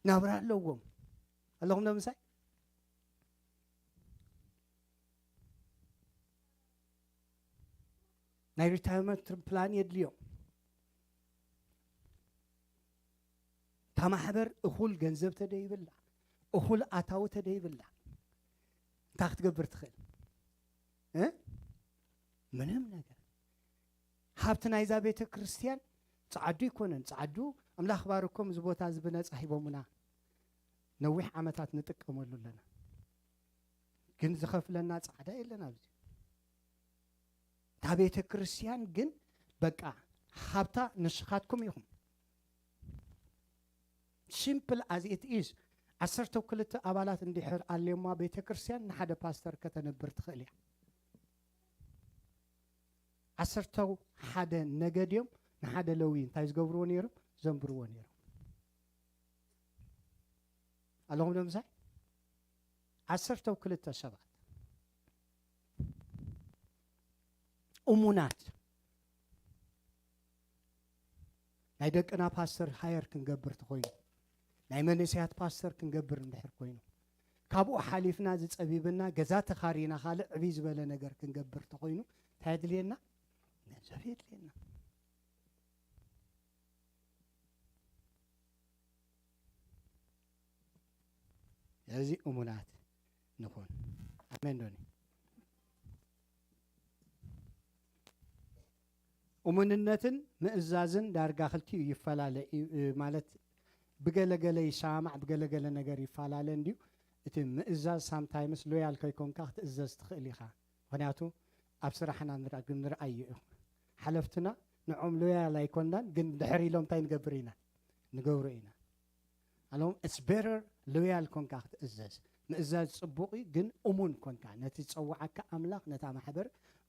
ናብራ ኣለዎም። ኣለኹም ንምሳይ ናይ ሪታየርመንት ፕላን የድልዮም። እታ ማሕበር እኹል ገንዘብ ተደይብላ፣ እኹል ኣታዊ ተደይብላ፣ እንታይ ክትገብር ትኽእል? እ? ምንም ነገር። ሃብቲ ናይዛ ቤተ ክርስቲያን ጸዓዱ ኣይኮነን። ጸዓዱ ኣምላኽ ባርኮም፣ እዚ ቦታ እዚ ብነጻ ሂቦምና፣ ነዊሕ ዓመታት ንጥቀመሉ ኣለና፣ ግን ዝኸፍለና ጻዕዳ የለን ኣብዚ። እታ ቤተ ክርስቲያን ግን በቃ ሃብታ ንስኻትኩም ኢኹም። Simple as it is። ዓሰርተ ክልተ ኣባላት እንድሕር ኣልዮማ ቤተ ክርስቲያን ንሓደ ፓስተር ከተነብር ትኽእል እያ። ዓሰርተ ሓደ ነገድ እዮም ንሓደ ለዊ እንታይ ዝገብርዎ ነይሮም? ዘንብርዎ ነይሮም። ኣለኹም ዶ ምሳይ? ዓሰርተ ክልተ ሰባት እሙናት። ናይ ደቅና ፓስተር ሃየር ክንገብር ተኾይኑ፣ ናይ መንእሰያት ፓስተር ክንገብር እንድሕር ኮይኑ፣ ካብኡ ሓሊፍና ዝጸቢብና ገዛ ተኻሪና ካልእ ዕብይ ዝበለ ነገር ክንገብር ተኾይኑ እንታይ የድልየና? ገንዘብ የድልየና። እዚ እሙናት ንኹን። ኣሜን ዶኒ? እሙንነትን ምእዛዝን ዳርጋ ክልቲኡ ይፈላለ እዩ፣ እ፣ ማለት ብገለገለ ይሰማማዕ፣ ብገለገለ ነገር ይፈላለ እንድዩ። እቲ ምእዛዝ ሳምታይምስ ሎያል ከይኮንካ ክትእዘዝ ትኽእል ኢኻ። ምኽንያቱ ኣብ ስራሕና ንርኣ-፣ ግን ንርኣዮ እዩ። ሓለፍትና ንዖም ሎያል ኣይኮንናን፣ ግን ድሕር ኢሎም እንታይ ንገብር ኢና? ንገብሮ ኢና። ኣለዎም፣ it's better ሎያል ኮንካ ክትእዘዝ። ምእዛዝ ጽቡቕ እዩ፣ ግን እሙን ኮንካ ነቲ ዝጸውዓካ ኣምላኽ፣ ነታ ማሕበር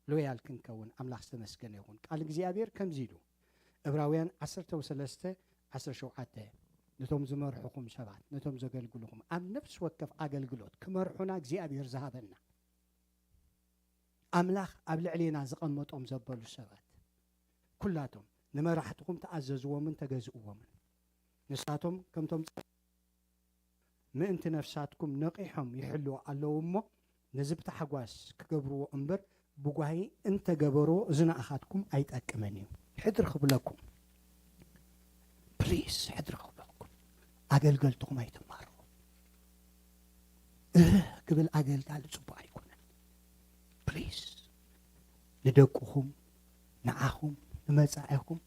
ሎያል ክንከውን። ኣምላኽ ዝተመስገነ ይኹን። ቃል እግዚኣብሔር ከምዚ ኢሉ፣ ዕብራውያን ዓሰርተ ሰለስተ ዓሰርተ ሸውዓተ፣ ነቶም ዝመርሑኹም ሰባት፣ ነቶም ዘገልግሉኹም፣ ኣብ ነፍሲ ወከፍ ኣገልግሎት ክመርሑና እግዚኣብሔር ዝሃበና፣ ኣምላኽ ኣብ ልዕሌና ዘቐመጦም ዘበሉ ሰባት፣ ኩላቶም ንመራሕትኹም ተኣዘዝዎምን ተገዝእዎምን። ንሳቶም ከምቶም ምእንቲ ነፍሳትኩም ነቒሖም ይሕልዉ ኣለዉ እሞ፣ ነዚ ብታሕጓስ ክገብርዎ እምበር፣ ብጓሂ እንተገበርዎ፣ እዚ ንኣኻትኩም ኣይጠቅምን እዩ። ሕድሪ ክብለኩም፣ ፕሊዝ፣ ሕድሪ ክብለኩም፣ ኣገልገልትኹም ኣይትማርሩ። እህ ክብል ኣገልጋሊ ጽቡቕ ኣይኮነን። ፕሊዝ፣ ንደቅኹም፣ ንዓኹም፣ ንመጻኢኹም፣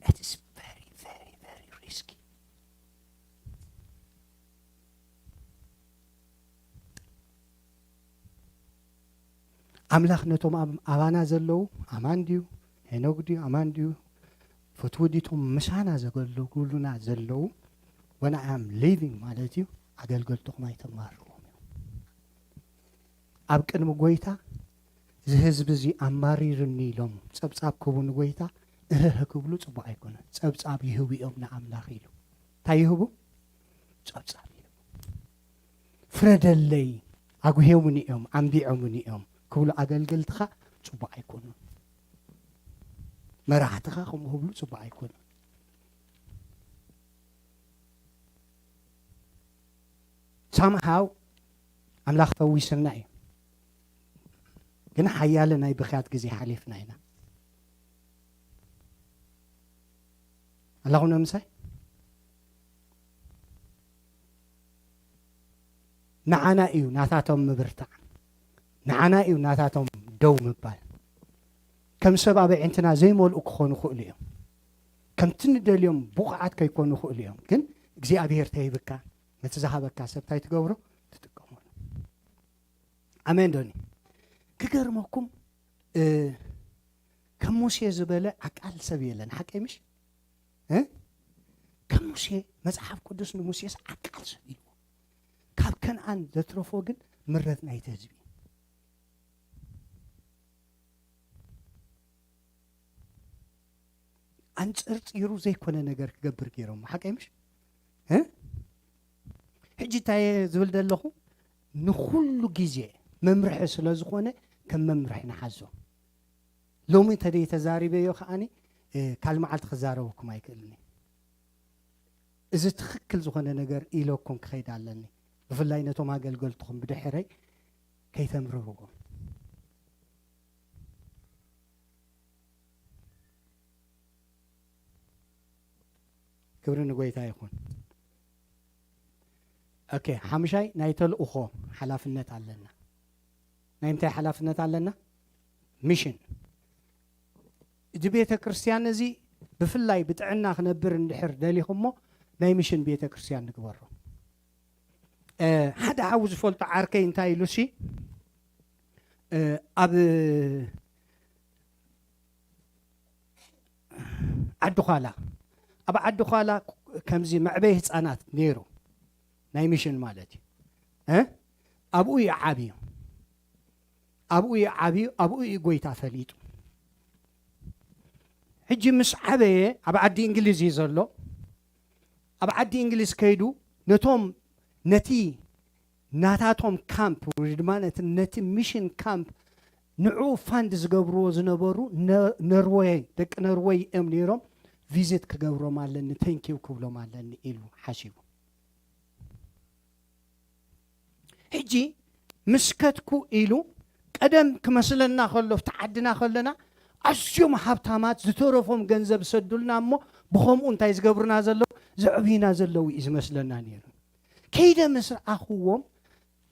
it is very, very, very risky። ኣምላኽ ነቶም ኣብ-፣ ኣባና ዘለዉ፣ ኣማን ድዩ? ሄኖክ ድዩ? ኣማን ድዩ? ፍትዊ ድዩ? እቶም ምሳና ዘገልግሉና ዘለዉ፣ when I am leaving ማለት እዩ፣ ኣገልገልትኹም ኣይተማርርዎም እዮም። ኣብ ቅድሚ ጐይታ፣ እዚ ህዝቢ እዚ ኣማሪርኒ ኢሎም ጸብጻብ ክህቡ ንጐይታ እህህ ክብሉ ጽቡቕ ኣይኮነን። ጸብጻብ ይህቡ እዮም ንኣምላኽ ኢሉ። እንታይ ይህቡ? ጸብጻብ ይህቡ። ፍረደለይ፣ ኣጉህዮምኒ እዮም፣ ኣንቢዖምኒ እዮም ክብሉ ኣገልገልትኻ ጽቡቕ ኣይኮኑን። መራሕትኻ ከምኡ ክብሉ ጽቡቕ ኣይኮኑን። ሳምሃው ኣምላኽ ፈዊስና እዩ፣ ግን ሓያለ ናይ ብኽያት ግዜ ሓሊፍና ኢና። ኣለኹም ንምሳይ? ንዓና እዩ ናታቶም ምብርታዕ፣ ንዓና እዩ ናታቶም ደው ምባል። ከም ሰብ ኣብ ኣዒንትና ዘይመልኡ ክኾኑ ይኽእሉ እዮም። ከምቲ ንደልዮም ብቑዓት ከይኮኑ ይኽእሉ እዮም። ግን እግዚኣብሔር ተሂብካ፣ ነቲ ዝሃበካ ሰብ እንታይ ትገብሮ? ትጥቀመሉ። ኣሜን ዶኒ? ክገርመኩም፣ እ፣ ከም ሙሴ ዝበለ ዓቃል ሰብ የለን። ሓቀይ ምሽ? እ? ከም ሙሴ፣ መጽሓፍ ቅዱስ ንሙሴስ ዓቃል ሰብ ኢልዎ። ካብ ከነኣን ዘትረፎ ግን ምረት ናይቲ ህዝቢ። ኣንጸርጺሩ ዘይኮነ ነገር ክገብር ገይሮም። ሓቀይ ምሽ? እ? ሕጂ እንታይ እየ ዝብል ዘለኹ? ንኹሉ ግዜ መምርሒ ስለ ዝኾነ ከም መምርሒ ንሓዞ። ሎሚ እንተደይ ተዛሪበዮ ከኣኒ፣ እ፣ ካልእ መዓልቲ ክዛረበኩም ኣይክእልን እየ። እዚ ትኽክል ዝኾነ ነገር ኢለኩም ክኸይድ ኣለኒ። ብፍላይ ነቶም ኣገልገልትኹም ብድሕረይ ከይተምርርዎም። ክብሪ ንጎይታ ይኹን። ኦኬ፣ ሓምሻይ ናይ ተልእኾ ሓላፍነት ኣለና። ናይ እንታይ ሓላፍነት ኣለና? ሚሽን። እዚ ቤተ ክርስቲያን እዚ ብፍላይ ብጥዕና ክነብር እንድሕር ደሊኹሞ ናይ ሚሽን ቤተ ክርስቲያን ንግበሮ። ሓደ ሓው ዝፈልጦ ዓርከይ እንታይ ኢሉሲ ኣብ ዓዲ ኳላ ኣብ ዓዲ ኳላ ከምዚ መዕበይ ህፃናት ነይሩ፣ ናይ ሚሽን ማለት እዩ። ኣብኡ እዩ ዓብዩ፣ ኣብኡ እዩ ዓብዩ፣ ኣብኡ እዩ ጎይታ ፈሊጡ። ሕጂ ምስ ዓበየ ኣብ ዓዲ እንግሊዝ እዩ ዘሎ። ኣብ ዓዲ እንግሊዝ ከይዱ ነቶም ነቲ ናታቶም ካምፕ ወይ ድማ ነቲ ነቲ ሚሽን ካምፕ ንዕኡ ፋንድ ዝገብርዎ ዝነበሩ ነ- ነርወይ ደቂ ነርወይ እዮም ነይሮም። ቪዚት ክገብሮም ኣለኒ፣ ቴንኪው ክብሎም ኣለኒ ኢሉ ሓሲቡ። ሕጂ ምስ ከድኩ ኢሉ ቀደም ክመስለና ከሎ ኣብቲ ዓድና ከለና ኣዝዮም ሃብታማት ዝተረፎም ገንዘብ ዝሰዱልና እሞ ብኸምኡ እንታይ ዝገብሩና ዘለዉ ዘዕብዩና ዘለዉ እዩ ዝመስለና ነይሩ። ከይደ ምስ ረኣኽዎም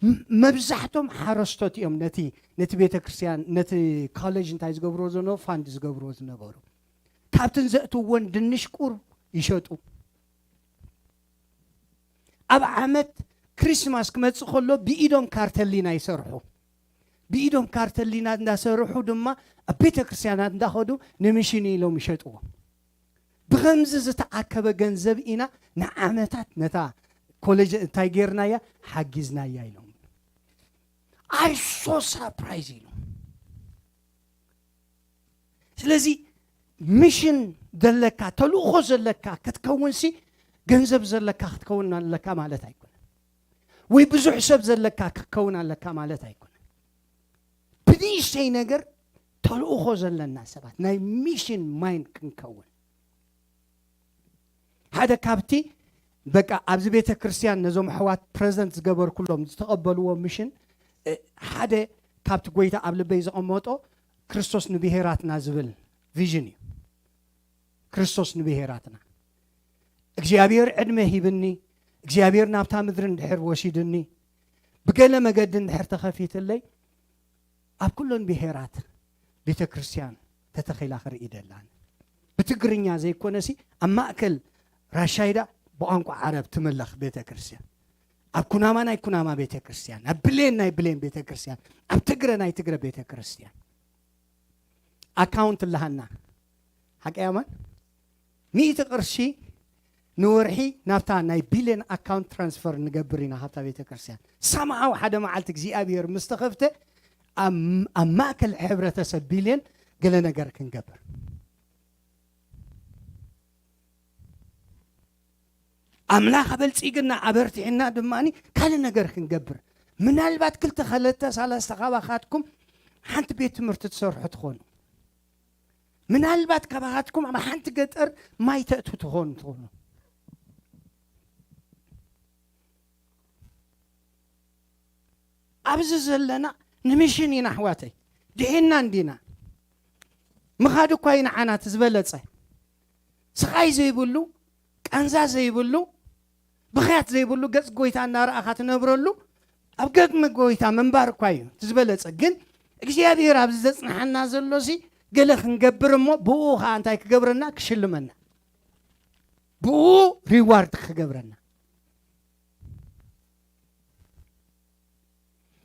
ም- መብዛሕቶም ሓረስቶት እዮም ነቲ ነቲ ቤተ ክርስቲያን ነቲ ኮሌጅ እንታይ ዝገብርዎ ዝነበሩ ፋንድ ዝገብርዎ ዝነበሩ ካብትን ዘእትወን ድንሽ ቁር ይሸጡ። ኣብ ዓመት ክሪስማስ ክመጽእ ከሎ ብኢዶም ካርተሊና ይሰርሑ። ብኢዶም ካርተሊና እንዳሰርሑ ድማ ኣብ ቤተ ክርስቲያናት እንዳኸዱ ንምሽን ኢሎም ይሸጥዎ። ብኸምዚ ዝተኣከበ ገንዘብ ኢና ንዓመታት ነታ ኮሌጅ እንታይ ጌርናያ ሓጊዝናያ ኢሎም። ኣይ ሶ ሳፕራይዝ ኢሎም። ስለዚ ሚሽን ዘለካ ተልእኾ ዘለካ ክትከውንሲ ገንዘብ ዘለካ ክትከውን ኣለካ ማለት ኣይኮነን፣ ወይ ብዙሕ ሰብ ዘለካ ክትከውን ኣለካ ማለት ኣይኮነን። ብንእሽተይ ነገር ተልእኾ ዘለና ሰባት ናይ ሚሽን ማይንድ ክንከውን ሓደ ካብቲ በቃ ኣብዚ ቤተ ክርስቲያን ነዞም ኣሕዋት ፕረዘንት ዝገበርኩሎም ዝተቐበልዎ ሚሽን ሓደ ካብቲ ጎይታ ኣብ ልበይ ዘቐመጦ ክርስቶስ ንብሄራትና ዝብል ቪዥን እዩ። ክርስቶስ ንብሄራትና እግዚኣብሔር ዕድመ ሂብኒ እግዚኣብሔር ናብታ ምድሪ እንድሕር ወሲድኒ ብገለ መገዲ እንድሕር ተኸፊትለይ ኣብ ኩለን ብሄራት ቤተ ክርስቲያን ተተኺላ ክርኢ ደላን ብትግርኛ ዘይኮነሲ ኣብ ማእከል ራሻይዳ ብቋንቋ ዓረብ ትምለኽ ቤተ ክርስቲያን ኣብ ኩናማ ናይ ኩናማ ቤተ ክርስቲያን ኣብ ብሌን ናይ ብሌን ቤተ ክርስቲያን ኣብ ትግረ ናይ ትግረ ቤተ ክርስቲያን ኣካውንት ኣለሃና ሓቀያማን ሚእቲ ቅርሺ ንወርሒ ናብታ ናይ ቢልዮን ኣካውንት ትራንስፈር ንገብር ኢና ካብታ ቤተ ክርስቲያን ሰምዓው ሓደ መዓልቲ እግዚኣብሔር ምስ ተኸፍተ ኣብ ኣብ ማእከል ሕብረተሰብ ቢልዮን ገለ ነገር ክንገብር ኣምላኽ ኣበልጺግና ኣበርቲዕና ድማ ካልእ ነገር ክንገብር ምናልባት ክልተ ከለተ ሰለስተ ካባኻትኩም ሓንቲ ቤት ትምህርቲ ትሰርሑ ትኾኑ ምናልባት ካባኻትኩም ኣብ ሓንቲ ገጠር ማይ ተእቱ ትኾኑ ትኾኑ ኣብዚ ዘለና ንምሽን ኢና ኣሕዋተይ ድሒና እንዲና ምኻድ እኳ እዩ ንዓና እቲ ዝበለጸ ስቓይ ዘይብሉ ቃንዛ ዘይብሉ ብኽያት ዘይብሉ ገጽ ጎይታ እናረኣኻ ትነብረሉ ኣብ ገግሚ ጎይታ ምንባር እኳ እዩ እቲ ዝበለጸ ግን እግዚኣብሔር ኣብዚ ዘጽንሓና ዘሎሲ ገለ ክንገብር እሞ ብኡ ከዓ እንታይ ክገብረና ክሽልመና ብኡ ሪዋርድ ክገብረና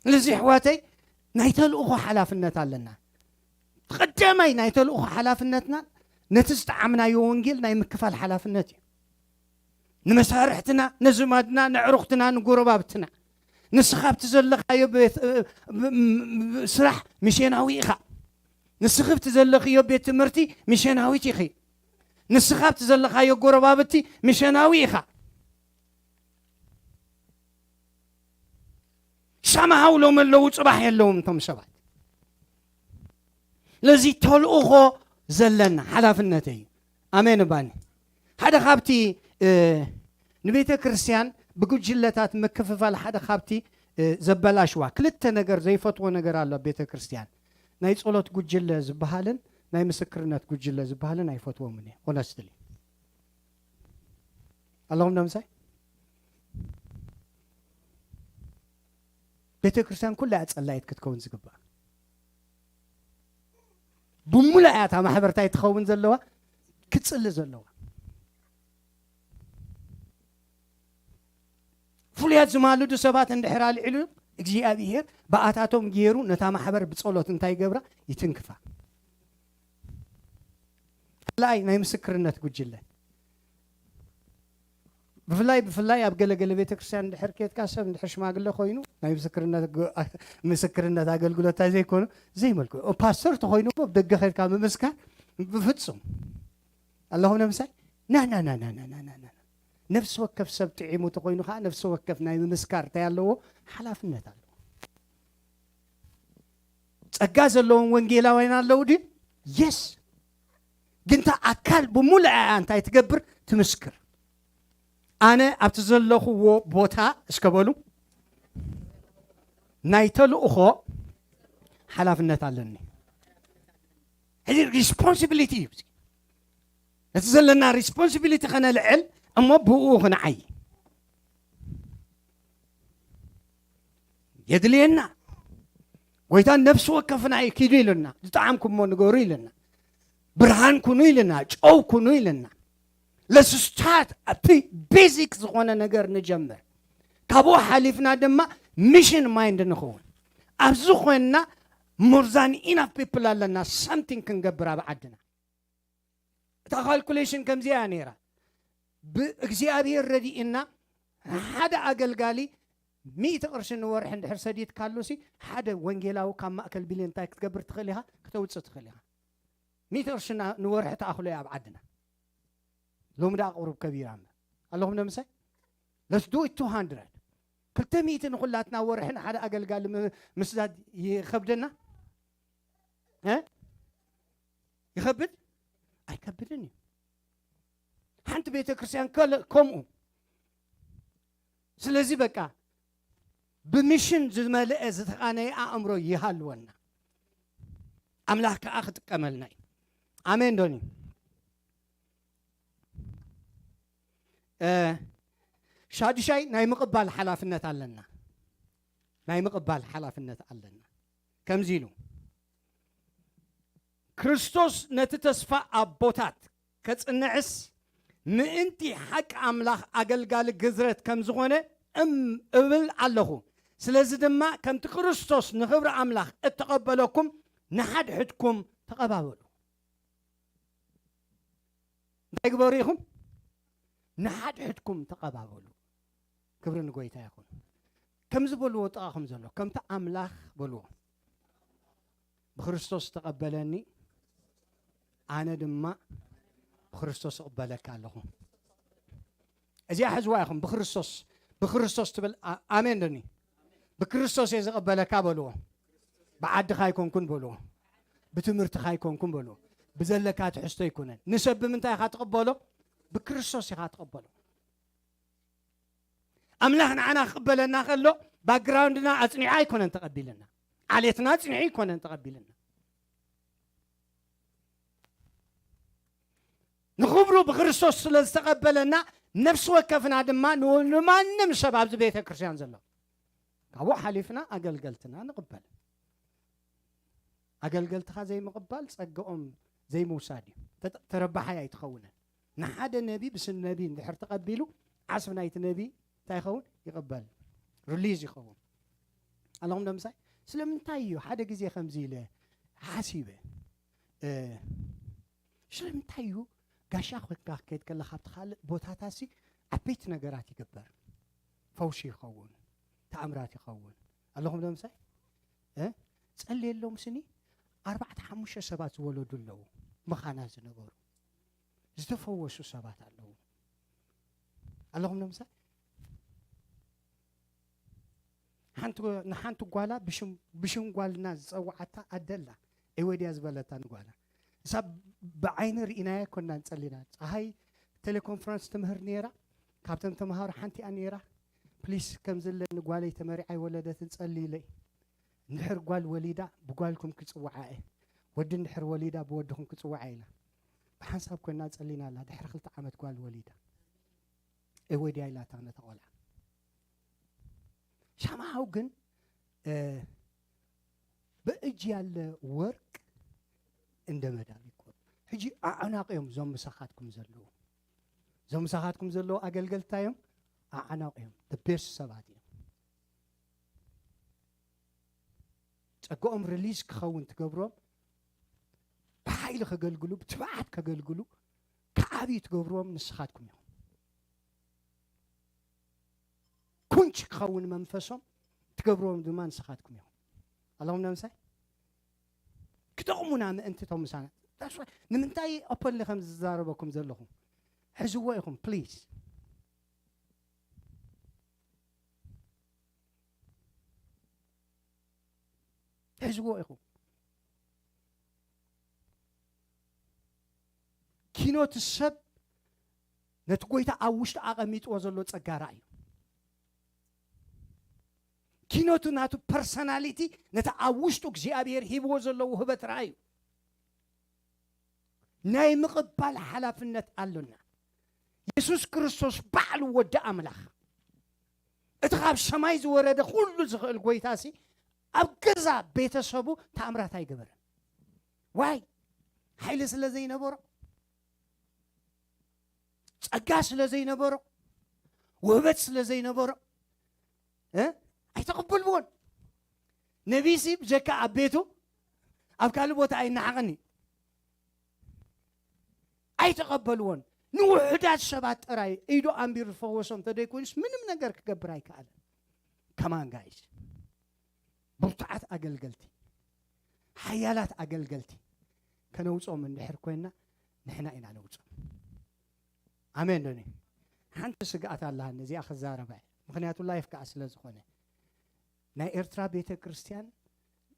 ስለዚ ኣሕዋተይ ናይ ተልእኾ ሓላፍነት ኣለና። ቀዳማይ ናይ ተልእኾ ሓላፍነትና ነቲ ዝጠዓምናዮ ወንጌል ናይ ምክፋል ሓላፍነት እዩ። ንመሳርሕትና፣ ነዝማድና፣ ነዕሩኽትና፣ ንጎረባብትና ንስኻ ኣብቲ ዘለኻዮ ቤት ስራሕ ሚሽናዊ ኢኻ። ንስኺ ኣብቲ ዘለኽዮ ቤት ትምህርቲ ሚሽናዊት ኢኺ። ንስኻ ኣብቲ ዘለኻዮ ጎረባብቲ ሚሽናዊ ኢኻ። ሰምሃው ሎም ኣለዉ ጽባሕ የለውም እቶም ሰባት ስለዚ ተልእኾ ዘለና ሓላፍነት እዩ ኣሜን ባኒ ሓደ ካብቲ ንቤተ ክርስቲያን ብጉጅለታት ምክፍፋል ሓደ ካብቲ ዘበላሽዋ ክልተ ነገር ዘይፈትዎ ነገር ኣሎ ቤተ ክርስቲያን ናይ ጸሎት ጉጅለ ዝበሃልን ናይ ምስክርነት ጉጅለ ዝበሃልን ኣይፈትዎምን እየ ሆነስትሊ ኣለኹም ዶ ምሳይ ቤተ ክርስቲያን ኩላ እያ ጸላይት ክትከውን ዝግባእ ብሙላ እያ እታ ማሕበርታይ ትኸውን ዘለዋ ክጽሊ ዘለዋ። ፍሉያት ዝማልዱ ሰባት እንድሕር ኣልዒሉ እግዚኣብሔር ብኣታቶም ገይሩ ነታ ማሕበር ብጸሎት እንታይ ይገብራ? ይትንክፋ። ካልኣይ ናይ ምስክርነት ጉጅለ። ብፍላይ ብፍላይ ኣብ ገለገለ ቤተክርስትያን እንድሕር ኬድካ ሰብ እንድሕር ሽማግለ ኮይኑ ናይ ምስክርነት ግ- ምስክርነት ኣገልግሎት እንታይ ዘይኮኑ ዘይመልኩ ፓስተር ተኮይኑ እኮ ደገ ኬድካ ምምስካር ብፍጹም ኣለኹም ነምሳይ ና ና ና ና ና ና ና ና ነፍሲ ወከፍ ሰብ ጥዒሙ ተኮይኑ ከዓ ነፍሲ ወከፍ ናይ ምምስካር እንታይ ኣለዎ ሓላፍነት ኣለዎ። ጸጋ ዘለዎም ወንጌላውያን ኣለዉ ድዩ? የስ። ግን እታ ኣካል ብምሉእ ኣያ እንታይ ትገብር? ትምስክር። ኣነ ኣብቲ ዘለኹዎ ቦታ እስከ በሉ ናይ ተልእኾ ሓላፍነት ኣለኒ። ሕዚ ሪስፖንሲቢሊቲ እዩ። ነቲ ዘለና ሪስፖንሲቢሊቲ ከነልዕል እሞ ብኡ ክንዓይ የድልየና። ጎይታ ነፍሲ ወከፍና እዩ ኪዱ ኢሉና፣ ዝጠዓምኩሞ ንገሩ ኢሉና፣ ብርሃን ኩኑ ኢሉና፣ ጨው ኩኑ ኢሉና። ለስስታት ኣብቲ ቤዚክ ዝኾነ ነገር ንጀምር። ካብኡ ሓሊፍና ድማ ሚሽን ማይንድ ንኸውን። ኣብዚ ኮይንና more than enough people ኣለና something ክንገብር ኣብ ዓድና። እታ ካልኩሌሽን ከምዚኣ እያ ነይራ። ብእግዚኣብሔር ረዲእና ሓደ ኣገልጋሊ ሚእቲ ቅርሺ ንወርሒ እንድሕር ሰዲድካሉ ሲ ሓደ ወንጌላዊ ካብ ማእከል ቢልዮን እንታይ ክትገብር ትኽእል ኢኻ? ክተውፅእ ትኽእል ኢኻ። ሚእቲ ቅርሺ ና- ንወርሒ ተኣኽሎ እያ ኣብ ዓድና። ሎሚ ደኣ ቁሩብ ከቢራ እምበር ኣለኹም ነምሳይ let's do it two hundred ክልተ ሚእቲ ንኹላትና ወርሒ ንሓደ ኣገልጋሊ ም- ምስዳድ ይኸብደና እ? ይኸብድ ኣይከብድን እዩ። ሓንቲ ቤተ ክርስቲያን ከለ- ከምኡ ስለዚ በቃ ብሚሽን ዝመልአ ዝተቓነየ ኣእምሮ ይሃልወና ኣምላኽ ከዓ ክጥቀመልና እዩ። ኣሜን ዶኒ እ፣ ሻዱሻይ ናይ ምቕባል ሓላፍነት ኣለና። ናይ ምቕባል ሓላፍነት ኣለና። ከምዚ ኢሉ ክርስቶስ ነቲ ተስፋ ኣቦታት ከጽንዕስ ምእንቲ ሓቂ ኣምላኽ ኣገልጋሊ ግዝረት ከም ዝኾነ እም እብል ኣለኹ። ስለዚ ድማ ከምቲ ክርስቶስ ንኽብሪ ኣምላኽ እተቐበለኩም ንሓድሕድኩም ተቐባበሉ። እንታይ ግበሩ ኢኹም? ንሓድሕድኩም ተቐባበሉ። ክብሪ ንጎይታ ይኹን። ከምዚ በልዎ ጥቓኹም ዘሎ ከምቲ ኣምላኽ በልዎ ብክርስቶስ ተቐበለኒ ኣነ ድማ ብክርስቶስ እቕበለካ ኣለኹ። እዚኣ ሕዝዋ ኢኹም ብክርስቶስ ብክርስቶስ ትብል ኣ- ኣሜን ዶኒ ብክርስቶስ እየ ዝቕበለካ በልዎ። ብዓድኻ ኣይኮንኩን በልዎ። ብትምህርትኻ ኣይኮንኩን በልዎ። ብዘለካ ትሕዝቶ ኣይኮነን። ንሰብ ብምንታይ ኢኻ ትቕበሎ? ብክርስቶስ ኢኻ ትቕበሎ። ኣምላኽ ንዓና ክቕበለና ከሎ ባክግራውንድና ኣጽኒዑ ኣይኮነን ተቐቢልና። ዓሌትና ኣጽኒዑ ኣይኮነን ተቐቢልና። ንኽብሩ ብክርስቶስ ስለ ዝተቐበለና ነፍሲ ወከፍና ድማ ን- ንማንም ሰብ ኣብዚ ቤተ ክርስቲያን ዘሎ ካብኡ ሓሊፍና ኣገልገልትና ንቕበል። ኣገልገልትኻ ዘይምቕባል ጸግኦም ዘይምውሳድ እዩ። ተጠ- ተረባሓይ ኣይትኸውንን። ንሓደ ነቢ ብስም ነቢ እንድሕር ተቐቢሉ ዓስቢ ናይቲ ነቢ እንታይ ይኸውን? ይቕበል። ሪሊዝ ይኸውን። ኣለኹም ዶ ምሳይ? ስለምንታይ እዩ ሓደ ግዜ ከምዚ ኢለ ሓሲበ እ፣ ስለምንታይ እዩ ጋሻ ኮንካ ክትከይድ ከለካ ኣብቲ ካልእ ቦታታሲ ዓበይቲ ነገራት ይግበር። ፈውሲ ይኸውን፣ ተኣምራት ይኸውን። ኣለኹም ዶ ምሳይ? እ? ጸልየሎም ስኒ ኣርባዕተ ሓሙሽተ ሰባት ዝወለዱ ኣለዉ፣ መኻና ዝነበሩ ዝተፈወሱ ሰባት ኣለዉ። ኣለኹም ዶ ምሳይ? ሓንቲ ንሓንቲ ጓላ ብሽም ጓልና ዝፀዋዓታ ኣደላ እወድያ ዝበለታ ንጓላ እሳ ብዓይኒ ርኢናያ ኮና ንፀሊና ፀሃይ ቴሌኮንፈረንስ ትምህር ነይራ። ካብተን ተምሃሮ ሓንቲ እያ ነይራ። ፕሊስ ከምዚ ኣለኒ ጓለይ ተመሪዓ ይወለደትን ፀልይለይ። እንድሕር ጓል ወሊዳ ብጓልኩም ክፅውዓ እየ፣ ወዲ እንድሕር ወሊዳ ብወድኹም ክፅውዓ ኢላ ብሓንሳብ ኮይና ፀሊና ኣላ። ድሕሪ ክልተ ዓመት ጓል ወሊዳ እወድያ ኢላታ ነታ ቆልዓ። ሻምሃው ግን በእጅ ያለ ወርቅ እንደ መዳብ ይቆጠራል። ሕጂ ኣዕናቕ እዮም እዞም ምሳኻትኩም ዘለዉ። እዞም ምሳኻትኩም ዘለዉ ኣገልገልቲ እንታይ እዮም? ኣዕናቕ እዮም። The best ሰባት እዮም። ጸጋኦም ሪሊዝ ክኸውን ትገብሮም፣ ብሓይሊ ከገልግሉ፣ ብትብዓት ከገልግሉ፣ ክዓብዩ ትገብርዎም ንስኻትኩም ኢኹም። ኩንች ክኸውን መንፈሶም ትገብርዎም ድማ ንስኻትኩም ኢኹም። ኣለኹም ዶ ምሳይ? ክጠቕሙና ምእንቲ እቶም ምሳና። That's why ንምንታይ ኦፐንሊ ከም ዝዛረበኩም ዘለኹ ሕዝዎ ኢኹም ፕሊዝ። ሕዝዎ ኢኹም። ኪኖ እቲ ሰብ ነቲ ጎይታ ኣብ ውሽጡ ኣቐሚጥዎ ዘሎ ጸጋ ረኣዩ። ኪኖቱ ናቱ ፐርሰናሊቲ ነቲ ኣብ ውሽጡ እግዚኣብሔር ሂብዎ ዘሎ ውህበት ረኣዩ። ናይ ምቕባል ሓላፍነት ኣሎና። የሱስ ክርስቶስ ባዕሉ ወዲ ኣምላኽ፣ እቲ ካብ ሰማይ ዝወረደ ኩሉ ዝኽእል ጎይታሲ ኣብ ገዛ ቤተሰቡ ተኣምራት ኣይገበረን። ዋይ? ሓይሊ ስለ ዘይነበሮ፣ ጸጋ ስለ ዘይነበሮ፣ ውህበት ስለ ዘይነበሮ፣ እ? ኣይተቐበልዎን። ነቢሲ ብጀካ ኣብ ቤቱ ኣብ ካልእ ቦታ ኣይነዓቐኒ። ኣይተቐበልዎን። ንውሑዳት ሰባት ጥራይ ኢዱ ኣንቢሩ ዝፈወሶም ተደይኮይኑስ ምንም ነገር ክገብር ኣይከኣለን። ከማን ጋይስ፣ ብርቱዓት ኣገልገልቲ፣ ሓያላት ኣገልገልቲ ከነውጾም እንድሕር ኮይና ንሕና ኢና ነውጾም። ኣሜን ዶኒ? ሓንቲ ስግኣት ኣለሃኒ እዚኣ ክዛረባ እየ። ምኽንያቱ ላይፍ ከኣ ስለ ዝኾነ ናይ ኤርትራ ቤተ ክርስቲያን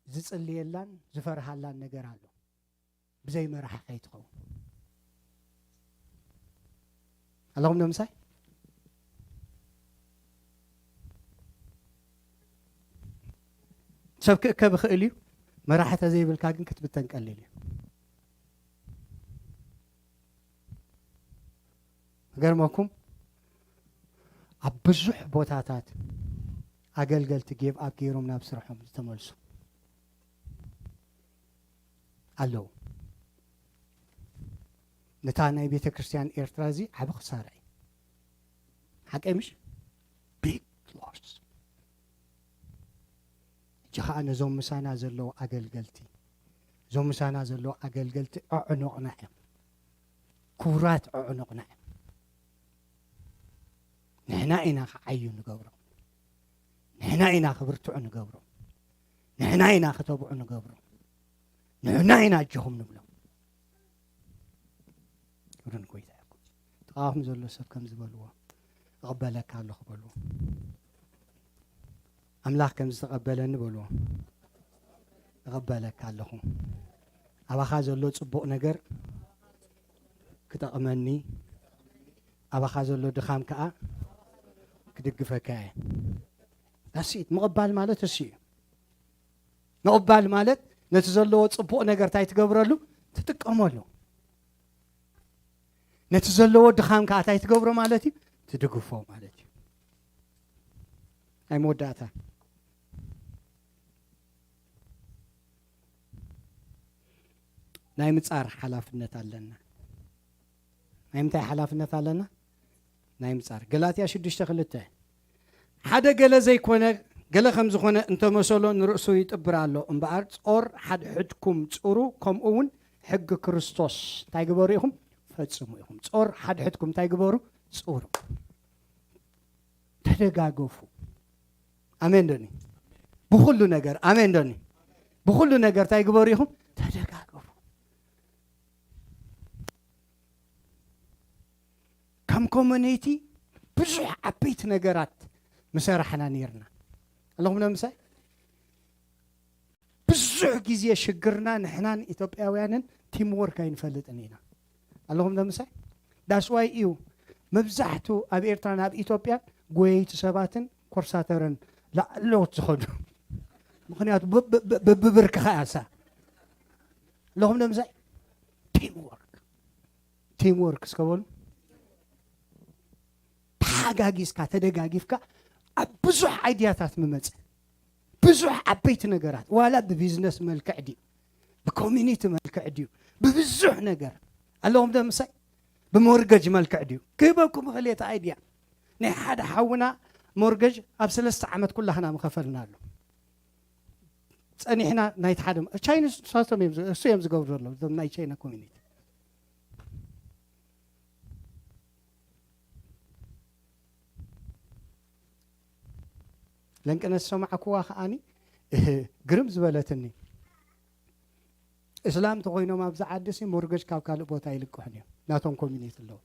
ዝጽልየላን ዝፈርሃላን ነገር ኣሎ። ብዘይ መራሒ ከይትኸውን ኣለኹም ዶ ምሳይ? ሰብ ክእከብ ይኽእል እዩ። መራሒ ተዘይብልካ ግን ክትብተን ቀሊል እዩ። ገርመኩም ኣብ ብዙሕ ቦታታት ኣገልገልቲ ጌቭ ኣፕ ገይሮም ናብ ስርሖም ዝተመልሱ ኣለዉ። ነታ ናይ ቤተ ክርስቲያን ኤርትራ እዚ ዓቢ ክሳራ እዩ። ሓቀይ ምሽ? ቢግ ሎስ። ሕጂ ኸኣ ነዞም ምሳና ዘለዉ ኣገልገልቲ፣ እዞም ምሳና ዘለዉ ኣገልገልቲ ኣዕኑቕና እዮም። ክቡራት ኣዕኑቕና እዮም። ንሕና ኢና ክዓዩ ንገብሮም። ንሕና ኢና ክብርትዑ ንገብሮም። ንሕና ኢና ክተብዑ ንገብሮም። ንሕና ኢና ኣጆኹም ንብሎም። ክብሪ ንጎይታ ይኹን። ጥቓኹም ዘሎ ሰብ ከም ዝበልዎ፣ "እቕበለካ ኣለኹ" በልዎ። ኣምላኽ ከም ዝተቐበለኒ በልዎ። "እቕበለካ ኣለኹ። ኣባኻ ዘሎ ጽቡቕ ነገር ክጠቕመኒ፣ ኣባኻ ዘሎ ድኻም ከኣ ክድግፈካ እየ." That's it። ምቕባል ማለት እሱ እዩ። ምቕባል ማለት ነቲ ዘለዎ ጽቡቕ ነገር እንታይ ትገብረሉ? ትጥቀመሉ። ነቲ ዘለዎ ድኻም ከኣ እንታይ ትገብሮ ማለት እዩ? ትድግፎ ማለት እዩ። ናይ መወዳእታ ናይ ምጻር ሓላፍነት ኣለና። ናይ ምንታይ ሓላፍነት ኣለና? ናይ ምጻር። ገላትያ ሽዱሽተ ክልተ፣ ሓደ ገለ ዘይኮነ ገለ ከም ዝኾነ እንተመሰሎ ንርእሱ ይጥብር ኣሎ እምበኣር፣ ጾር ሓድሕድኩም ጽሩ፣ ከምኡ እውን ሕጊ ክርስቶስ እንታይ ግበሩ ኢኹም? ፈጽሙ ኢኹም። ጾር ሓድሕድኩም እንታይ ግበሩ? ጽሩ። ተደጋገፉ። ኣሜን ዶኒ? ብኹሉ ነገር፣ ኣሜን ዶኒ? ብኹሉ ነገር እንታይ ግበሩ ኢኹም? ተደጋገፉ። ከም ኮሚኒቲ ብዙሕ ዓበይቲ ነገራት ምሰራሕና ነይርና። ኣለኹም ዶ ምሳይ? ብዙሕ ግዜ ሽግርና ንሕናን ኢትዮጵያውያንን ቲም ወርክ ኣይንፈልጥን ኢና። ኣለኹም ዶ ምሳይ? That's why እዩ መብዛሕቱ ኣብ ኤርትራን ኣብ ኢትዮጵያን ጎየይቲ ሰባትን ኮርሳተርን ላዕለዎት ዝኾኑ። ምኽንያቱ ብ-፣ ብ-፣ ብ-፣ ብብርክኻ ያሳ። ኣለኹም ዶ ምሳይ? ቲም ወርክ። ቲም ወርክ እስከ በሉ። ተሓጋጊዝካ፣ ተደጋጊፍካ ኣብ ብዙሕ ኣይድያታት ምመጽእ። ብዙሕ ዓበይቲ ነገራት፣ ዋላ ብቢዝነስ መልክዕ ድዩ፣ ብኮሚኒቲ መልክዕ ድዩ፣ ብብዙሕ ነገር። ኣለኹም ዶ ምሳይ? ብሞርገጅ መልክዕ ድዩ? ክህበኩም እኽእል እየ እቲ ኣይድያ። ናይ ሓደ ሓውና ሞርገጅ ኣብ ሰለስተ ዓመት ኩላህና ምኸፈልናሉ። ጸኒሕና ናይቲ ሓደ ሞ-፣ ቻይኒስ ንሳቶም እዮም ዝ-፣ እሱ እዮም ዝገብሩ ዘለዉ፣ እዞም ናይ ቻይና ኮሚኒቲ። ለንቅነት ዝሰማዕኩዋ ከኣኒ፣ እህ፣ ግርም ዝበለትኒ። እስላም ተኾይኖም ኣብዚ ዓዲ ሲ ሞርገጅ ካብ ካልእ ቦታ ይልቅሑን እዮም። ናቶም ኮሚኒቲ ኣለዉ።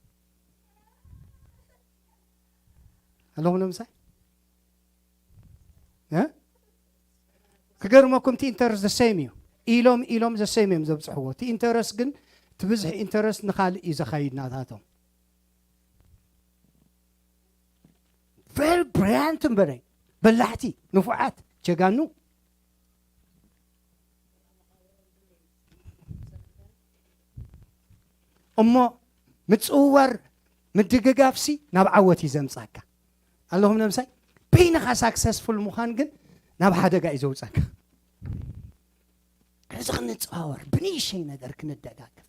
ኣለኹም ዶ ምሳይ? እ? ክገርመኩም፣ እቲ ኢንተረስት ዘ ሴም እዩ። ኢሎም፣ ኢሎም ዘ ሴም እዮም ዘብጽሕዎ። እቲ ኢንተረስት ግን፣ እቲ ብዝሒ ኢንተረስት ንኻልእ እዩ ዘኻይድ ናታቶም። ቨሪ ብሪያንት እምበረይ፣ በላሕቲ፣ ንፉዓት፣ ጀጋኑ። እሞ ምጽውዋር፣ ምድግጋፍሲ ናብ ዓወት እዩ ዘምጻካ። ኣለኹም ነምሳይ? በይንኻ ሳክሰስፉል ምዃን ግን ናብ ሓደጋ እዩ ዘውጻካ። እዚ ክንጸዋወር፣ ብንእሽተይ ነገር ክንደጋገፍ፣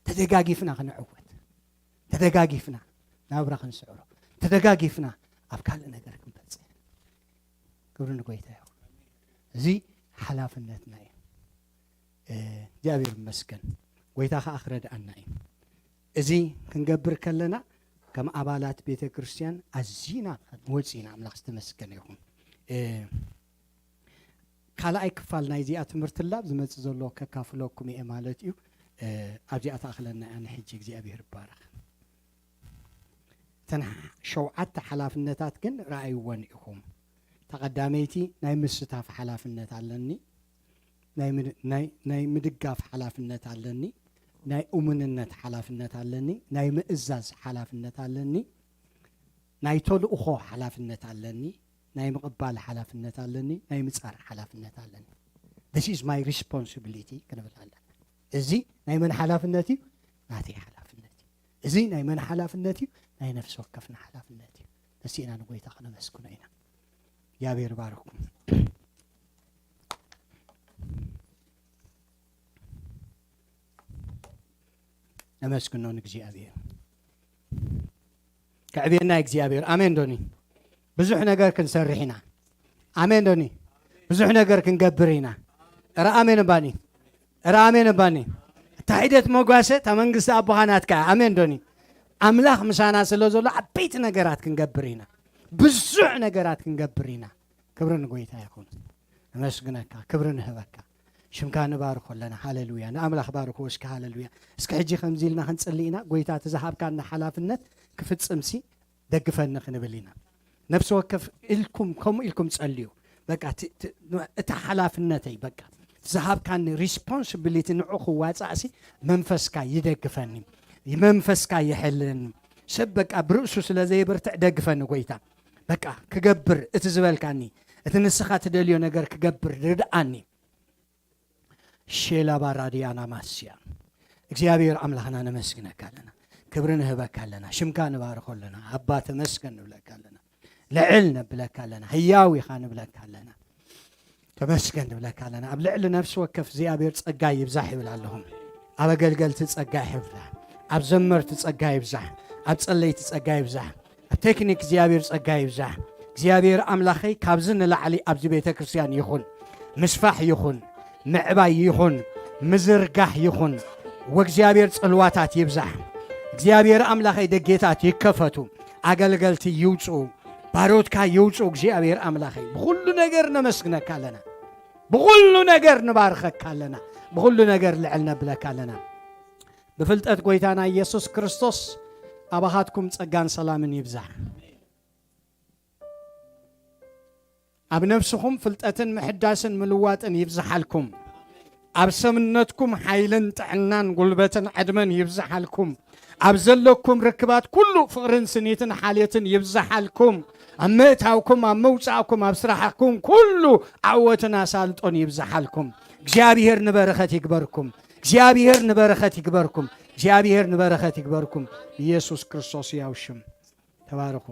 ተደጋጊፍና ክንዕወት፣ ተደጋጊፍና ናብራ ክንስዕሮ፣ ተደጋጊፍና ኣብ ካልእ ነገር ክንበጽሕ። ክብሪ ንጎይታ ይኹን። እዚ ሓላፍነትና እዩ። እ፣ እግዚኣብሔር ይመስገን። ጎይታ ኸኣ ክረድኣና እዩ። እዚ ክንገብር ከለና ከም ኣባላት ቤተ ክርስቲያን ኣዚና ወጺና፣ ኣምላኽ ዝተመስገነ ይኹን። እ፣ ካልኣይ ክፋል ናይዚኣ ትምህርቲ ላብ ዝመጽእ ዘሎ ከካፍለኩም እየ ማለት እዩ። እ፣ ኣብዚኣ ተኣኽለና እያ ንሕጂ። እግዚኣብሔር ይባረኽ። እተን ሸውዓተ ሓላፍነታት ግን ረኣይወን ኢኹም። እታ ቀዳመይቲ ናይ ምስታፍ ሓላፍነት ኣለኒ፣ ናይ ምድ-፣ ናይ፣ ናይ ምድጋፍ ሓላፍነት ኣለኒ፣ ናይ እሙንነት ሓላፍነት ኣለኒ፣ ናይ ምእዛዝ ሓላፍነት ኣለኒ፣ ናይ ተልእኾ ሓላፍነት ኣለኒ፣ ናይ ምቕባል ሓላፍነት ኣለኒ፣ ናይ ምጻር ሓላፍነት ኣለኒ። This is my responsibility ክንብል ኣለና። እዚ ናይ መን ሓላፍነት እዩ? ናተይ ሓላፍነት እዩ። እዚ ናይ መን ሓላፍነት እዩ? ናይ ነፍሲ ወከፍና ሓላፍነት እዩ። ነሲእና ንጎይታ ክነመስግኖ ኢና። እግዚኣብሔር ይባርኩም። ነመስግኖ ንእግዚኣብሔር። ከዕብየና እግዚኣብሔር። ኣሜን ዶኒ? ብዙሕ ነገር ክንሰርሕ ኢና። ኣሜን ዶኒ? ብዙሕ ነገር ክንገብር ኢና። እረ ኣሜን እባኒ። እረ ኣሜን እባኒ። እታ ሒደት መጓሰ፣ እታ መንግስቲ ኣቦኻ ናትካ እያ። ኣሜን ዶኒ? ኣምላኽ ምሳና ስለ ዘሎ ዓበይቲ ነገራት ክንገብር ኢና። ብዙሕ ነገራት ክንገብር ኢና። ክብሪ ንጎይታ ይኹን። ነመስግነካ፣ ክብሪ ንህበካ። ሽምካ ንባርኾ ኣለና። ሃሌሉያ። ንኣምላኽ ባርኽዎ እስኪ። ሃሌሉያ። እስኪ ሕጂ ከምዚ ኢልና ክንጽሊ ኢና። ጎይታ፣ እቲ ዝሃብካና ሓላፍነት ክፍጽምሲ ደግፈኒ ክንብል ኢና። ነፍሲ ወከፍ ኢልኩም፣ ከምኡ ኢልኩም ጸልዩ። በቃ፣ እቲ፣ እቲ፣ እቲ ሓላፍነተይ፣ በቃ፣ ዝሃብካኒ ሪስፖንሲቢሊቲ ንዑ ክዋጻእሲ መንፈስካ ይደግፈኒ። መንፈስካ ይሕልኒ። ሰብ በቃ ብርእሱ ስለ ዘይበርትዕ ደግፈኒ ጎይታ። በቃ ክገብር እቲ ዝበልካኒ፣ እቲ ንስኻ ትደልዮ ነገር ክገብር ርድኣኒ። ሼላ ባራዲያና ማስያ። እግዚኣብሔር ኣምላኽና ነመስግነካ ኣለና። ክብሪ ንህበካ ኣለና። ሽምካ ንባርኾ ኣለና። ኣባ ተመስገን ንብለካ ኣለና። ልዕል ነብለካ ኣለና። ህያው ኢኻ ንብለካ ኣለና። ተመስገን ንብለካ ኣለና። ኣብ ልዕሊ ነፍሲ ወከፍ እግዚኣብሔር ጸጋ ይብዛሕ ይብል ኣለኹም። ኣብ ኣገልገልቲ ጸጋ ይብዛሕ። ኣብ ዘመርቲ ጸጋ ይብዛሕ። ኣብ ጸለይቲ ጸጋ ይብዛሕ። ኣብ ቴክኒክ እግዚኣብሔር ጸጋ ይብዛሕ። እግዚኣብሔር ኣምላኸይ ካብዚ ንላዕሊ ኣብዚ ቤተ ክርስቲያን ይኹን። ምስፋሕ ይኹን። ምዕባይ ይኹን። ምዝርጋሕ ይኹን። ወእግዚኣብሔር ጽልዋታት ይብዛሕ። እግዚኣብሔር ኣምላኸይ ደጌታት ይከፈቱ። ኣገልገልቲ ይውጽኡ። ባሮትካ ይውጽኡ። እግዚኣብሔር ኣምላኸይ ብኹሉ ነገር ነመስግነካ ኣለና። ብኹሉ ነገር ንባርኸካ ኣለና። ብኹሉ ነገር ልዕል ነብለካ ኣለና። ብፍልጠት ጎይታና ኢየሱስ ክርስቶስ ኣባኻትኩም ጸጋን ሰላምን ይብዛሕ። ኣብ ነፍስኹም ፍልጠትን ምሕዳስን ምልዋጥን ይብዝሓልኩም። ኣብ ሰምነትኩም ሓይልን ጥዕናን ጉልበትን ዕድመን ይብዝሓልኩም። ኣብ ዘለኩም ርክባት ኩሉ ፍቕርን ስኒትን ሓልዮትን ይብዝሓልኩም። ኣብ ምእታውኩም፣ ኣብ ምውጻእኩም፣ ኣብ ስራሕኩም ኩሉ ዓወትን ኣሳልጦን ይብዝሓልኩም። እግዚኣብሔር ንበረኸት ይግበርኩም። እግዚኣብሔር ንበረኸት ይግበርኩም። እግዚኣብሔር ንበረኸት ይግበርኩም። ኢየሱስ ክርስቶስ ያው ሽም ተባረኹ።